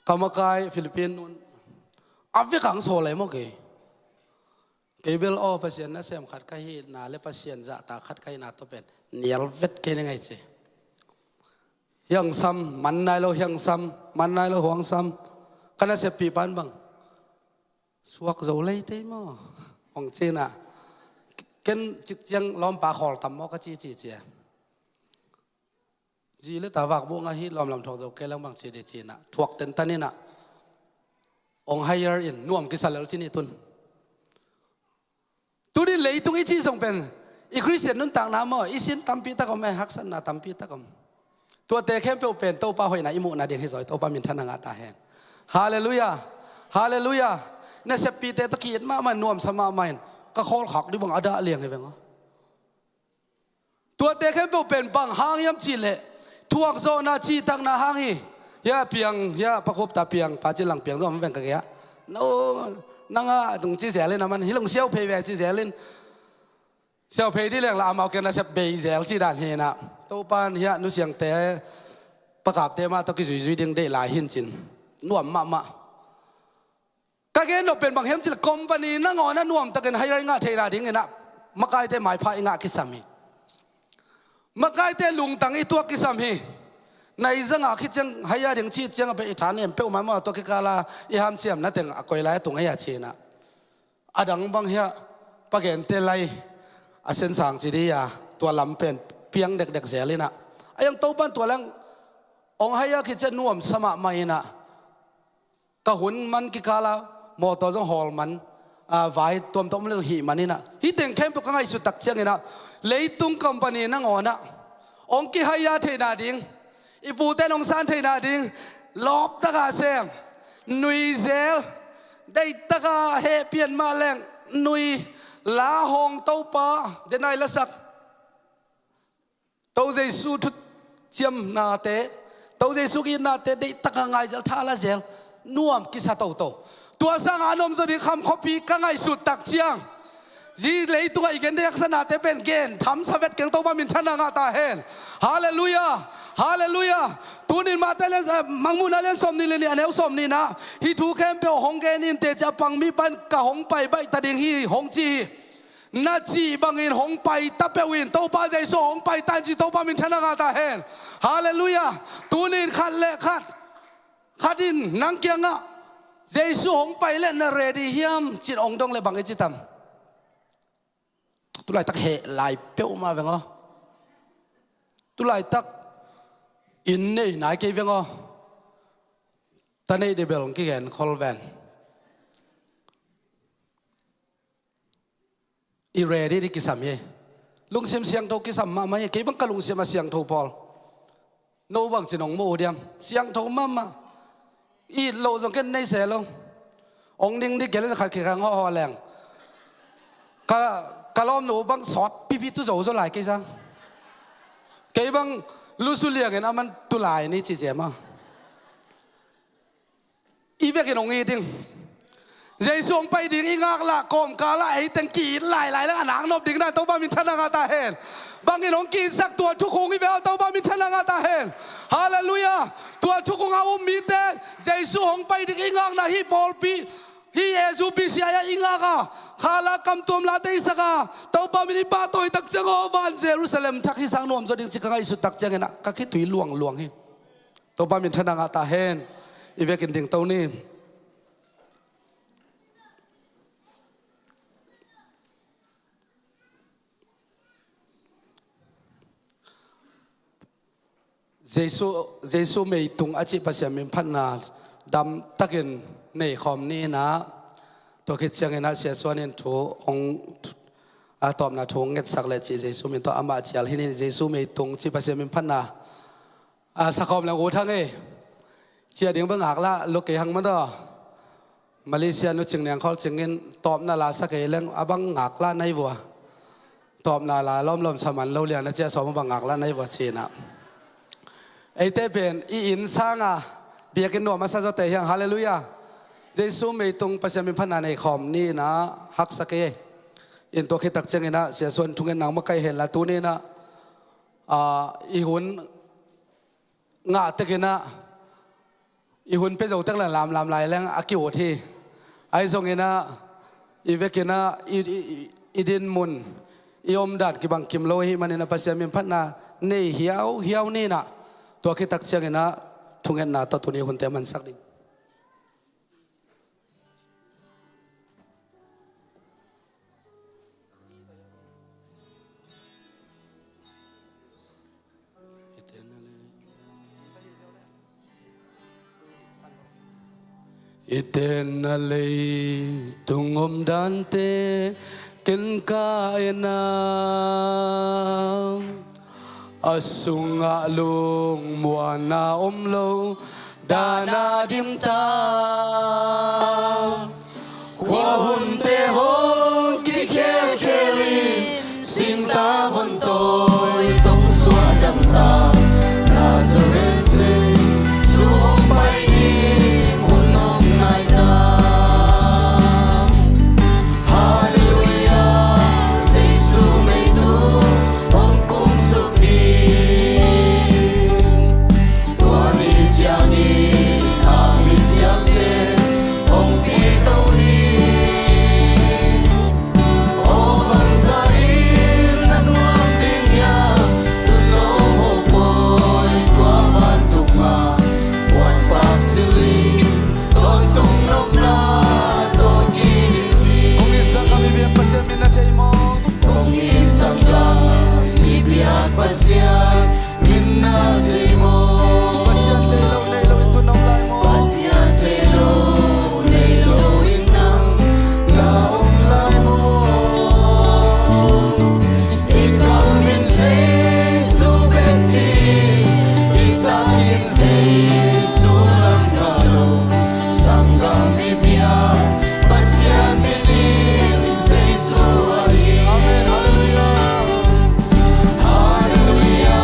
ka makai Philippine nun a vek ang sawl lei maw kei. Kei bel aw, Pasian nasem khat ka hihna le Pasian zahtak khat ka hihna tawh pen nial vet kei ning ei ci. Hiangsam man nai lo, hiangsam man nai lo, huangsam. Ka naseppih pan bang, suak zo lei tei maw, hong ci-in ah, ken cikciang lawmpa khawl tam maw ka ci, ci, ci a. Zi le ta vakbuh ngah hi, lawmlam thuak zo kei leng bang ci dih ci-in ah, thuak tentan in ah, hong hire in, nuam kisa lel ci ni tun. Tuni leitung i cih zong pen i Khristian nuntakna maw, i sin tampi tak om e, haksatna tampi tak om. Tuate khempeuh pen Topa hoihna i muhna ding hi zaw, Topa minthanna ngah ta hen. Halleluiah. Halleluiah. Naseppihte tawh ki-it mahmah in, nuamsa mahmah in, ka khawlkhak dih bang a dah liang hi veng aw. Tuate khempeuh pen bang hang hiam cih leh, thuakzawhna cihtakna hang hi. Hia piang, hia Pa Khup ta piang, Pa Cin Lang piang zawh om veng ka gei-ah. No, nang a tung ci zel in a man, hi long siau phei ve ci zel in. Siau phei dih leng la amau kiang nasep bei zel ci dan hi in ah. Topa in hia Nu Siangte, Pa Kapte mah tawh kizuizui ding deih lai hi in cin. Nuam mahmah. Ka gen nop pen bang hiam cih leh company nangawn ah nuamtakin hire i ngah theihna ding in ah, makaite maipha i ngah kisam hi. Makaite lungtang i tuak kisam hi. Na i zang a khit ciang hire ding cih ciang a pen i tha nem peuhmah maw, tua kikal a i hamsiamna teng a koi lai a tung ei a ci in ah. A dang bang hia, Pa Gente lai a sensang ci dih a, tua lam pen piang dekdek zel in ah. A iang Topa in tua leng hong hire a khit ciang nuamsa mahmah in ah. Ka hun man kikal a, mawtaw zong hawl man, a, vai tuamtuam le hih man in ah. Hih teng khempeuh ka ngaihsut tak ciangin ah, leitung company nangawn ah hong ki-hire theihna ding, i pute in hong san theihna ding, lawp tak a sem, nui zel, deih tak a heh pian mah leng, nui, la hong Topa, denai lasak. To Jesu thu ciamnate, To Jesu ki-itnate deih tak a ngai zel, tha la zel, nuam kisa toto. Tua sang a nuam zaw ding kham khuapi ka ngaihsut tak ciang, zi leitungah i gen deih haksatnate pen gen tham sa vet keng, Topa minthanna ngah ta hen. Halleluiah. Halleluiah. Tunin Mate lian, eh, Mangmuhna lian sawm nih le nih, a neu sawm nihna, hih thu khempeuh hong gen in teci a pang mipa in ka hong pai baih ta ding hi hong ci hi. Na cih bangin hong pai ta peuh in, Topa Jesu hong pai ta in ci, Topa minthanna ngah ta hen. Halleluiah. Tunin khat le khat, khat in nang kiangah Jesu hong pai leh na ready hiam ci-in hong dong leh bang i ci tam? Tulaitak heh lai peuhmah veng aw. Tulaitak inn nei nai kei veng aw. Ta neih dih bel hong kigen khol ven. I ready dih kisam hi. Lungsim siangtho kisam mahmah hi. Kei bang ka lungsim a siangtho pawl. No bang ci-in hong mu uh diam? Siangtho mahmah. It loh zong ken nei se lo. Hong ning dih gel in khat khit khang hawhhawh leng. Ka, ka lawmnu bang sawt pipi tu zo zaw lai kei sang. Kei bang lusu liangin a man tu lai ni ci ciam a. I vekin hong it ding. Jesu hong pai ding i ngak lah kawmkal ah ei teng ki-it lailai leng a nak nop ding na, Topa minthanna ngah ta hen. Bangin hong ki-itsak tua thukhung i ve aw, Topa minthanna ngah ta hen. Halleluiah. Tua thukhung a um mite, Jesu hong pai ding i ngakna hih pawlpi, hih A Z U B C I ah i ngak a, khala kamtuam late i sak a, Topa min i pahtawi tak ciang aw, van Jerusalem thak hih sang nuam zaw ding ci ka ngaihsut tak ciangin ah ka khitui luangluang hi. Topa minthanna ngah ta hen. I vekin dingto ni. Jesu, Jesu meitung a cih Pasian min phatna damtakin nei khawm ni in ah, tua khit ciangin ah Sia Suan in thu hong, a tawpna thu hong ngetsak leh cih Jesu min tawh amah cial hi ni. Jesu meitung cih Pasian min phatna a, sa khawm leng ut hang ei. Ciah ding bang ngaklah lo kei hang mah tawh. Malaysia nu Cing Niang Khawl Cing in tawpna la sa kei leng a bang ngaklah nai vua. Tawpna la lawmlawm sa man lo lian a ciah sawm a bang ngaklah nai vua ci-in ah. Eite pen i inn sang a biakinn nuam a sa zawte hiang, halleluiah. Jesu meitung Pasian min phatna nei khawm ni in ah haksa kei ei. In tua khit tak ciangin ah Sia Suan thungen nang makaih hen la tuni in ah, a, i hun ngah tek in ah, i hun pia zo tek leng lamlam lai leng a ki-ut hi. Ahi zongin ah, i vekin ah, i, i, i, i din mun, i om dan kibang kim lo ahih manin ah Pasian min phatna nei hiauhiau ni in ah, Tua khit tak ciangin ah thungetna tawh tuni hunte mansak ding. I tenna leitung omdante ken ka en a, a sungah lungmuanna om lo dan a dim ta. Khua hunte hong kikhelkhel in, singtang vontawi tong suah dam ta. Nazareth Jesu hong pai ding hun hong nai ta. Halleluiah, Jesu meitu hong kumsuk ding. Tua ni ciangin a misiangte hong pito ding. Aw bangzah in na nuam ding hiam, tuuno hong pawi tua vantung ah, muanpak silin tawntung nopna tawh kidim hi. Kong it sanggam i biak Pasian min na thei maw? Kong it sanggam i biak Pasian min na thei maw? Pasian thei lo nei lo in tu na om lai maw? Pasian thei lo nei lo in nang na om lai maw? I kam in Jesu bek ci, i tak in Jesu lam ngah lo. Sanggam i biak Pasian min in Jesu ahi. Amen. Halleluiah. Halleluiah.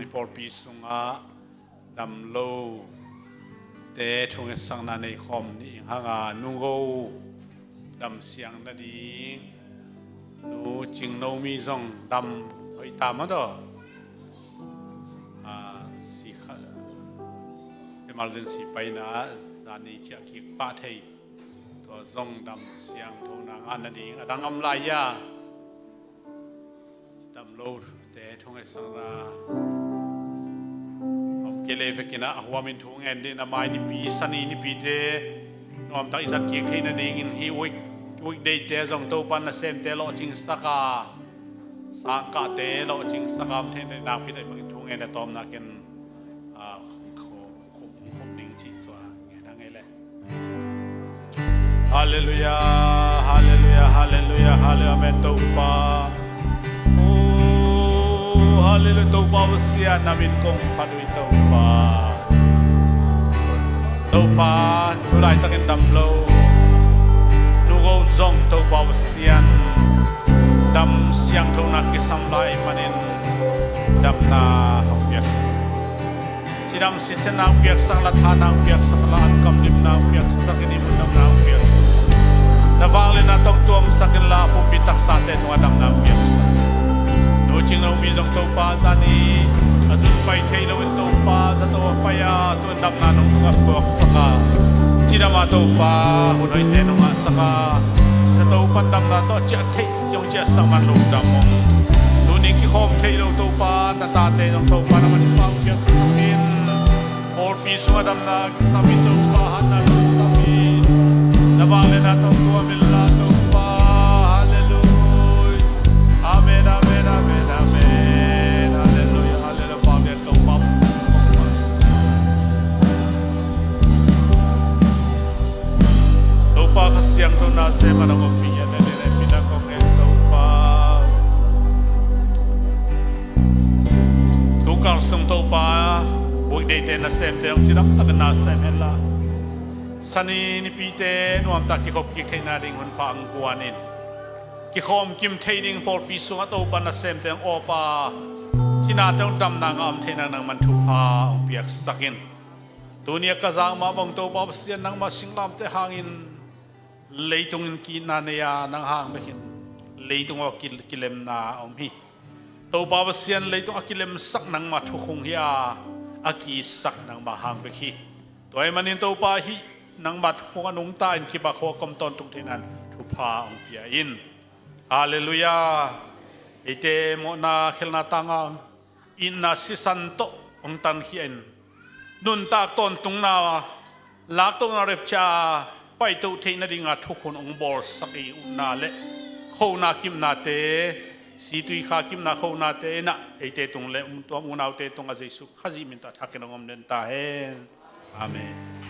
i pawlpi sungah damlote thungetsakna nei khawm ni ing hanga, nungho damsiang nading Nu Cing No Mi zong dam hoih ta maw taw. Ah, sikha emergency paina zani ciah kik pah thei. Tua zong dam siangthona ngah nading a dang om lai a, damlote thungetsakna om kei lei vekin ah a huamin thu ngen ding. A mai nipi, Sani nipite nuamtak i zat kik theih nadingin hih week, weekday-te zong Topa nasemte lawhcingsak a, sangkahte lawhcingsak a om theih nading nakpi tak bangin thu ngen a tawmna ken, ah, khum, khum, khum ding cih tua ngen a ngei le. Halleluia, halleluia, halleluia, halleluia, amen, Topa. Oh, halleluia, Topa Pasian, na min kong phat uh hi, Topa. Topa, tu laitakin damlo nungho zong Topa Pasian, dam siangthona kisam lai manin damna hong piaksak. Cidam sisenna hong piaksak la, thana hong piaksak la, an kamlimna hong piaksak in, i mundamna hong piaksak. Na vangliatna tawh tuamsak inla, a pumpi taksate tungah damna hong piaksak. Nu Cing No Mi zong Topa zani a zun pai thei loin Topa zato a pai a, tu-in damna nong khuapsak a, cidam a Topa hun hoihte nong ngahsak a, zato pan damna tawh ciah theih zong ciahsak man lungdam ung. Tuni kikhawm thei lo Topa, na tate zong Topa na man pau piaksak in. Pawlpi sungah damna kisam in Topa, hatna lungdam in. Na vangliatna tawh tuam inla Topa. Halleluia. Amen, amen, amen, amen. Halleluia, halleluia. Topa Pasian, Topa Kha Siangtho nasem a nong ompih a, na lian a pina kong en Topa. Tukal sung Topa, weekday-te nasemte hong cidam takin nasem henla, Sani nipite nuamtak kikhop kik theihna ding hun pha hong guan in. Kikhawm kim thei ding pawlpi sungah Topa nasemte hong awpa, cinate hong damna ngah om theihna nangman thupha hong piaksak in. Tuni a ka zak mah bang Topa Pasian, nangmah singlamteh hangin leitung in ki-itna nei a, nang hang bekin leitung a ki-, kilemna a om hi. Topa Pasian, leitung a kilemsak nangmah thukhun hi a, a ki-itsak nangmah hang bek hi. Tua ahih manin Topa, hih nangmah thukhun a nungta in kibakhuak om tawntung theihna in thupha hong pia in. Halleluia. Eite mawhna khelhna tanga itna sisan tawh hong tankhia in, nuntak tawntungna, laktohna rapture paito theih nadinga thukhun hong bawlsak i upna le khona kipnate, situikha kipna khonate in ah eite tung le tua unaute tungah Jesu Khazih min tawh a thakin hong om den ta hen. Amen.